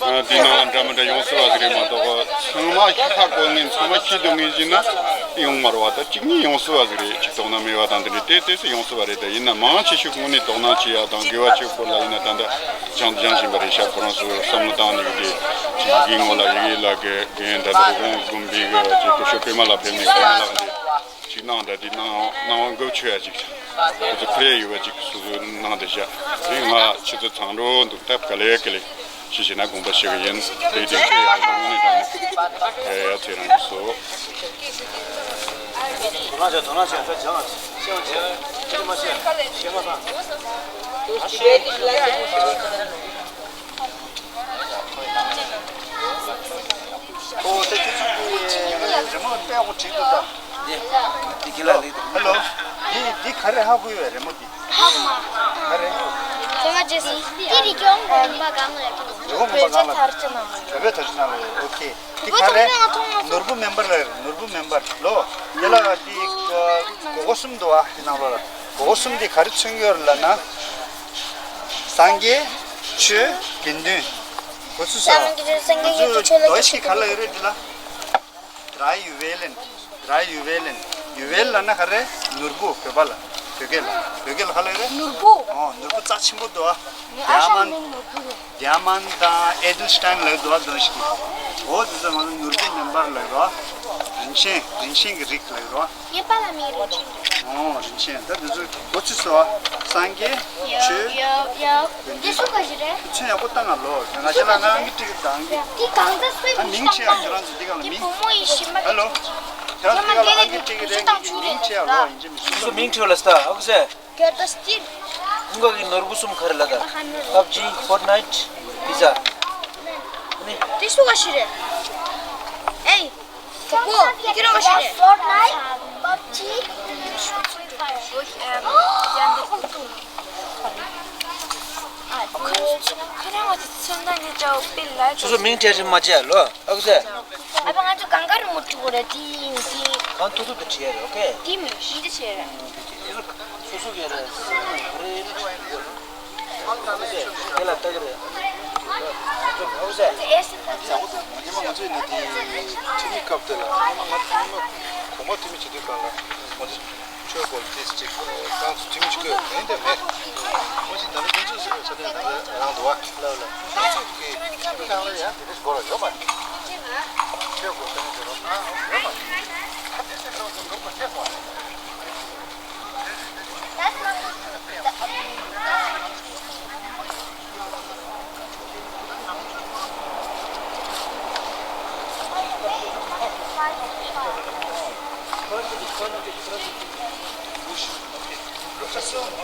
བ། དེའི་ནང་ལ་འདྲ་མི་འདྲ་ཡོང་སྲིད་པ་ཟིག་རེད་མ་གཏོགས་ཚང་མ་ཤི་ཁ་གོ་ངེས་ཚང་མ་ཤི་སྡོད་ངེས་ཟིན་ན་ཡོང་མ་རེད་བ། ད་གཅིག་གཉིས་ཡོང་སྲིད་པ་ཟིག་རེད། ཅིག་དོ་སྣང་མེད་པ་དང་དེ་འདྲ་ཏོག་ཙམ་ཡོང་སྲིད་པ་རེད། ད་ཡིན་ན་མང་ཆེ་ཤོས་དངོས་གནས་དོ་སྣང་བྱེད་ཡག་དང་དགེ་བ་བཅུའི་སྐོར་ལ་ཡིན་ན་ད་ལྟ་སྦྱང་སྦྱང་བཞིན་པ་རེད་ཤག་ཁོ་རང་ཚོས་བསམ་བློ་བཏང་ནས་དེ་ཅིག་ཡི་གེའི་ངོ་ལ་ཡི་གེ་ལ་དགེ་རྒན་ད་ལྟ་རི་བོང་དགོན་པའི་གི་ཅིག་སྐུ་ཞབས་པད་མ་ལ་ཕེབས་ནས་པད་མ་ལགས་ནས་ཅིག་གནང་ད་དེ་གནང་གནང་བ་འགོ་ཆོད་ཡ་ཅིག་ཁོ་ཚོ་ཁ་ཡ་ཡོད་པ་ཅིག་སོ་སོའི་གནང་བསྡད་ཤག་དེ་ང་ཆུ་ཚོད་ཚང་འགྲོ་འདུག་སྟབས་ག་ལེ་ག་ལེ། ཤི་ཤི་ན་དགོངས་པ་ཞུ་གི་ཡིན། དེ་དེ་ཁྱེད་ཡག་པོ་དངོས་གནས་དྲང་གནས་ཨེ་ཡ་ཚེ་རང་གི་སོ། དོ་སྣང་བྱས་དོ་སྣང་བྱས་ད་སྦྱང་ཤེས་པ་བྱས་ཤེས་མ་ཤེས་ཤེས་མ་ཤེས། ཨོ་ད་ཁྱེད་ཚོ་གི་རི་མོ་དཔེ་ཡག་པོ་བྲིས་འདུག་ད། འདི་འདི་ཁྱེད་ལ་ལེགས་འདུག་ཧེ་ལོ། འདི་འདི་ག་རེ་ཧ་གོ་ཡོད་རི་མོ་འདི། ཧ་གོ་མ། ག་རེ། ཁོ་ང་རྗེས་སུ་འདི་རི་སྐྱོང་དགོན་པ་གང་ལ་ཡོད། རི་བོ་དགོན་པ་གང་ལ་ཡོད། བོད་པའི་དར་ཆ་ནང་ལ་ཡོད། ཨོ་ཁེ། འདི་ག་རེ། ནོར་བུ་མེ་འབར་ལ་ཡོད། ནོར་བུ་མེ་འབར་ལོ། དེ་ལ་འདི་སྒོར་སྒོར་གསུམ་འདུག་ཨ་འདི་ནང་ལོགས་ལ། འོ་གསུམ་འདི་ག་རེ་མཚོན་གྱི་ཡོད་རེད་ལབ་ན། སངས་རྒྱས། ཆོས། དགེ་འདུན། འོ་ཚོ་ས། སངས་རྒྱས་ཆོས་ལ། ང་ཚོ་ཆོས་ལ་དོ་ཞིག་ག་ལ་ཡོད་རེད་འདི་ལ། Drei Juwelen། Drei Juwelen། ཡུ་ཝེལ་ལབ་ན་ག་རེ། ནོར་བུ། བོད་པ་ལ། བོད་སྐད་ལ། བོད་སྐད་ལ་ག་ལ་ཡོད་རེད། ནོར་བུ། ཨོ་ནོར་བུ་རྩ་ཆེན་པོ་འདུག་ཨ། ཨ་ཤ་Diamond། ནོར་བུ་རེད། Diamond དང་Edelstein ལབ་འདུག་ཨ། དོ་ཞིག་འོ་དེ་ཚོ་ང་ཚོ་ནོར་བུའི་མེམ་བར་ལབ་རོ། རིན་ཆེན། རིན་ཆེན་གྱི་རིགས་ལབ་རོ། ངའི་པཱ་ལགས་མིང་རིན་ཆེན་རེད། ཨོ་རིན་ཆེན། ད་འདི་ཚོ་འགོ་ཚུགས་སོ། སངས་རྒྱས། ཡ་ཆོས། ཡ་ཡ། འདི་སུ་ག་ཞིག་རེད། ཚོན་ཡག་པོ་བཏང་ང་ལོ། ང་ཅག་ལ་ང་ཨང་ཀི་སྤྲད་ཀྱི་དང་གི། འདི་གང་ཚ་སུའི། ད་མིང་ཆེ་ཡ། ཁྱོད་རང་ཚོ་འདི་ག་ལ་འདི་མིང་བུ་མོ་ཡི་ཞིམ་པ། ཧེ་ལོ། ཁྱོད་རང་ཚོ་འདི་ག་ལ་ཨང་ཀི་སྤྲད་ཀྱི་རེད། མིང་ཆེ་ཡ་ལོ། ཡིན་གཅིག་མིན་གཅིག་སོ་སོ་མིང་བྲིས་ལ་སྟ། ཨ་ཁུ་སེ། གལ་ཏོ་སྟིར། ཁོང་གི་ནོར་བུ་གསུམ་ག་རེ་ལ་ད། PUBG། Fortnite། Pizza། ནི། དེ་སུ་ག་ཞིག་རེད། ཨེ། གྲོགས་པོ། ཁྱེད་རང་ག་ཞིག་རེད། Fortnite། PUBG། ཁྱེད་རང་ག་ཚོད་ཚོད་ན་ནི་ཅའོ་པི་ལ། སོ་སོ་མིང་བྲིས་རིན་མ་བྱས་ལོ། ཨ་ཁུ་སེ། ཨ་ཕ་ང་ཚོ་གང་ག་རུ་མོ་བྲིས་གོ་རེད། དེ་དེ། གང་ཐུབ་ཐུབ་ཏུ་བྲིས་ཡ་རེད། ཨོ་ཁེ། དེ་མི་ཤི་དེ་བྱས་རེད། སོ་སོ་ག་རེ་སོ་སོ་ག་རེ་རེ་བྲིས་གོ་རེད། དེ་ལ་ལྟ་གི་རེད། ཨ་ཁུ་སེ། ཉི་མ་ང་ཚོའི་ནི་དེ་འཐུས་མི་སྐབས་དེ་ལ་ཉི་མ་ང་ཚོ་ཉི་མ་གོང་མ་འཐུས་མི་བྱེད་དུས་གང་ལ་ང་ཚོ། ཆོས་སྐོར་ཏིས་ཅིག་ཏང་ཚུ་ཁྲིམས་ཅིག་གོ་ཡིན་དེ་མེད། ཁོ་ཅིག་ནམ་རྒྱུན་ཚོད་ས་ནས་ནམ་རང་དུ་བ་ལ་ལ། ཁོ་ཚོ་གི་ཁྲིམས་ནང་ལ་ཡང་དེ་འདྲ་སྐོར་ཡོད་མ་རེད། ཆོས་སྐོར་ས་ནས་དེ་རོ་ཡོད་མ་རེད། ཁ་ཏིས་ཏིས་རོ་ཚོ་འགྲོ་དགོས་ཆེ་སོང་།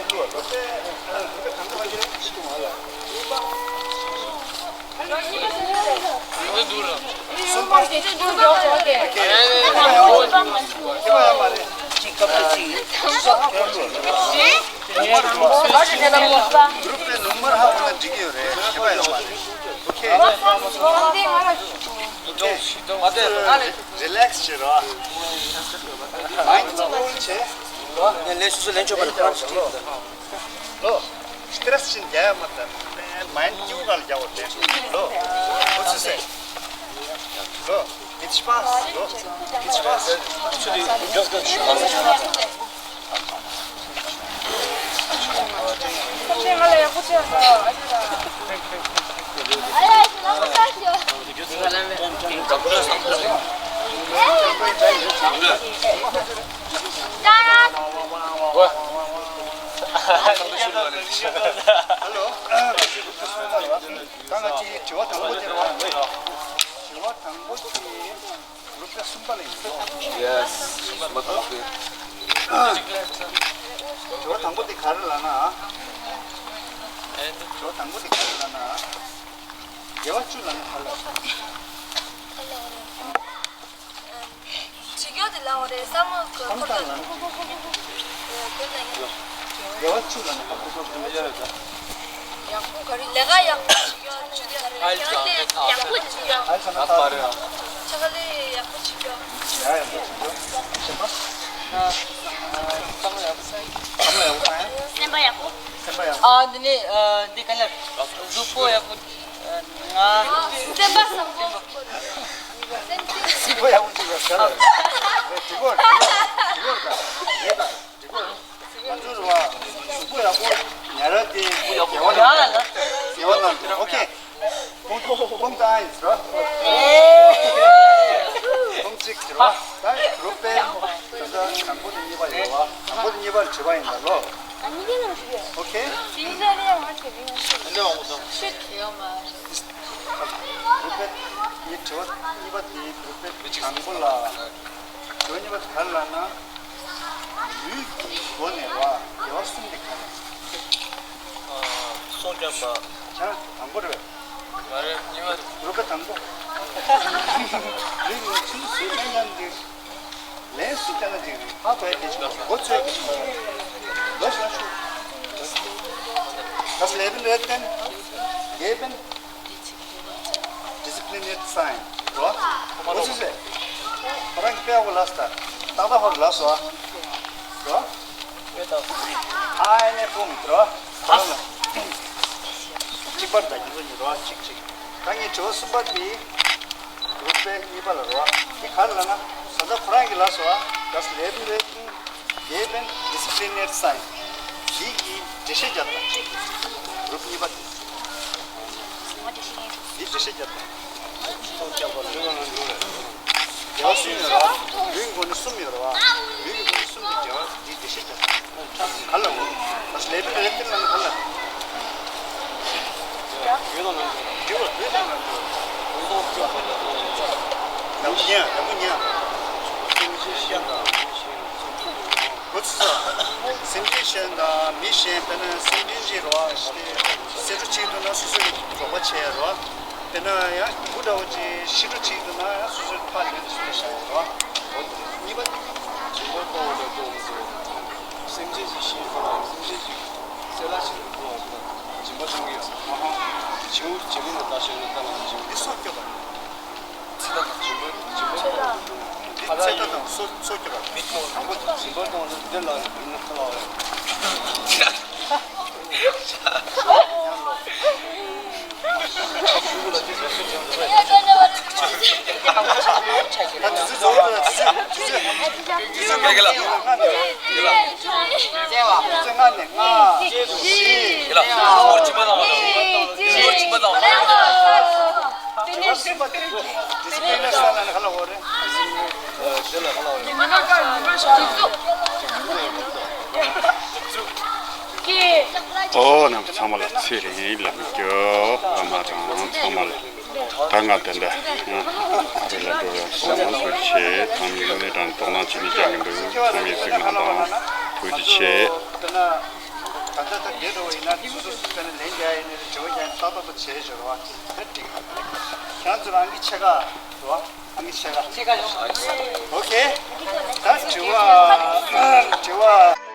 གུ་རུབ་པའི་ནུ་མར་ཧ་གོ་ན་འགྲིག་གི་ཡོད་རེད། ཤེས་པ་ཡོད་མ་རེད། ཨོ་ཁེ། ཨོ་ཁེ། རི་ལེགས་བྱེད་རོགས། མའིན་ཌི་ཀུལ་བྱེད། ངས་ལས་སོ་སོ་ལེན་ཆོག་པ་རེད། ཁོ་རང་ཚོ་ཁྲིད་ཡོད་ད། ལོ། སི་ཊེ་རེ་སི་ཅིག་རྒྱག་ཡ་མ་ད། མའིན་ཌི་ཀུལ་རྒྱག་འོ་དེ། ལོ། ཁོ་ཚོས་ཟེར། ལོ། ཨིཊ་པཱས། ལོ། ཨིཊ་པཱས། ད་ང་ཅིག་དྲི་བ་དང་པོ་དེ་རེད་བ། དྲི་བ་དང་པོ་དེ་གུ་རུབ་པ་གསུམ་པ་ལ་ཡིན་ནོ། ཡེ་སི། གསུམ་པ་དང་པོ་དེ། དྲི་བ་དང་པོ་དེ་ག་རེ་ལབ་ན། དྲི་བ་དང་པོ་དེ་ག་རེ་ལབ་ན། དགེ་བ་བཅུ་ལབ་ན་ག་རེ་ལབ། བྱེད་རྒྱུ་དེ་ལའོ་རེད། བསམ་བློ་འཁོར་འཁོར་དང་། དགེ་བ་བཅུ་ལ་ནི་ཁ་ཁོ་ཁོ་ཁོ་ཡག་པོ་ག་རེ། ལས་ཀ་ཡག་པོ་བྱེད་རྒྱུ་བཅུ་དེ་ག་རེ། ཡག་པོ་བྱེད་རྒྱུ། ཨ་ལ་ས་ན་ཐག་རེད། ཆ་ག་ལས་ཡག་པོ་བྱེད་རྒྱུ། ཡག་ཡག་པོ་བྱེད་རྒྱུ། བྱེད་པ། བསམ་བློ་ཡག་པོ་བཏང་ཡ། བསམ་བློ་ཡག་པོ་བཏང་ཡ། སེམས་པ་ཡག་པོ། སེམས་པ་ཡག་པོ། ཨ་འདི་ནི་འདི་ག་ལ་གཟུགས་པོ་ཡག་པོ། ང་སེམས་པ་བཟང་པོ། སེམས་ཅན། སེམས་པ་ཡག་པོ་ཅིག་ཡོད་ཤག་ལ། དེ་གོ་དེ་གོ་དེ་གོ་དེ་གོ་དེ་གོ། ང་ཚོ་རེད་བ། གཟུགས་པོ་ཡག་པོ་ཉར་ར་དེ་དགེ་བ་ནང་དུ། དགེ་བ་ནང་དུ། ཨོ་ཁེ། ཕུང་ཕུང་ཕུང་ཏ་ཨིན་རོ། ཕུང་གཅིག་རེད་བ། ད་གུ་རུབ་པའི་ད་དང་པོ་དང་གཉིས་པ་ཡོད་བ། དང་པོ་དང་གཉིས་པ་ལ་བྱེད་པ་ཡིན་ད་ལོ། ཨོ་ཁེ། གུ་རུབ་པའི་གཉིས་དྲི་བ་གཉིས་པ་དེ་གུ་རུབ་པའི་དང་པོ་ལ། དྲི་བ་གཉིས་པ་དེ་ག་རེ་ལབ་ན། ལུས་ཀྱི་སྒོ་ནས་བ་དགེ་བ་གསུམ་དེ་ག་རེ། སྲོག་སྐྱོབ་པ། ཁྱེད་རང་དང་པོ་རེད། མ་རེད། གཉིས་པ་རེད། གུ་རུབ་པའི་དང་པོ། ལུས་ཀྱི་ཆུ་སུས་ལེན་ཀྱང་འགྲིག་ལན་སུ་བྱས་ན་འགྲིག་རེད། ཧ་གོ་ཡ་གལ་ཆེན་པོ་རེད། མགོ་ཚོས་གི་ལོ་ཞིག་ན་ཤུ། Das Leben rettet, geben, diszipliniert sein. རོ། འོ་ཙི་ཙི། ཁོ་རང་གི་དཔེ་ཡག་པོ་ལབ་སོང་། ཏག་ཏག་ཧོར་ལབ་སོང་། རོ། ཨ་ཨེ་ནས་ཕུང་དྲོ། གཅིག་པར་ད་ཁྱེད་ཚོ་གཉིས་རོ་གཅིག་གཅིག་ད་ངས་དྲི་བ་གསུམ་པ་དེ། གུ་རུབ་པའི་གཉིས་པ་ལ་རོ། དེ་ག་རེ་ལབ་ན། བཟའ་ཟླ་ཁོ་རང་གིས་ལབ་སོང་། Das Leben retten geben diszipliniert sein. འདི་གི་འགྲེལ་བཤད་རྒྱབ་དང་། གུ་རུབ་གཉིས་པ་དེ། འདི་འགྲེལ་བཤད་རྒྱབ་དང་། རྒྱལ་བ་གསུམ་ཡོད་རེད་བ། ལུས་ཀྱི་སྒོ་ནས་གསུམ་ཡོད་རེད་བ། ལུས་ཀྱི་སྒོ་ནས་གསུམ་གྱི་རྒྱལ་བ་འདི་འགྲེལ་བཤད་རྒྱབ་དང་། ག་ལ་འོ། Das Leben rettet ལ་ནི་ག་ལ། ཡོད་དང་མེད། ཡོད་ཡོད་དང་མེད། ཡག་པོ་ཉན། ཡག་པོ་ཉན། སེམས་ཅན་གཞན་དང་མི་གཞན། གོ་ཚུལ་ས། སེམས་ཅན་གཞན་དང་མི་གཞན་དཔེར་ན་སེམས་ཅན་གཅིག་རོ་ཨ་ཞེས་ཏེ། གསེར་ཁྲི་གཅིག་ཏུ་ན་སོ་སོའི་རོགས་པ་བྱས་རོ། དེ་ན་ཡང་བུ་འདྲ་བོ་ཅིག་ཤི་འགྲོ་ཁྲིད་འདུག་ན་ཡང་སོ་སོའི་ཕ་ལེན་སུ་ལ་བཞག་ཡོད་རོ། འོ་དེ་གཉིས་པ་དེ། སྦྱིན་པ་གཏོང་བ་དང་གཏོང་མི་བཟོ། སེམས་ཅན་ཞིག་ཤི་སོང་ན་སེམས་ཅན་ཞིག་གསེར་ལ་ཞིག་གཏོང་བ་དང་སྦྱིན་པ་གཏོང་གི་ཡོད། བྱིའུ་བྱིའུ་ལ་ལྟ་ཞོན་ནས་ལྟ་ལ་སྦྱིན་པ། འདི་སྲོག་སྐྱོབ་པ། ཚེ་ཐར་དང་སྦྱིན་པ་སྦྱིན་པ་གཏོང་བ་དང་། འདི་ཚེ་ཐར་དང་སྲོག་སྲོག་སྐྱོབ་པ། མི་གཏོང་དང་པོ་སྦྱིན་པ་གཏོང་ལ་འདི་ལ་ཡིན་ན་ཁ་ལ་བ། ཨོ་རྣམ་པ་ཚང་མ་ལ་ཚེ་རིང་ལམ་རྒྱུ་ཨ་མ་དང་ཚང་མ་ལ་ད་ང་དེ་འདྲ་ཨ་རི་ལ་འགྲོ་ཡང་སོང་ཐུགས་རྗེ་ཆེ། ཚང་མས་དངོས་གནས་དྲང་དོ་སྣང་བྱེད་ནས་རྒྱག་གི་འདུག་ཚང་མས་གཟིགས་གནང་དང་ཐུགས་རྗེ་ཆེ། དཔེར་ན་ད་ལྟ་ད་བསྡད་འགྲོ་བ་ཡིན་ན་སོ་སོ་སོ་དཔེར་ན་ལན་རྒྱག་ཡིན་ནའི་དྲི་བ་རྒྱག་ཡིན་ཏག་ཏག་ཏག་བྱས་ཤོག་རེད་བ། ད་འགྲིག་གི་རེད། ཁྱེད་རང་ཚོ་ལ་ཨང་ཀི་ཕྱེད་ཀ་རེད་བ། ཨང་ཀི་ཕྱེད་ཀ་ཕྱེད་ཀ་ཡོད། ཨོ་ཁེ། ད་དྲི་བ་དྲི་བ།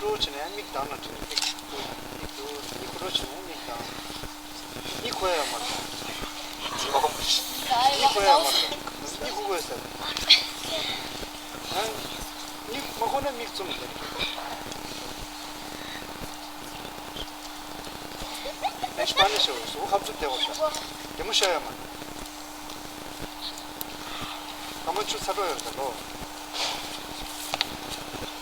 ཁུར་བྱས་ནས་མིག་གདངས་ན་དྲན། མིག་ཁུར་མིག་ཁུར་མིག་ཁུར་བྱས་ནས་མིག་གདངས། མིག་ཁུར་ཡ་མ་གཏོགས། མིག་ཁུར་ཡ་མ་གཏོགས། མིག་ཁུར་དགོས་ཟེར། ཨ། མིག་མ་ཁུར་ན་མིག་བཙུམ་ཟེར། ཨེ་ཤི་པ་ནི་ཤོ་སུ་ཁབ་ཚུབ་བསྡད་པ་ཤ། དེ་མོ་ཤ་ཡ་མ་གཏོགས། སྐར་མ་བཅུ་ཚར་འགྲོ་ཡོད་ད་ལོ།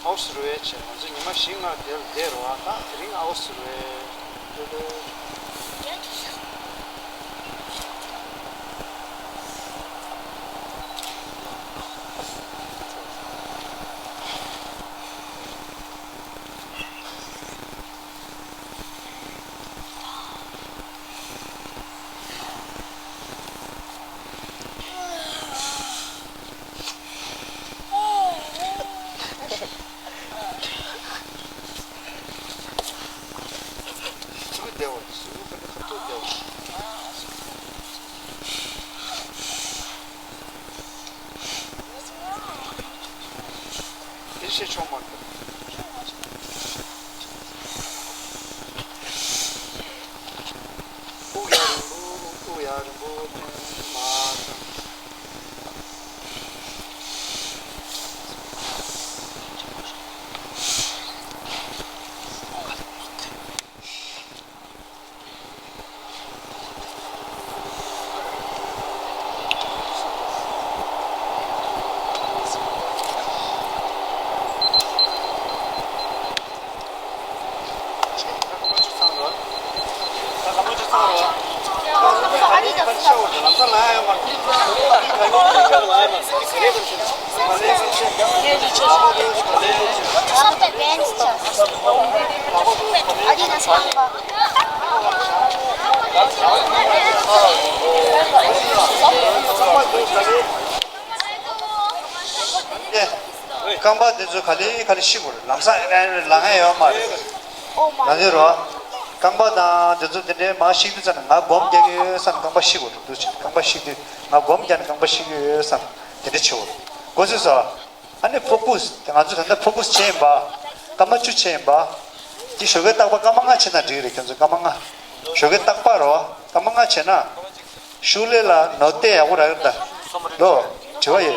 ཨའོ་སི་རུ་ཨེ་ཆེ། ང་ཚོ་ཉི་མ་བཞི་ལྔ་དེར་བསྡད་རོགས་ཨ། ད་དེ་རིང་ཨའོ་སི་རུ་ཨེ། ཚུར་བསྡད་པ། ཚུར་བསྡད་པ། དེ་བཤད་ཆོག་མ་རེད། དབུགས་ཡར་རིང་པོ། དབུགས་ཡར་རིང་པོ་བཏོན། མར་བཏང་། རྐང་པ་འདི་ཚོ་ག་ལེ་ག་ལེ་བཤིག་དགོས་རེད། ལམ་སང་ལངས་ཡ་ཡོད་མ་རེད། ང་ཚོའི་རོ། རྐང་པ་དང་འདི་ཚོ་དེ་འདྲའི་མར་བཤིག་དུས་ཙམ་ནས་ང་སྒོམ་རྒྱག་གི་ཡོད་བསམ། རྐང་པ་བཤིག་དགོས་རེད། འདུག་ཅིག་རྐང་པ་བཤིག་དུས་ང་སྒོམ་རྒྱག་ནས་རྐང་པ་བཤིག་གི་ཡོད་བསམ། དེ་འདྲ་བྱེད་དགོས་རེད། གོ་སོང་ས། ཨ་ནི་ཕོ་ཀུ་སི། ང་ཚོ་ད་ལྟ་ཕོ་ཀུ་སི་བྱས་ཡིན་པ། སྐར་མ་བཅུ་བྱས་ཡིན་པ། འདི་ཞོགས་ཀའི་རྟག་པར་སྐར་མ་ལྔ་བྱས་ན་འགྲིག་རེད། ཁྱོད་ཚོ་སྐར་མ་ལྔ། ཞོགས་ཀའི་རྟག་པར་རོ། སྐར་མ་ལྔ་བྱས་ན། ཤུགས་ལས་ལ་ནོར་བལྟས་ཡག་པོ་རག་གི་རེད་ད། ལོ། དྲི་བ་ཡོད།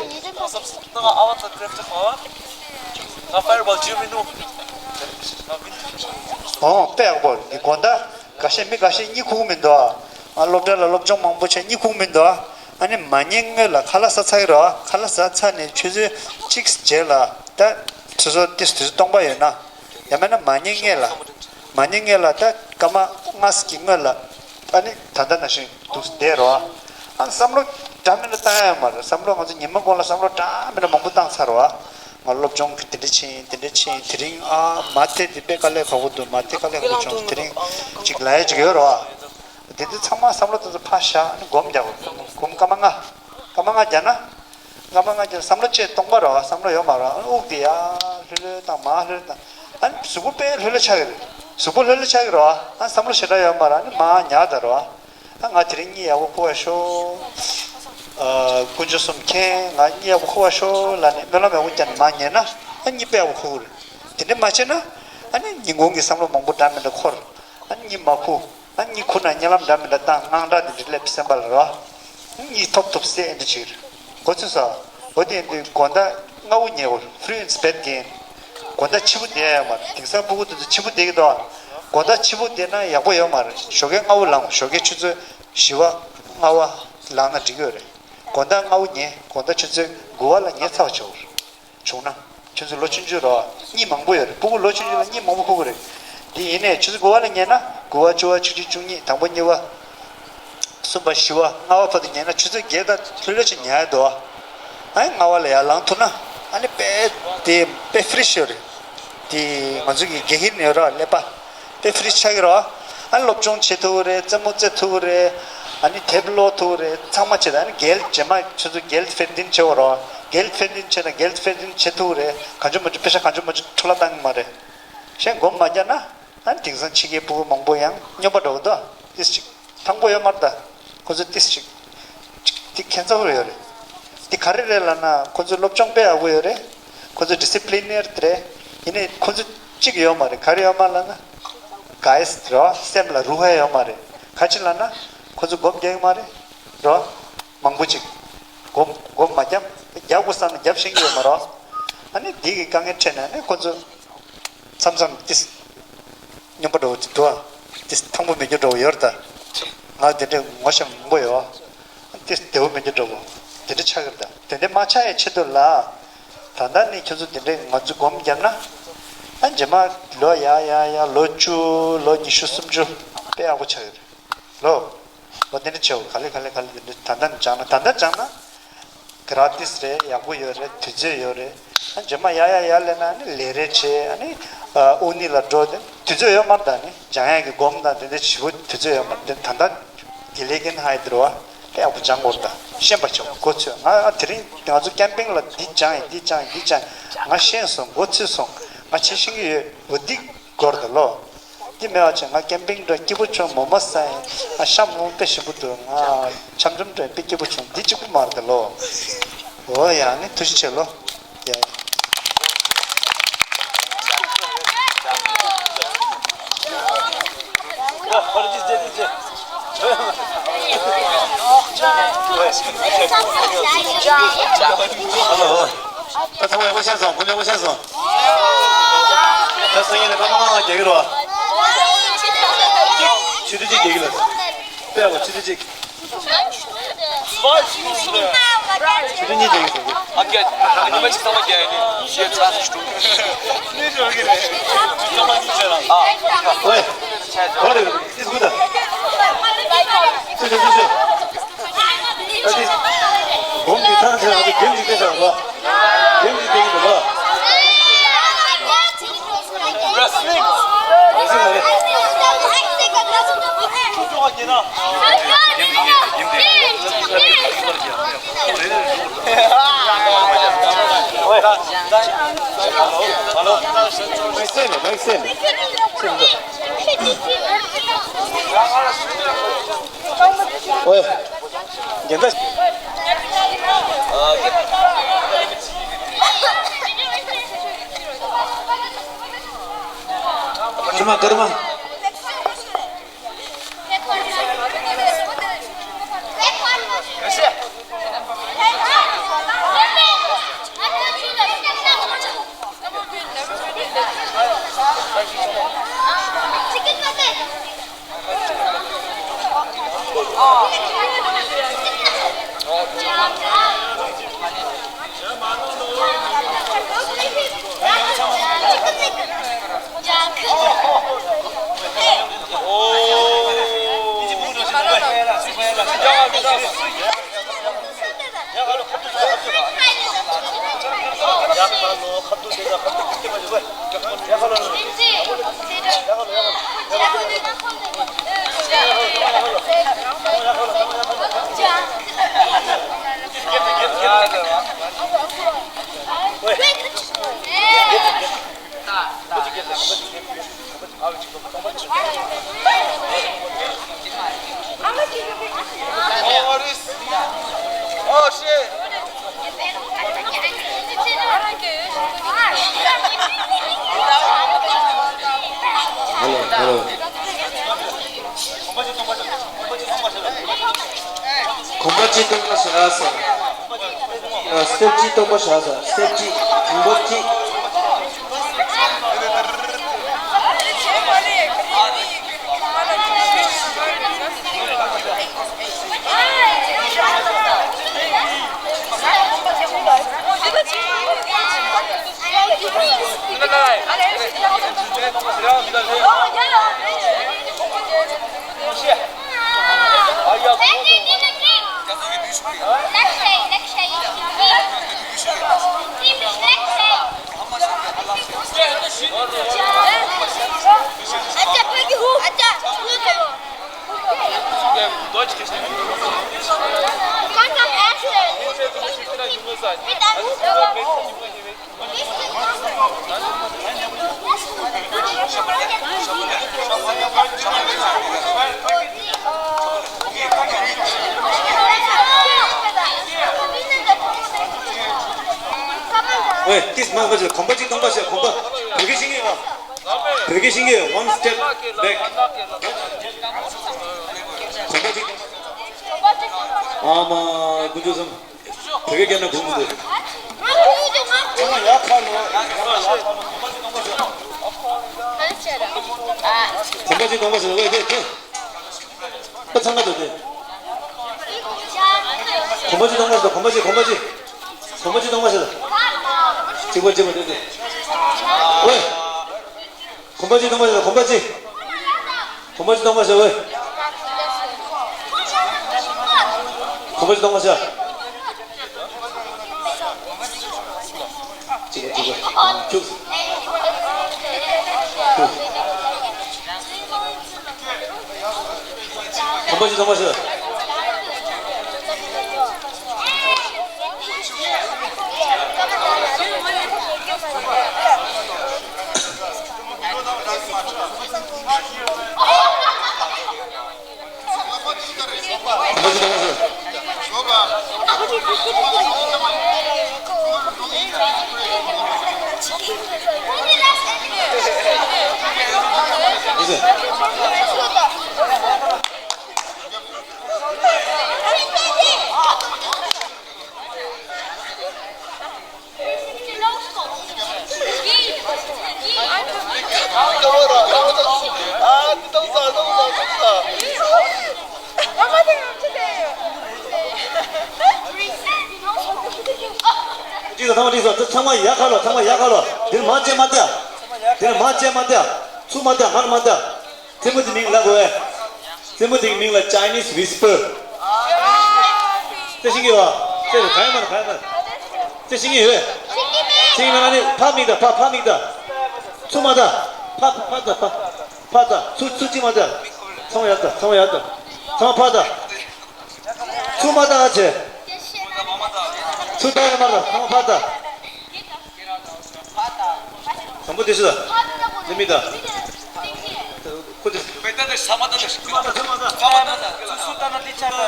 ཨོ་དཔེ་ཡག་པོ། འདི་དགོང་དག་འགའ་ཤས་མི་འགའ་ཤས་གཉིད་ཁུག་མི་འདུག་ཨ། ང་སློབ་གྲྭ་ལ་སློབ་སྦྱོང་མང་པོ་བྱས། གཉིད་ཁུག་མི་འདུག་ཨ་ནི་མ་ཉལ་སྔོན་ལ་ཁ་ལག་ཟ་ཚར་གི་རེད་བ། ཁ་ལག་ཟ་ཚར་ནས་ཆུ་ཚོད་གཅིག་རྗེས་ལ་ད་དུས་ཚོད་ཏིས་དུས་ཚོད་སྟོང་པ་ཡོད་ན། ཡང་མིན་ན་མ་ཉལ་སྔོན་ལ། མ་ཉལ་སྔོན་ལ་ད་སྐར་མ་ལྔ་ཙམ་གྱི་སྔོན་ལ། ཨ་ནི་ད་ལྟ་ནང་བཞིན་འདུག་བསྡད་རོགས། ཨ། བསམ་བློ་འདྲ་མི་འདྲ་བཏང་ཡ་ཡོད་མ་རེད། བསམ་བློ་ང་ཚོ་ཉི་མ་གོང་ལ་བསམ་བློ་འདྲ་མི་འདྲ་མང་པོ་བཏང་ཚར་རོགས། ང་སློབ་སྦྱོང་གི་དེ་འདྲ་བྱས་ཡིན། དེ་འདྲ་བྱས་ཡིན། དེ་རིང་ཨ་མ་དེ་དེ་དཔེ་དཀའ་ལས་ཁག་པོ་འདུག་མ་དེ་དཀའ་ལས་ཁག་པོ་བྱུང་། དེ་རིང་ཅིག་ལ་ཡ་ཅིག་ཡོད་རོགས། དེ་འདྲ་ཚང་མ་བསམ་བློ་དེ་ཚོ་ཕར་བཞག་ཨ་ནི་སྒོམ་རྒྱག་དགོས། སྒོམ་སྐར་མ་ལྔ། སྐར་མ་ལྔ་རྒྱག་ན། སྐར་མ་ལྔ་རྒྱག་ན་བསམ་བློ་བཅས་སྟོང་པ་རོ། བསམ་བློ་ཡོད་མ་རོ། ཨ་ནི་དབུགས་དེ་ཡར་ལྷོད་ལྷོད་བཏང་། མར་ལྷོད་ལྷོད་བཏང་། ཨ་ནི་གཟུགས་པོ་དཔེ་ལྷོད་ལྷོད་ཆགས་ཀྱི་རེད། གཟུགས་པོ་ལྷོད་ལྷོད་ཆགས་ཀྱི་རོ། ཨ་ནི་བསམ་བློ་ཞེ་དྲག་ཡོད་མ་རོ། ཨ་ནི་མར་ཉལ་ད་རོ། ཨ། ང་དེ་རིང་གཉིད་ཡག་པོ་ཁུག་པ་ཤོག་ཨ། དཀོན་མཆོག་གསུམ་མཁྱེན། ང་གཉིད་ཡག་པོ་ཁུག་པ་ཤོག་ལབ་ནས་སྨོན་ལམ་ཡག་པོ་བརྒྱབ་ནས་མར་ཉལ་ན། ཨ། གཉིད་དཔེ་ཡག་པོ་ཁུག་གི་རེད། དེ་འདྲ་མ་བྱས་ན། ཨ་ནི་ཉིན་གུང་གི་བསམ་བློ་མང་པོ་འདྲ་མི་འདྲ་འཁོར། ཨ་ནི་གཉིད་མ་ཁུག་ཨ་ནི་གཉིད་ཁུག་ན་གཉིད་ལམ་འདྲ་མི་འདྲ་བཏང་། དངངས་སྐྲག་དེ་འདྲ་སླེབས། སེམས་པ་ལ་རོ། ཨ་ནི་གཉིད་ཐོབ་ཐོབ་སད་འདྲ་བྱེད་ཀྱི་རེད། གོ་ཚོད་སོང་། འོ་དེ་ཡིན་དུས་དགོང་དག་སྔ་པོ་ཉལ་དགོས། Früh ins Bett gehen། དགོང་དག་ཕྱི་པོ་བསྡད་ཡ་ཡོད་མ་རེད། དེང་སང་ཕྲུ་གུ་དེ་ཚོ་ཕྱི་པོ་བསྡད་ཀྱི་འདུག་དགོང་དག་ཕྱི་པོ་བསྡད་ན་ཡག་པོ་ཡོད་མ་རེད། ཞོགས་ཀས་སྔ་པོ་ལངས། ཞོགས་ཀས་ཆུ་ཚོད་བཞི་པ་ལྔ་པ་ལངས་ན་འགྲིག་གི་ཡོད་རེད། དགོང་དག་སྔ་པོ་ཉལ། དགོང་དག་ཆུ་ཚོད་དགུ་པ་ལ་ཉལ་ཚར་བ་བྱེད་དགོས་རེད། བྱུང་ན། ཁྱོད་ཚོ་ལོ་ཆུང་ཆུང་རེད་བ། གཉིད་མང་པོ་ཡོད་རེད། ཕྲུ་གུ་ལོ་ཆུང་ཆུང་ལ་གཉིད་མང་པོ་ཁུག་གི་རེད། འདི་ཡིན་ནའི་ཆུ་ཚོད་དགུ་པ་ལ་ཉལ་ན། དགུ་པ། བཅུ་པ། ཆིག་ཁྲི། བཅུ་གཉིས། དང་པོ། གཉིས་པ། གསུམ་པ། བཞི་པ། ལྔ་པ་བར་དུ་ཉལ་ན་ཆུ་ཚོད་བརྒྱད་དང་ལྷོད་ལྷོད་ཅིག་ཉལ་ཡ་འདུག་བ། ཨ་ནི་ལྔ་པ་ལ་ཡར་ལངས་ཐུབ་ན། ཨ་ནི་དཔེ་དེ་དཔེ་ཕི་རེ་ཤི་ཡོད་རེད། དེ་ང་ཚོ་གི་Gehirn་ཡོད་ར། ཀླད་པ། དཔེ་ཕི་རེ་ཤི་ཆགས་ཀྱི་རེད་བ། ཨ་ནི་སློབ་སྦྱོང་བྱེད་ཐུབ་ཀྱི་རེད། རྩེད་མོ་རྩེ་ཐུབ་ཀྱི་རེད། ཨ་ནི་དེབ་ཀློག་ཐུབ་ཀྱི་རེད། ཚང་མ་བྱེད། ཨ་ནི་Geld། རྗེས་མ་ཁྱོད་ཚོ་Geld verdienen་བྱེད་དགོས་རེད་བ། Geld verdienen་བྱེད་ན་Geld verdienen་བྱེད་ཐུབ་ཀྱི་རེད། གང་བྱུང་མང་བྱུང་པེ་ཤ་གང་བྱུང་མང་བྱུང་འཕྲོ་བརླག་བཏང་གི་མ་རེད། གཞན་སྒོམ་མ་རྒྱག་ན། ཨ་ནི་དེང་སང་ཕྱི་རྒྱལ་ཕྲུ་གུ་མང་པོ་ཡང་སྨྱོན་པ་འགྲོ་གི་འདུག་ཏིས་ཅིག་ཐང་པོ་ཡོད་མ་རེད་ད། ཁོ་ཚོ་ཏིས་ཅིག་ཅིག་དེ་ཁྱད་མཚར་པོ་ཡོད་རེད། དེ་ག་རེ་རེད་ལབ་ན། ཁོ་ཚོ་སློབ་སྦྱོང་དཔེ་ཡག་པོ་ཡོད་རེད། ཁོ་ཚོ་disciplined་རེད། ཡིན་ནའི་ཁོ་ཚོ་ གཅིག་ཡོད་མ་རེད། ག་རེ་ཡོད་མ་ལབ་ན། གཱས་རོ། སེམས་ལ་རུ་ཧ་ཡོད་མ་རེད། ག་ཅི་ལབ་ན། ཁོ་ཚོ་སྒོམ་རྒྱག་གི་མ་རེད་རོ། མང་པོ་ཅིག་སྒོམ་སྒོམ་མ་རྒྱབ། རྒྱབ་དགོས་བསམ་ན་རྒྱབ་ཤེས་ཀྱི་ཡོད་མ་རོ། ཨ་ནི་འདི་གི་དཀའ་ངལ་འཕྲད་ནས་ཨ་ནི་ཁོ་ཚོ་མཚམས་མཚམས་ཏིས་སྨྱོན་པ་འདྲ་བོ་ཅིག་འདུག་ཨ། ཏིས་ཐང་པོ་མེད་རྒྱུ་འདྲ་བོ་ཡོད་རེད་ད། ང་དེ་འདྲའི་ངོ་ཤེས་མང་པོ་ཡོད། ཏིས་བདེ་བོ་མེད་རྒྱུ་འདྲ་བོ་དེ་འདྲ་ཆགས་ཀྱི་རེད་ད། དེ་འདྲ་མ་ཆགས་ཡའི་ཆེད་དུ་ལ། ད་ལྟ་ནི་ཁྱོད་ཚོ་དེ་འདྲའི་ང་ཚོ་སྒོམ་བརྒྱབ་ན། ཨ་རྗེས་མ་ལོ་ཡ་ཡ་ཡ་ལོ་བཅུ་ལོ་ཉི་ཤུ་སུམ་ཅུ་དཔེ་ཡག་པོ་ཆགས་ཀྱི་རེད། ལོ། ལོ་དེ་འདྲ་བྱེད་འོ། ག་ལེ་ག་ལེ་ག་ལེ་དེ་འདྲ་ད་ལྟ་ནས་སྦྱངས་ན་ད་ལྟ་སྦྱངས་ན། ག་ར་ཏིས་རེད། ཡག་པོ་ཡོད་རེད། དུས་ཚོད་ཡོད་རེད། ཨ་རྗེས་མ་ཡ་ཡ་ཡ་ལས་ན་ནི་ལས་རེས་བྱེད། ཨ་ནི་ཨ་དབུ་ནི་ལ་འགྲོ་དེ་དུས་ཚོད་ཡོད་མ་རེད་ད། ནི་སྦྱང་ཡག་གི་སྒོམ་དང་དེ་འདྲ་བྱེད་པོ་དུས་ཚོད་ཡོད་མ་རེད། དེ་ད་ལྟ་དགེ་ལས་ཀྱི་ནང་ཡི་དེ་རུ་བ་དཔེ་ཡག་པོ་སྦྱང་དགོས་རེད་ད། ཤེས་པ་བྱེད་དགོས། མགོ་ཚོས། ང་ཨ་དེ་རིང་ང་ཚོ་ཀེམ་པིང་ལ་འདི་སྦྱང་ཡིན། འདི་སྦྱང་ཡིན། འདི་སྦྱང་ཡིན། ང་ཤེས་སོང་། མགོ་ཚོས་སོང་། ང་བྱེད་ཤེས་ཀྱི་ཡོད། འོ་འདི་དགོས་རེད་ད་ལོ། འདི་མེད་པ་བྱས་ང་ཀེམ་པིང་འགྲོ་སྐྱིད་པོ་བྱུང་། མོག་མོག་ཟ་ཡིན། ང་ཤ་མོག་མོག་དཔེ་ཞིམ་པོ་འདུག་ང་འཆམ་འཆམ་འགྲོ་ཡིན། དཔེ་སྐྱིད་པོ་བྱུང་། འདི་གཅིག་པུ་མ་རེད་ད་ལོ། འོ་ཡ་ནི་ཐུགས་རྗེ་ཆེ་ལོ། ཡ། ད་ཚང་མ་ཡག་པོ་ཤེས་སོང་། སྐུ་མཁྱེན་ཡག་པོ་ཤེས་སོང་། ད་སང་ཉིན་ལ་སྐར་མ་ལྔ་ལྔ་རྒྱག་གི་རོ། ཆུ་ཚོད་གཅིག་རྒྱག་གི་ལ། དཔེ་ཡག་པོ། ཆུ་ཚོད་གཅིག་ཆུ་ཚོད་གཉིས་རྒྱག་གི་ལ། ཨ་ཀྱེ། ཨ་ཉི་མ་གཅིག་ཚང་མ་རྒྱག་ཡ་ནི་ཡོད་ཚ་ཞིག་འདུག་ཨོའེ། ག་རེ་ཡོད། ཏིས་གུ་ད། ཚུ་ཚུ་ཚུ་ཚུ། ཨ་ཏིས། སྒོམ་གྱི་ཐང་ཆེན་ཨ་ཏིས་རྒྱན་གྱི་སྐད་ཆ་རེད་པ། རྒྱན་གྱི་སྐད་ཆ་རེད་པ། ཨོའེ། རྒྱན་ད། ཀརྨ། ཀརྨ། Hello, hello. གོམ་པ་གཅིག་སྟོང་པ་བཞག་ཟེར། ཨ། སེར་གཅིག་སྟོང་པ་བཞག་ཟེར། སེར་གཅིག་གོམ་པ་གཅིག་ཝེ། ཏིས་མ་གོ་ཅི། གོམ་པ་གཅིག་སྟོང་པ་བྱས། གོམ་པ་བོད་སྐད་ཤེས་ཀྱི་ཡོད་པ། བོད་སྐད་ཤེས་མཁན། One step back. གོམ་པ་གཅིག་ཨ་མ་དཀོན་མཆོག་གསུམ། བོད་སྐད་རྒྱབ་ན་དགོངས་ཀྱི་འདུག་ཚང་མ་ཡར་ཁ་ལོ། གོམ་པ་གཅིག་གོམ་པ་གཅིག་ཝེ་ཝེ་ཝེ། ད་ཚང་མ་སྡོད་དེ། གོམ་པ་གཅིག་གཏོང་མ་ཤེས་ད། གོམ་པ་གཅིག་གོམ་པ་གཅིག་གོམ་པ་གཅིག་གཏོང་མ་ཤེས་ད། གཅིག་པ་གཅིག་པ་སྡོད་དེ། ཝེ། གོམ་པ་གཅིག་གཏོང་མ་ཤེས་ད། གོམ་པ་གཅིག་གོམ་པ་གཅིག་གཏོང་མ་ཤེས་ཝེ། གོམ་པ་གཅིག་གཏོང་མ་ཤེས། གཅིག་པ་གཅིག་པ། ཁྱུག་ཁྱུག་གོམ་པ་གཅིག་གཏོང་མ་ཤེས། ཅིག་ཚང་མ་ཅིག་ཚང་མ་ཡར་ཁ་ལོ། ཚང་མ་ཡར་ཁ་ལོ། དེར་མར་ཅེ་མ་བལྟ། དེར་མར་ཅེ་མ་བལྟ། ཚུར་མ་བལྟ། མར་མ་བལྟ། རྩེད་མོ་དེ་མིང་ལ་གོ་བས། རྩེད་མོ་དེའི་མིང་ལ་Chinese Whisper། རྩེ་ཤེས་ཀྱི་ཡོད། རྩེ་རེད། ག་ཡ་མ་རེད། ག་ཡ་མ་རེད། རྩེ་ཤེས་ཀྱི་ཡོད། ཤེས་ཀྱི་མེད་ནི་ཕར་མིག་ལྟ། ཕར་ཕར་མིག་ལྟ། ཚུར་མ་ལྟ། ཕར་ཕར་ལྟ། ཕར་ཕར་ལྟ། ཚུར་ཚུར་གཅིག་མ་ལྟ། ཚང་མ་ཡར་ལྟ། ཚང་མ་ཡར་ལྟ། ཚང་མ་ཕར་ལྟ། ཚུར་མ་ལྟ་ཨ་ཅེ། ཚུར་ལྟ་ཡ་མ་ལྟ། ཚང་མ་ཕར་ལྟ། དང་པོ་དེ་སུ་ད། དེ་མི་ད། ཁོ་དེ། པེ་ཏ་དེ་ས་མ་ད་དེ། ས་མ་ད། ས་མ་ད། སུ་སུ་ད་ན་དེ་ཆ་ད།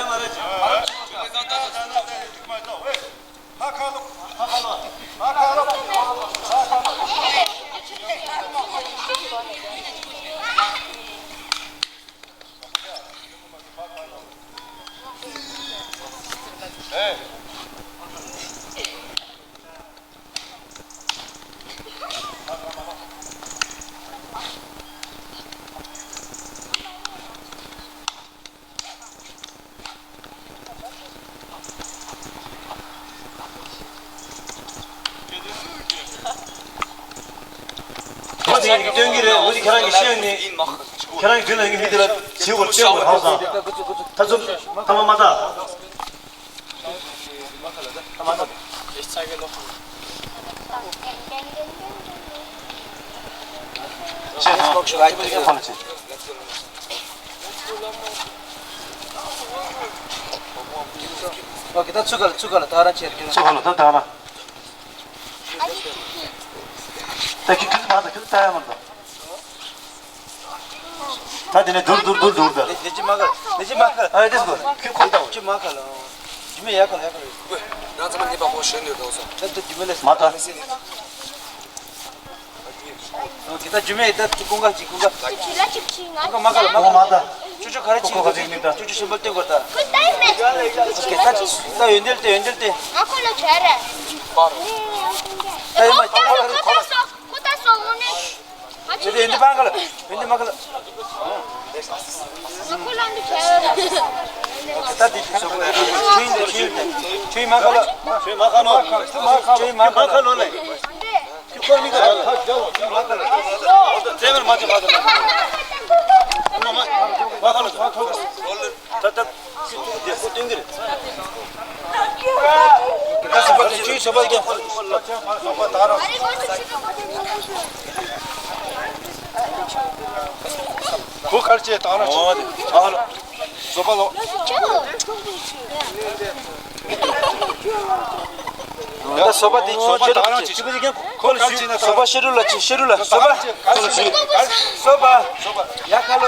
ཁོ་ཚོས་སྟོན་གྱི་རེད། འོ་དེ་ཁྱེད་རང་གིས་ཤེས་ཡོད་ནི། ཁྱེད་རང་གིས་མདུན་ལ་ཡོད་མི་དེ་ལ་བྱེད་དགོས། སྟོན་དགོས། ཧང་སང་། ད་ཚོ་ཐ་མ་མ་ད། ཨོ་ཁེ། ད་ཚུགས་ག་ལ། ཚུགས་ག་ལ། ད་རང་ཆེར་ཁྱེར། ཚུགས་ག་ལ། ད་ད་རང་། ད་ཁྱི་ཁྱི་ད་ད་ཁྱི་ད་ཡ་མ་ད། ད་དེ་ནས་དུར་དུར་དུར་དུར་ད། ལེ་ལེ་ཅི་མ་ཁ། ལེ་ཅི་མ་ཁ། ཨ་དེ་སྐོར་ཁྱི་ཁོ་ད། ཅི་མ་ཁ་ལ། ཇི་མེ་ཡ་ཁ་ལ་ཡ་ཁ་ལ། ང་ཚང་མ་ནི་པ་པོ་ཞོན་འདོད་དོ་སོ། ད་ད་ཇི་མེ་ལེ་མ་ད། ཨོ་ཁེ། ད་ཇི་མེ་ད་ཀུན་དགའ་ཅི། ཀུན་དགའ། ཀུན་དགའ་མ་ཁ་ལ་མ་ཁ་ལ། ཅོ་ཅོ་ག་རེ་ཅི། ཅོ་ཅོ་ཤམ་བུ་ལ་བསྟན་དགོས་ད། ཁོ་ད་ཡོན་ཏན་ལྟ། ཡོན་ཏན་ལྟ། ང་ཁོ་ལ་བྱ་ར། ད་ཡོན་མ་ཁོ་ད་སོ། ཁོ་ད་སོ་ངོ་ནས། ཡོན་ཏན་ཡོན་ཏན་མ་ཁ་ལ། ཡོན་ཏན་མ་ཁ་ལ། ཁོ་ལ་འདི་བྱ་ར། ད་འདི་ཚོ་ཁོ་ལ་ཆུ་ཡིན་ད། ཆུ་ཡིན་ད། ཆུ་ཡིན་མ་ཁ་ལ། ཆུ་མ་ཁ་ལ། ཆུ་མ་ཁ་ལ། ཁོ་མི་ཁ་ལ། ད་ད་ཁོ་དེ་ཁོ་སྟོན་གྱི་རེད། ད་སོ་པ་དེ་ཆུའི་སོ་པ་རྒྱབ། ཁོ་གར་བྱས་དང་ར་ཆུ། ཨོ་དེ་ཨ་ལོ། སོ་པ་ལོ། ད་སོ་པ་དེ་སོ་པ་ཁྱེད་དང་ར་ཆུ། ཁོ་ལ་ཞུ། སོ་པ་ཤེ་རུ་ལ་ཆུ། ཤེ་རུ་ལ། སོ་པ། སོ་པ། ཡ་ཁ་ལོ།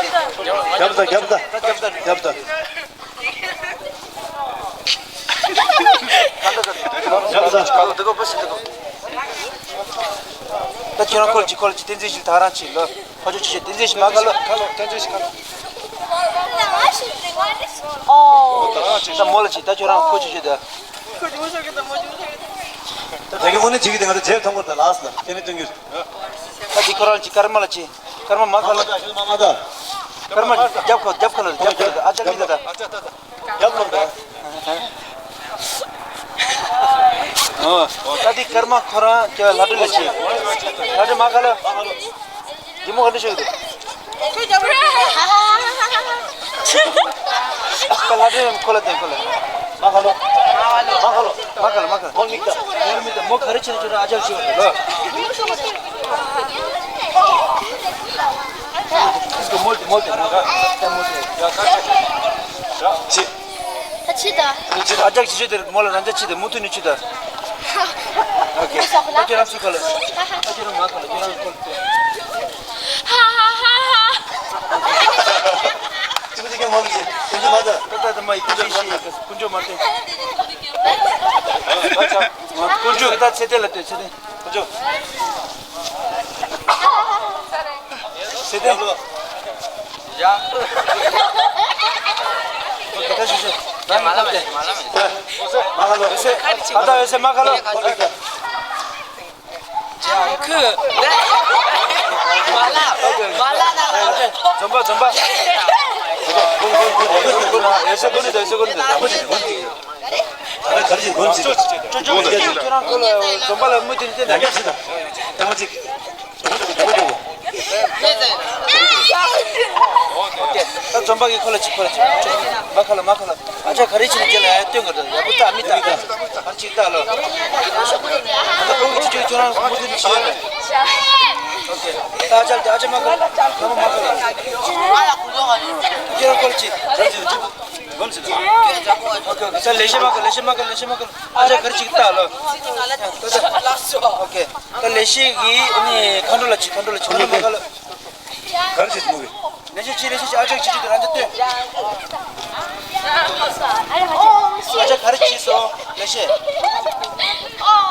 རྒྱབ་ད་རྒྱབ་ད་རྒྱབ་ད། རྒྱབ་ད། ད་ཁྱོད་རང་ཁོལ་གྱི་ཁོལ་གྱི་བསྟན་འཛིན་ཞིག་ད་རང་ཆེ་ལོ། ཕ་ཆོས་ཆེ་ཆེ་བསྟན་འཛིན་ཞིག་མ་ཁ་ལོ། ཁ་ལོ་བསྟན་འཛིན་ཞིག་ཁ་ལོ། ད་མོ་ལ་ཆེ་ད་ཁྱོད་རང་ཁོལ་གྱི་ཆེ་ད། ད་གི་འོ་ནི་ཅིག་གི་དེ་ང་ཚོ་རྗེས་མཐོང་གོ་ད་ལགས་ལ་ཁྱེད་ནི་སྟོན་གྱི། ད་འདི་ཁོ་རང་གྱི་ཀརྨ་ལ་ཆེ། ཀརྨ་མ་ཁ་ལོ། མ་མ་ད། ཀརྨ་རྒྱབ་ཁ་རྒྱབ་ཁ་ལ་རྒྱབ་ཁ་ལ་ཨ་ཅག་མི་ད་ད། རྒྱབ་ལོག་ད། ཨོ། ད་འདི་ཀརྨ་ཁོ་རང་ཀྱི་ལྷ་སྒྲོན་ལ་ཆེ། ལྷ་སྒྲོན་མ་ཁ་ལོ། འདི་མོ་ག་འདྲ་ཤོད་འདུག་ད་ལྷ་སྒྲོན་ཁོ་ལ་བསྟན་ཁོ་ལ། མ་ཁ་ལོ། མ་ཁ་ལོ། མ་ཁ་ལོ་མ་ཁ་ལོ། མོ་མིག་ད། མོ་མིག་ད་མོ་ག་རེ་བྱེད་ན་ཁྱོད་རང་ཨ་ཅག་ཤོད་འདུག་ལོ། ད་ཕྱི་ད། ཨ་ཅག་ཅི་ཆོད་དེར་མོ་ལ་རང་ཅག་ཅི་དེར་མུ་མཐུད་ནས་ཆུ་དར། ཨོ་ཀེ། ད་ཁྱོད་རང་ཚུགས་ཁ་ལ། ད་ཁྱོད་རང་མ་ཁ་ལ་ཁྱོད་རང་ཁོལ་ཏེ། ཧ་ཧ་ཧ་ཧ། ཅི་མ་ཅི་ཀྱང་མ་གི་ཀུན་སྤྱོད་མ་དར། ད་ད་ད་མ་ཡི་ཀུན་སྤྱོད་ཤི་ཀུན་སྤྱོད་མ་དེ། ཀུན་སྤྱོད་ད་ཚེ་དེ་ལ་ལྟོས་ཚེ་དེ། ཀུན་སྤྱོད། ཚེ་དེ། ཡ། ད་ཤི་ཤི། ད་མ་ལ་མ་ལ་མ་ལ་མ་ལ། ད་ད་ཡོད་སེ་མ་ཁ་ལོ། ཁུ། མ་ལ། མ་ལ་ན་ལ། འཛོམས་པ་འཛོམས་པ། ཡོད་སེ་ཀུན་ནི་ད་ཡོད་སེ་ཀུན་ནི་ད། ཅོ་ཅོ་ཁྱོད་རང་ཁོ་ལ་འཛོམས་པ་ལ་མུ་མཐུད་ནས་བསྟན་ད། ད་འཛོམས་པ་གི་ཁོ་ལ་ཅིག་ཁོ་ལ་ཅིག་མ་ཁ་ལ་མ་ཁ་ལ། ཨ་ཅག་ག་རེ་བྱེད་ན་ཁྱེད་ལ་ཡ་སྟོན་ག་ད་ཡག་པོ་ལྟ་མི་ལྟ། ཨ་ཅིག་ལྟ་ལོ། ཨ་ད་ཁོང་གི་ཅིག་ཁྱོད་རང་མུ་མཐུད་ནས་བྱེད་ཡ་ལ། ཨོ་ཁེ། ད་ཨ་ཅག་ལ་ཨ་ཅག་མ་ཁ་ལ་ལ་མ་མ་ཁ་ལ། ཁྱོད་རང་ཁོ་ལ་ཅིག་ཨོ་ཁེ་ཨོ་ཁེ། ད་ལེ་ཤ་མ་ཁ་ལེ་ཤ་མ་ཁ་ལེ་ཤ་མ་ཁ་ལ། ཨ་ཅག་ག་རེ་ཅིག་ལྟ་ལོ། ཨོ་ཁེ། ད་ལེ་ཤ་གི་ཨ་ནི་མཁའ་འགྲོ་ལ་ཅིག་མཁའ་འགྲོ་ལ་ཅིག་མཁའ་འགྲོ་མ་ཁ་ལ། ག་རེ་བྱེད་ཀྱི་འདུག་གས། ལེ་ཤ་ཅིག་ལེ་ཤ་ཅིག་ཨ་ཅག་ཅིག་ཅིག་དེ་རང་ཅག་ལྟོས། ཨ་ཅག་ག་རེ་བྱེད་སོང་ལེ་ཤ།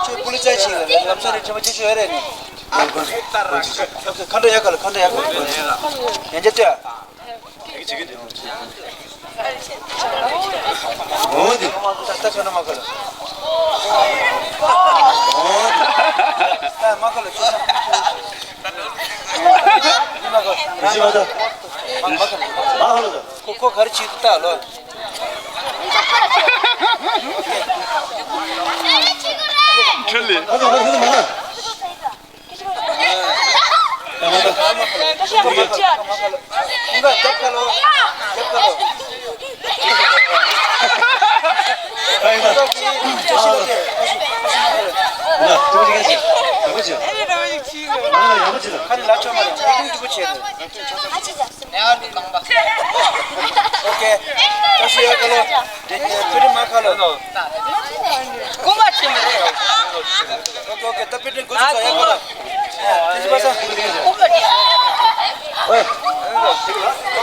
ཁྱོད་པུ་ལི་ཙ་ཅིག་ལམ་སང་རེ་དྲི་བ་ཅིག་ཅིག་ཡོད་རེད་ནི། ཁ་འདྲ་ཡག་ག་ལ་ཁ་འདྲ་ཡག་ག་ལ། ཡང་ཅག་ལྟོས། འོ་དེ། ད་ད་ཁྱོད་ན་མ་ཁ་ལ། འོ་དེ། ད་མ་ཁ་ལ་ཁྱོད་ན། མ་ཁ་ལ། རེ་ཞིག་མ་ད། མ་ཁ་ལ། མ་ཁ་ལ་ད། ཁོ་ཁོ་ག་རེ་བྱེད་ཀྱི་ད་ལོ། ཁྲི་ལི། ཨ་ད་ཨ་ད་མ་ན། ཨོ་ཁེ། ད་ཤི་ཡ་ཁ་ལོ། དེ་ནས་པི་ཏི་མ་ཁ་ལོ། ཀུ་མ་ཆེ་མི་རེད། ཨོ་ཁེ་ཨོ་ཁེ། ད་པི་ཏི་ཀུ་ཆུ་ཚོ་ཡ་ཁ་ལོ། དེ་ཤི་པ་ས། ཨོ་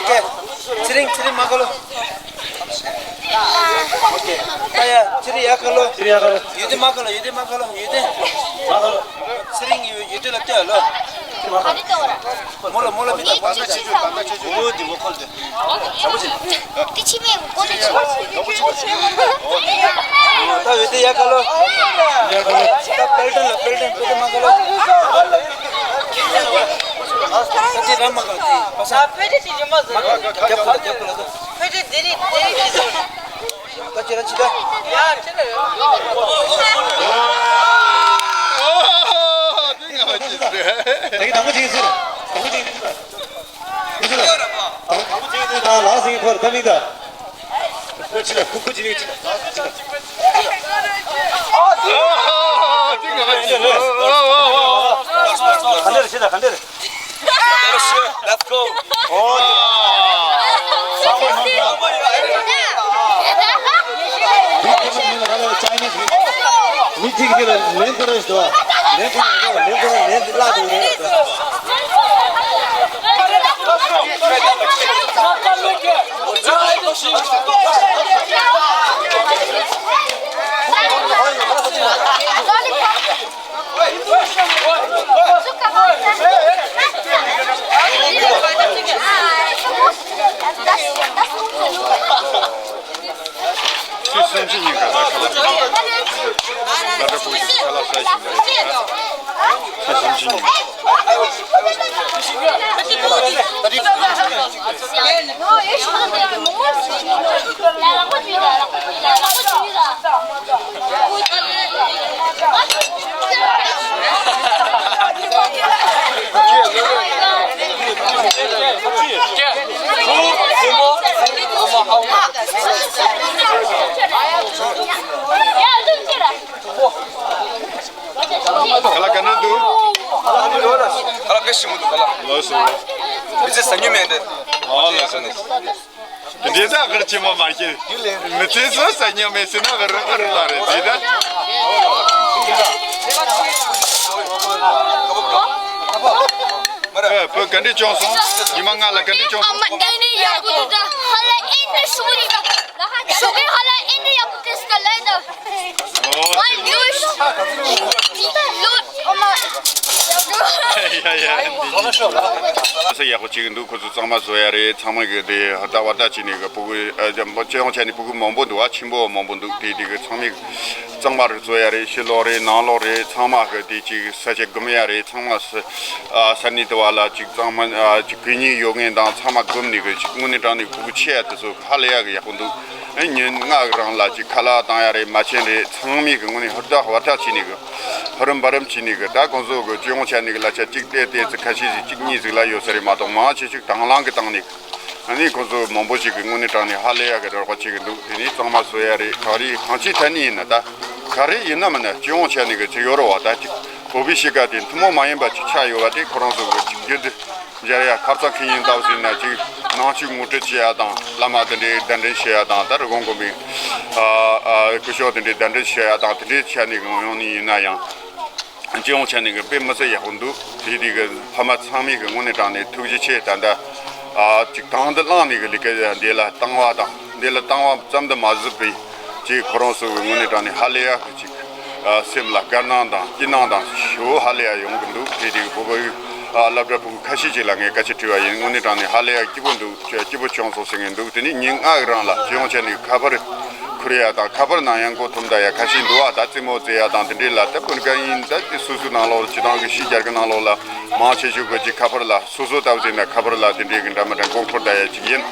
ཁེ། ཚེ་རིང་ཚེ་རིང་མ་ཁ་ལོ། ཨོ་ཁེ། ད་ཡ་ཚེ་རིང་ཡ་ཁ་ལོ། ཚེ་རིང་ཡ་ཁ་ལོ། ཡོད་དེ་མ་ཁ་ལོ་ཡོད་དེ་མ་ཁ་ལོ་ཡོད་དེ། མ་ཁ་ལོ། ཚེ་རིང་ཡོད་ཡོད་དེ་ལ་ལྟོས་ལོ། མོ་ལ་མོ་ལ་མི་ད་པ་ད་ཆེ་ཆུ་པ་ད་ཆེ་ཆུ། འོ་དེ་མོ་ཁོལ་དེ། དེ་ཕྱི་མའི་གོ་ལ་ཆུ། ད་འོད་དེ་ཡ་ཁ་ལོ། ད་པེལ་ཏན་ལ་པེལ་ཏན་པེལ་ཏན་མ་ཁ་ལོ། ད་དེ་ར་མ་ཁ་ལོ་དེ་པ་ས། མ་ཁ་ལོ་རྒྱབ་ཁ་ལོ་རྒྱབ་ཁ་ལོ་ད། ད་ཁྱེད་རང་ཅི་ད། ད་གི་དང་པོ་ཅིག་ཟེར། དང་པོ་ཅིག་ཟེར། ཁྱེད་ཚོ་ལ། དང་པོ་ཅིག་ཟེར་དང་ལགས་ཟེར་ཐོར་ཁ་མིག་ད། ཁོ་ཅི་ལ་ཁུ་ཁུ་ཅི་ལ་ཅི་ལ། ག་འདྲ་རེད་ཟེར་ད་ག་འདྲ་རེད། Let's go. ཨོ། ས་མོ་ཡོང་ཡ། ཅིག་ཅིག་ལ་ལན་ཁོ་རང་ཞུ་བ། ལན་ཁོ་རང་ཞུ་བ། ལན་ཁོ་རང་ལན་འདི་བརླག་འདུག་རེད་ད། ཁྱེད་སུམ་ཅུ་ཉིན་ག་ལ་ཁ་ལག་ཁྱེད་ལ་ཁ་ལག་ས་ཞིག་ལ་ཡོད་ན། ཁྱེད་སུམ་ཅུ་ཉིན། ཁ་ལག་ག་འདྲ་འདུག་ཁ་ལག་དཔེ་ཞིམ་པོ་འདུག་ཁ་ལག་ལགས་སོ། མི་ཚེ་ཟ་མྱོང་མེད་འདི། ཨ་ལགས་སོ་ལགས་སོ། དེ་འདྲའི་ད་གར་ཆེན་མོ་མ་བཤད། མི་ཚེ་སུ་ཟ་མྱོང་མེད་ཟེར་ན་ག་རེ་ག་རེ་ལ་རེད་དེ་ད། ཨ་བུ་ག་འདྲས་བྱུང་སོང་། ཉི་མ་ལྔ་ལ་ག་འདྲས་བྱུང་སོང་། ཨ་མ་ཨེ་ནི་ཡག་པོ་འདུག་ད་ཧ་ལ་ཨེ་ནི་ཞུ་གི་འདུག་ད་ཧ་ཞུ་གི་ཧ་ལ་ཨེ་ནི་ཡག་པོ་ཏེ་སི་ལེ་ད། ཨོ། ཨ་ཡུས། ཨ་མ། ཡ་ཡ། ས་ཡག་པོ་བྱེད་ཀྱི་འདུག་ཁོ་ཚོ་གཙང་མ་བཟོ་ཡ་རེད། ཚང་མ་གི་དེ་ཧ་ད་བ་ད་བྱས་ནས་གི་ཕྲུ་གུ་ཨ་སྤྱི་ཡོངས་ཆ་ནས་ཕྲུ་གུ་མང་པོ་འདུག་ཨ་ཆེན་པོ་མང་པོ་འདུག་དེ་དེ་གི་ཚང་མས་གཙང་མ་རེ་བཟོ་ཡ་རེད། ཕྱི་ལོགས་རེད། ནང་ལོགས་རེད། ཚང་མ་གི་དེ་ཅིག་ས་ཆ་སྒོམ་ཡ་རེད། ཚང་མ་ས་ཨ་ས་གནས་དེ་བ་ལ་ཅིག་གཙང་མ་ཨ་ཅིག་གད་སྙིགས་ཡོད་མཁན་དང་ཚང་མ་སྒོམ་ནས་གི་ཅིག་དངོས་གནས་དྲང་གནས་ཕྲུ་གུ་ཆེ་ཡ་དེ་ཚོ་ཧ་ལས་ཡ་གི་ཡག་པོ་འདུག་ཨེ་ཉིན་ལྔ་གི་རིང་ལ་ཅིག་ཁ་ལག་བཏང་ཡ་རེད། མ་བྱན་རེད། ཚང་མས་གི་དངོས་གནས་ཧུར་ཐག་བར་ཐག་བྱས་ནས་གི་ཧ་རམ་བ་རམ་བྱས་ནས་གི་ད་ཁོང་ཚོ་གི་སྤྱི་ཡོངས་ཆ་ནས་གི་གླ་ཆ་གཅིག་སྟེར་སྟེར་ཚེ་ཁ་ཤས་ཤིག་གཅིག་གཉིས་ཟིག་ལ་ཡོད་ས་རེད་མ་གཏོགས་མང་ཆེ་ཤོས་དང་བླངས་གི་བཏང་ནས་གི་ཨ་ནི་ཁོང་ཚོ་མང་པོ་ཞིག་གི་དངོས་གནས་དྲང་གནས་ཧ་ལས་ཡ་གི་རོགས་པ་བྱེད་གི་འདུག་དེ་ནས་གཙང་མ་བཟོ་ཡ་རེད། ག་རེ་གང་ཅིའི་ཐད་ནས་ཡིན་ན་ད་ག་རེ་ཡིན་ན་མིན་ན་སྤྱི་ཡོངས་ཆ་ནས་གི་ཅིག་ཡོད་རེད་བ། ད་ཅིག་བོད་པའི་གཤིས་ཀ་དེ་ཐུན་མོང་མ་ཡིན་པ་ཅིག་ཆགས་ཡོད་བ། དེ་ཁོ་རང་ཚོ་གི་ཅིག་རྒྱུད་དེ། འཇར་ཡ་ཁ་རྩང་ཁེ་ཉིན་ལྟ་བུ་ཟིན་ན་ཅིག་ནང་ཆོས་ངོ་སྤྲོད་བྱེད་ཡ་དང་བླ་མ་དེ་འདྲའི་གདན་འདྲེན་བྱེད་ཡ་དང་ད་རི་གོང་གོང་མའི་ཨ་ཨ་སྐུ་ཞབས་དེ་འདྲའི་གདན་འདྲེན་བྱེད་ཡ་དང་དེ་འདྲའི་ཆ་ནས་ཡོང་ནི་ཡིན་ན་ཡང་སྤྱི་ཡོངས་ཆ་ནས་གི་དཔེ་མི་སྲིད་ཡག་པོ་འདུག་དེ་དུས་གི་ཕ་མ་ཚང་མས་གི་དངོས་གནས་དྲང་གནས་ཐུགས་རྗེ་ཆེ། ད་ལྟ་ཨ་ཅིག་དང་དུ་བླངས་ནས་གི་ལས་ཀ་འདི་ལ་བཏང་བ་དང་འདི་ལ་བཏང་བ་ཙམ་དུ་མ་ཟད་པའི་ཅིག་ཁོ་རང་ཚོ་གི་དངོས་གནས་དྲང་གནས་ཧ་ལས་ཡག་གི་ཅིག་ཨ་སེམས་ལ་དགའ་སྣང་དང་སྐྱིད་སྣང་དང་ཞེ་པོ་ཧ་ལས་ཡ་ཡོང་གི་འདུག་དེ་དུས་བོད་པའི་ཨ་སློབ་གྲྭ་ཕྲུ་གུ་ཁ་ཤས་ཅིག་ལ་ངས་སྐད་ཆ་དྲིས་པ་ཡིན། དངོས་གནས་དྲང་གནས་ཧ་ལས་ཡ་སྐྱིད་པོ་འདུག་ཁྱོད་སྐྱིད་པོ་བྱུང་སོང་ཟེར་མཁན་འདུག་དེ་ནས་ཉིན་ལྔ་གི་རིང་ལ་སྤྱི་ཡོངས་ཆ་ནས་ཁ་པར་ཁུར་ཡ་དང་ཁ་པར་ནང་ཡང་མགོ་འཐོམ་ད་ཡ་ཁ་ཤས་འདུག་ཨ་ད་རྩེད་མོ་རྩེ་ཡ་དང་དེ་འདྲས་ལ་ད་དཔོན་སྐད་ཡིན། ད་དེ་སོ་སོའི་ནང་ལོགས་སྤྱི་བཏང་གི་ཕྱི་རྒྱལ་གི་ནང་ལོགས་ལ་མང་ཆེ་ཤོས་གི་ཅིག་ཁ་པར་ལ་སོ་སོ་ལྟ་བུ་ཟེར་ན་ཁ་པར་ལ་དེ་འདྲས་གི་འདྲ་མི་འདྲ་མགོ་འཁོར་ད་ཡ་ཅིག་ཡིན།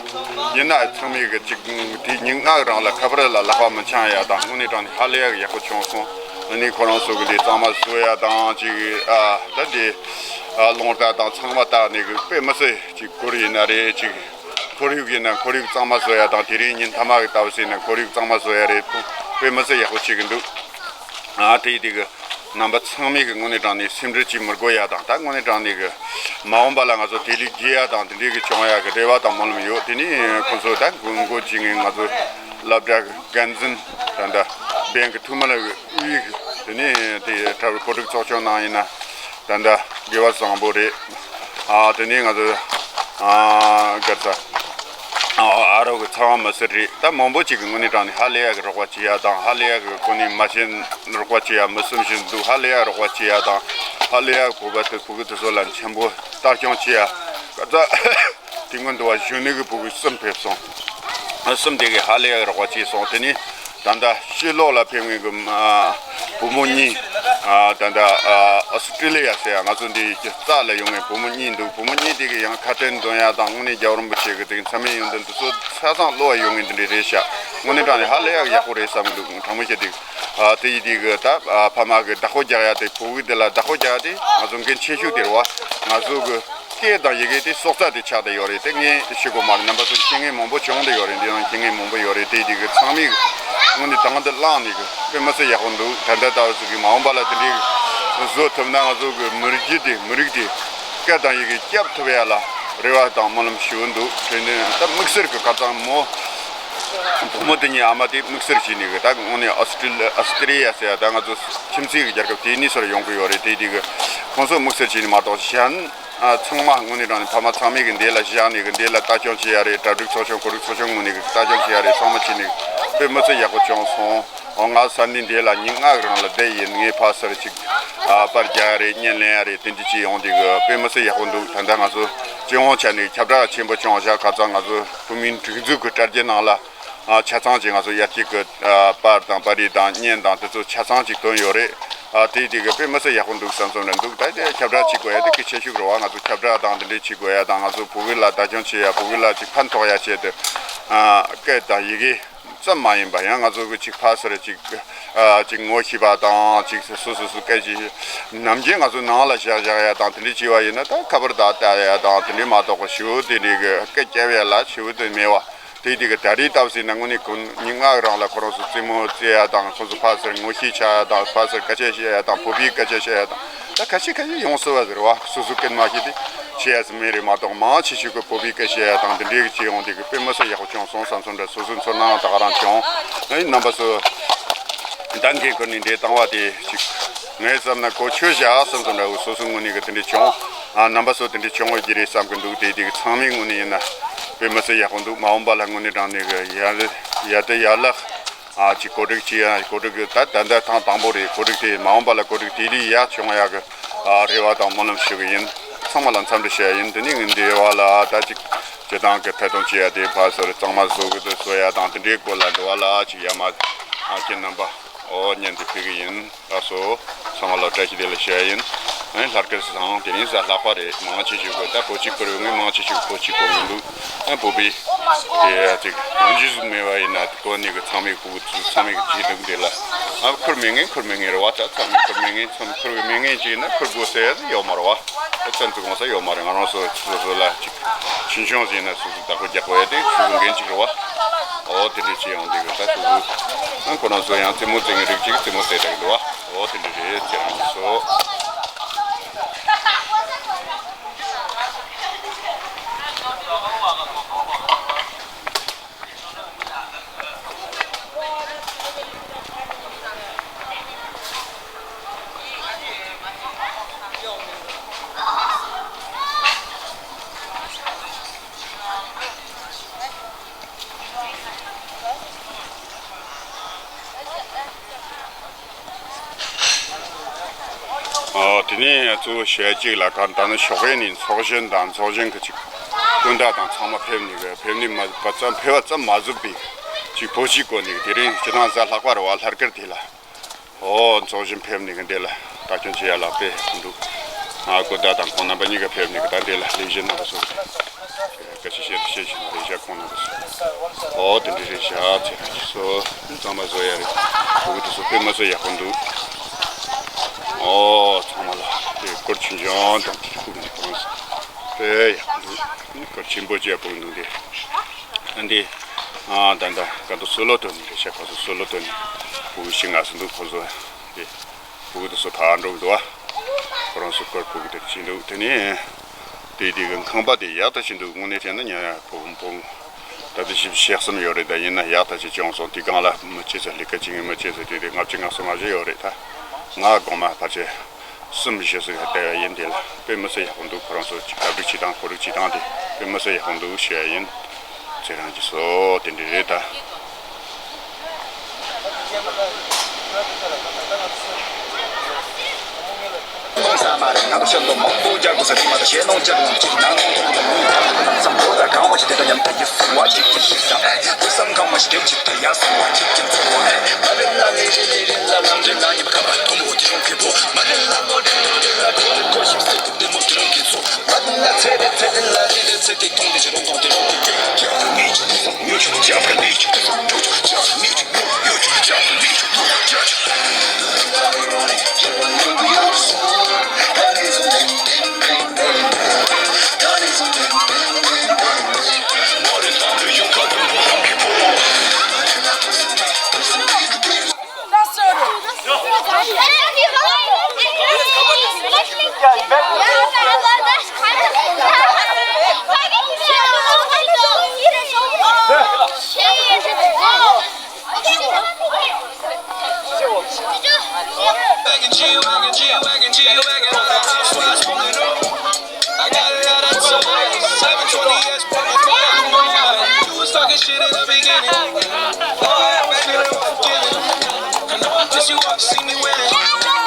ཡིན་ན་ཚང་མས་གི་ཅིག་དེ་ཉིན་ལྔ་གི་རིང་ལ་ཁ་པར་ལ་ལག་པ་མི་འཆང་ཡ་དང་དངོས་གནས་དྲང་གནས་ཧ་ལས་ཡ་གི་ཡག་པོ་བྱུང་སོང་། ཨ་ནི་ཁོ་རང་ཚོ་གི་ལས་གཙང་མ་བཟོ་ཡ་དང་ཅིག་ཨ་ད་དེ་ཨ་རླུང་རྟ་དང་ཚང་མ་བཏགས་ནས་གི་དཔེ་མི་སྲིད་ཅིག་ཁོར་ཡུག་ཡིན་ན་རེད། ཅིག་ཁོར་ཡུག་ཡིན་ན་ཁོར་ཡུག་གཙང་མ་བཟོ་ཡ་དང་དེ་རིང་ཉིན་མཐའ་མ་གི་ལྟ་བུ་ཟེར་ན་ཁོར་ཡུག་གཙང་མ་བཟོ་ཡ་རེད། དཔེ་མི་སྲིད་ཡག་པོ་བྱེད་གི་འདུག་ཨ་དེ་དེ་གི་རྣམ་པ་ཚང་མས་གི་དངོས་གནས་དྲང་གནས་སེམས་ཁྲལ་བྱེད་མི་དགོས་ཡ་དང་ད་དངོས་གནས་དྲང་གནས་གི་མ་འོངས་པ་ལ་ང་ཚོ་དེ་ལས་རྒྱས་ཡ་དང་དེ་འདྲའི་གི་བྱུང་ཡ་གི་རེ་བ་དང་སྨོན་ལམ་ཡོད། དེ་ནས་ཁོང་ཚོ་ད་དགོས་མཁོ་ཅིག་ངས་ང་ཚོ་སློབ་གྲྭ་གི་འགན་འཛིན་ད་ལྟ་བན་གི་ཐུགས་མི་ལ་གི་དབུས་གི་དེ་ནས་དེ་གྲྭ་བའི་གོ་སྒྲིག་ཚོགས་ཆུང་ནང་ཡིན་ན་ད་ལྟ་དགེ་བ་བཟང་པོ་རེད། ཨ་དེ་ནས་ང་ཚོ་ཨ་ག་ཚ། ཨ་རོགས་ཀྱི་ཚང་མ་མི་སེར་རེད། ད་མང་པོ་ཅིག་གི་དངོས་གནས་དྲང་གནས་ཧ་ལས་ཡ་གི་རོགས་པ་བྱེད་ཡ་དང་ཧ་ལས་ཡ་གི་གོ་གནས་མ་ཤེས་རོགས་པ་བྱེད་ཡ་མི་གསུམ་བཞི་འདུག་ཧ་ལས་ཡ་རོགས་པ་བྱེད་ཡ་དང་ཧ་ལས་ཡ་བོད་པ་དེ་བོད་ཀྱི་དེ་ཚོ་ལ་མཆན་པོ་ལྟ་སྐྱོང་བྱེད་ཡ་ག་ཚ་དེ་སྔོན་དུ་བ་གཞོན་ནུ་གི་བོད་ཀྱི་གསུམ་ཕེབས་སོང་། གསུམ་དེ་གི་ཧ་ལས་ཡ་གི་རོགས་པ་བྱས་སོང་། དེ་ནས། ད་ལྟ་ཕྱི་ལོགས་ལ་ཕེབས་མཁན་གྱི་ཨ་བུ་མོ་གཉིས། ཨ་ད་ལྟ་ཨ་ཨོ་སི་ཀྲི་ལི་ཡ་ཟེར་ཡ་ང་ཚོ་འདི་རྩ་ལ་ཡོང་མཁན་བུ་མོ་གཉིས་འདུག་བུ་མོ་གཉིས་དེ་གི་ཡང་ཁ་ཏོན་འདོན་ཡ་དང་དངོས་གནས་རྒྱལ་བ་རིན་པོ་ཆེ་གི་དེ་གི་མཚན་སྨད་ཡོན་ཏན་དེ་ཚོ་ཆ་ཚང་བློ་བ་ཡོང་མཁན་དེ་འདྲས་རེད་ཤག་དངོས་གནས་དྲང་གནས་ཧ་ལས་ཡག་ཡག་པོ་རེད་བསམ་གི་འདུག་དྲང་མོ་བཤད་དེ། ཨ་དེ་ཡི་དེ་གི་ད་ཨ་ཕ་མ་གི་བདག་པོ་རྒྱག་ཡ་དེ་བུ་གི་དེ་ལ་བདག་པོ་རྒྱག་ཡ་དེ་ང་ཚོ་འགན་ཆེ་ཤོས་དེ་རེད་བ། ང་ཚོ་གི་སྐད་དང་ཡི་གེ་དེ་སྲོག་རྩ་དེ་ཆགས་བསྡད་ཡོད་རེད། དེ་ངས་ཤེས་དགོས་མ་རེད། རྣམ་པ་ཚོ་མཁྱེན་མཁན་མང་པོ་བྱུང་བསྡད་ཡོད་རེད། འདི་ཡང་མཁྱེན་མཁན་མང་པོ་ཡོད་རེད། དེ་དེ་གི་ཚང་མས་དངོས་གནས་དང་དུ་བླངས་ནས་གི་དཔེ་མི་སྲིད་ཡག་པོ་འདུག་ད་ལྟ་ལྟ་བུ་ཚོ་གི་མ་འོངས་པ་ལ་དེ་འདྲའི་བཟོ་ཐུབ་ན་ང་ཚོ་གི་མི་རིགས་དེ་མི་རིགས་དེ་སྐད་དང་ཡི་གེ་སྐྱབས་ཐུབ་ཡ་ལ་རེ་བ་དང་སྨོན་ལམ་ཞུ་གི་འདུག་དེ་ནས་ད་དམིགས་བསལ་གི་ཁ་སང་མོ་ བུ་མོ་དེ་གཉིས་ཨ་མ་དེ་དམིགས་བསལ་བྱས་ནས་གི་ད་དངོས་གནས་ཨོ་སི་ཀྲི་ཨོ་སི་ཀྲི་ཡ་ཟེར་ཡ་ད་ང་ཚོ་ཁྱིམ་མཚེས་ཀྱི་རྒྱལ་ཁབ་དེ་གཉིས་སུ་ཡོང་གི་ཡོད་རེད། དེ་དེ་གི་ཁོང་ཚོ་དམིགས་བསལ་བྱས་ནས་མ་གཏོགས་གཞན། ཨ། ཚང་མ་དངོས་གནས་དྲང་གནས་ཕ་མ་ཚང་མས་ཀྱི་འདི་ལ་བཞག་ནས་ཀྱི་འདི་ལ་ལྟ་སྐྱོང་བྱེད་ཡ་རེད། གྲ་སྒྲིག་ཚོགས་ཆུང་གོ་སྒྲིག་ཚོགས་ཆུང་ངོས་ནས་ཀྱི་ལྟ་སྐྱོང་བྱེད་ཡ་རེད། ཚང་མ་བྱས་ནས་དཔེ་མི་སྲིད་ཡག་པོ་བྱུང་སོང་། འོ། ང་ས་གནས་འདི་ལ་ཉིན་ལྔ་གི་རིང་ལ་བསྡད་ཡིན། ངས་ཕ་སར་ཅིག་ཨ། པར་རྒྱག་ཡ་རེད། བརྙན་ལེན་ཡ་རེད། དེ་འདྲ་བྱས་ཡོང་དུས་ཀྱི་དཔེ་མི་སྲིད་ཡག་པོ་འདུག་ད་ལྟ་ང་ཚོ་སྤྱི་ཡོངས་ཆ་ནས་ཁྱབ་བསྒྲགས་ཆེན་པོ་བྱུང་བཞག་ཁ་སང་ང་ཚོ་བོད་མིའི་སྒྲིག་འཛུགས་ཀྱི་དྲ་རྒྱའི་ནང་ལ། ཨ། ཆ་ཚང་ཅིག་ང་ཚོ་ཡར་རྒྱས་ཀྱི། ཨ། པར་དང་པར་རིས་དང་བརྙན་དང་དེ་ཚོ་ཆ་ཚང་ཅིག་བཏོན་ཡོད་རེད། ཨ། དེ་དེ་གི་དཔེ་མི་སྲིད་ཡག་པོ་འདུག་བསམ་བསམ་རེད་འདུག་ད་དེ་ཁྱབ་བསྒྲགས་བྱེད་དགོས་ཡ་དེ་གལ་ཆེ་ཤོས་རེད་བ། ང་ཚོ་ཁྱབ་བསྒྲགས་དང་དེ་འདྲས་བྱེད་དགོས་ཡ་དང་། ང་ཚོ་བོད་ཡིག་ལ་བདག་སྐྱོང་བྱེད་ཡ། བོད་ཡིག་ལ་ཅིག་ཕན་ཐོགས་ཡ་ཆེད་དུ། ཨ། སྐད་དང་ཡི་གེ་ཙམ་མ་ཡིན་པ་ཡང་ང་ཚོ་གི་ཅིག་ཕ་སར་ཅིག་ཨ། ཅིག་ངོ་ཤེས་པ་དང་། ཅིག་སོ་སོ་སོ་སྐད་ཅིག་ནམ་རྒྱུན་ང་ཚོ་ནང་ལ་བཞག་བཞག་ཡ་དང་དེ་འདྲས་བྱས་པ་ཡིན་ན། ད་ཁ་པར་བརྡ་བཏང་ཡ་དང་དེ་འདྲས་མ་གཏོགས་པ་ཞེ་པོ་དེ་འདྲས་གི་སྐད་རྒྱབ་ཡ་ལ་ཞེ་པོ་དེ་མེད་བ། དེ་དེ་གི་ད་རེས་སྟབས་ཟིན་ན་དངོས་གནས་ཁོ་ཉིན་ལྔ་རིང་ལ་ཁོ་རང་ཚོ་རྩེད་མོ་རྩེ་ཡ་དང་། ཁོ་ཚོ་ཕ་སར་ངོ་ཤེས་བྱ་ཡ་དང་། ཕ་སར་སྐད་ཆ་བཤད་ཡ་དང་། བོད་པའི་སྐད་ཆ་བཤད་ཡ་དང་། ད་ཁ་ཤས་ཁ་ཤས་ཡོང་སྲིད་པ་ཟེར་བ། སོ་སོ་སྐད་མ་ཤེས་ཏེ་བཤད་ཡ་ཟིན་མེད་རེད་མ་གཏོགས། མང་ཆེ་ཤོས་ཀྱི་བོད་པའི་སྐད་བཤད་ཡ་དང་དེ་འདྲའི་བྱས་ཡོང་དུས་ཀྱི་དཔེ་མི་སྲིད་ཡག་པོ་བྱུང་སོང་བསམ་སོང་འདྲ། སོ་སོའི་ཚོར་སྣང་ད་ག་རང་བྱུང་། ཨེ། རྣམ་པ་ཚོ་ད་འགན་ཁུར་ནས་འདྲེ་བཏང་བ་དེ་ཅིག་ངས་བསམ་ན་གོ་ཆོད་བཞག་བསམ་སོང་འདྲ་བོ། སོ་སོའི་ངོས་ནས་ཀྱི་དེ་འདྲ་བྱུང་། ཨ། རྣམ་པ་ཚོ་དེ་འདྲ་བྱུང་བ་ཡིན་རེད་བསམ་གི་འདུག་དེ་དེ་གི་ཚང་མའི་ངོས་ནས་ཡིན་ན་དཔེ་མི་སྲིད་ཡག་པོ་འདུག་མ་འོངས་པ་ལ་དངོས་གནས་དྲང་གནས་ཀྱི་ཡ་ཡ་དེ་ཡ་ལག་ཨ། ཅིག་གོ་སྒྲིག་བྱེད་ཡ། གོ་སྒྲིག་གི་ད་ད་ལྟ་ཐེངས་དང་པོ་རེད། གོ་སྒྲིག་དེ་མ་འོངས་པ་ལ་གོ་སྒྲིག་དེ་རིགས་ཡག་བྱུང་ཡག་གི། ཨ། རེ་བ་དང་སྨོན་ལམ་ཞུ་གི་ཡིན། ཚང་མ་ལ་འཚམས་འདྲི་ཞུ་ཡ་ཡིན། དེ་ནས་ངས་འདི་བ་ལ་ད་ཅིག་སྤྱི་བཏང་གི་ཐད་གཏོང་བྱེད་ཡ་དེ་ཕ་སོར་གཙང་མ་བཟོ་གི་འདུག་བཟོ་ཡ་དང་དེ་འདྲའི་སྐོར་ལ་འདི་བ་ལ་ཅིག་ཡ་མ། ཨ། ཁྱེད་རྣམ་པ། ཨོ། བརྙན་དེ་ཕུལ་གི་ཡིན། ལགས་སོ། ཚང་མ་ལ་བཀྲ་ཤིས་བདེ་ལེགས་ཞུ་ཡ་ཡིན། ཨ། ལྷག་དཀར་སི་ཚང་དེ་རིང་གཟའ་ལྷག་པ་རེད། མང་ཆེ་ཤོས་ཀྱིས་ད་བོད་ཕྱི་ཁུལ་ཡོད་མཁན་མང་ཆེ་ཤོས་ཀྱིས་བོད་ཕྱི་གོ་གི་འདུག་ཨ། བོད་པའི་དེ་ཅིག་ལོ་རྒྱུས་ཟིག་མེད་པ་ཡིན་ན། དེ་གོ་ནས་གི་ཚང་མས་གོ་གི་འདུག་ཚང་མས་གི་བྱེད་འདུག་དེ་ལ། ཨ། ཁུར་མེད་མཁན་ཁུར་མེད་མཁན་རེད་བ། ད་ཚང་མས་ཁུར་མེད་མཁན། ཚང་མས་ཁུར་གི་མེད་མཁན་ཅིག་ཡིན་ན་ཁུར་དགོས་ཟེར་ཡ་ཟིག་ཡོད་མ་རེད་བ། ཨ། བཙན་འཛུལ་གོང་ས་ཡོད་མ་རེད། ང་རང་ཚོ་སོ་སོ་ལ་ཅིག་ཆུང་ཆུང་ཟིག་ཡིན་ན་སོ་སོ་བདག་པོ་རྒྱག་དགོས་ཡ་དེ་སོ་སོ་འགན་ཅིག་རེད་བ། ཨོ། དེ་འདྲ་བྱེད་ཡོང་དུས་གི་ད་སོ་སོ། ཨ། ཁོ་རང་ཚོ་ཡང་རྩེད་མོ་རྩེ་མཁན་རིགས་ཅིག་རྩེད་མོ་རྩེ་བསྡད་འདུག་བ། ཨོ། དེ་འདྲ་རེད། ཁྱེད་རང་ཚོ། ཨོ། དེ་ནས་གཙོ་བོ་ཞལ་གཅིག་ལ་གང་ལྟར་ན་ཞོགས་པ་ནས་ཚོགས་ཆེན་དང་ཚོགས་ཆེན་གྱི་ཅིག་སྐུ་ཟླ་དང་ཚང་མ་ཕེབས་ནས་གི། ཕེབས་ནས་མ་པ་ཙམ། ཕེབས་པ་ཙམ་མ་ཟད་པའི་ཅིག་བོད་ཕྱིའི་སྐོར་ནས་གི། དེ་རིང་སྤྱི་བཏང་གཟའ་ལྷག་པ་རེད་བ། ལྷག་དཀར་དེ་ལ། ཨོ། ཚོགས་ཆེན་ཕེབས་ནས་གི་འདི་ལ་ལྟ་སྐྱོང་བྱེད་ཡ་ལ་དཔེ་འདུག་ཨ། སྐུ་ཟླ་དང་ཁོང་རྣམ་པ་གཉིས་ཀ་ཕེབས་ནས་གི་ད་འདི་ལ་ལས་བྱེད་རྣམ་པ་ཚོ། སྐད་ཆ་བཤད་དུ་བཤད་བཞིན་ལས་བྱེད་ཁོང་རྣམ་པ་ཚོ། ཨོ། དེ་འདྲ་རེད་བཞག་ཚེ་རང་གི་སོ། གཙང་མ་བཟོ་ཡ་རེད། ཕྲུ་གུ་དེ་ཚོ་དཔེ་མི་སྲིད་ཡག་པོ་འདུག་ཨོ། ཚང་མ་ལ་དེ་སྐོར་ཆུང་ཆུང་དང་དེ་ཕྲུ་གུ་འདི་ཁོ་རང་ཚོ་དཔེ་ཡག་པོ་འདུག་སྐོར་ཆེན་པོ་བྱས་པོ་འདུག་སྟེ། ཨ། འདི། ཨ། ད་ལྟ་ག་དུ་སོ་ལོ་ཏོ་ནི་རེད་ཤག་ཁོ་ཚོ་སོ་ལོ་ཏོ་ནི། ཕྲུ་གུ་བཞི་ལྔ་ཙམ་འདུག་ཁོ་ཚོ། དེ་ཕྲུ་གུ་དེ་ཚོ་ཕར་འགྲོ་གི་འདུག་བ། ཁོ་རང་ཚོ་སྐོར་ཕྲུ་གུ་དེ་ཕྱིན་འདུག་དེ་ནས་དེ་དེ་གི་ཁང་པ་དེ་ཡག་ཐག་ཆོད་འདུག་དངོས་གནས་བྱས་ན་ཉ་ཕོ་བོ་ཕོ་བོ་ད་ལྟ་བཞི་བཅུ་ཞེ་གསུམ་ཡོད་རེད། ད་ཡིན་ན་ཡག་ཐག་ཆོད་བྱུང་སོང་། དེ་སྒང་ལ་མི་སྐྱེས་ཚེ་ལས་ཀ་བྱེད་མཁན་མི་སྐྱེས་ཚེ་དེ་དེ་ལྔ་བཅུ་ང་གསུམ་ང་བཞི་ཡོད་རེད། ད་ང་དགོང་མོ་ཕལ་ཆེར་གསུམ་བཞི་ཙམ་བལྟས་པ་ཡིན། དེ་ལ་དཔེ་མི་སྲིད་ཡག་པོ་འདུག་ཁོ་རང་ཚོ་གྲ་སྒྲིག་བྱེད་སྟངས་གོ་སྒྲིག་བྱེད་སྟངས་དེ་དཔེ་མི་སྲིད་ཡག་པོ་འདུག་ཞུ་ཡ་ཡིན། ཚེ་རང་གི་སོ། དེ་འདྲ་རེད་ད། G-Wagon, G-Wagon, all that hot swag smoking on. I got it out of the seven twenty S, put my phone on my mind. You was talking shit in the beginning. Oh, I bet you don't give it. I know I miss you, I see me winning.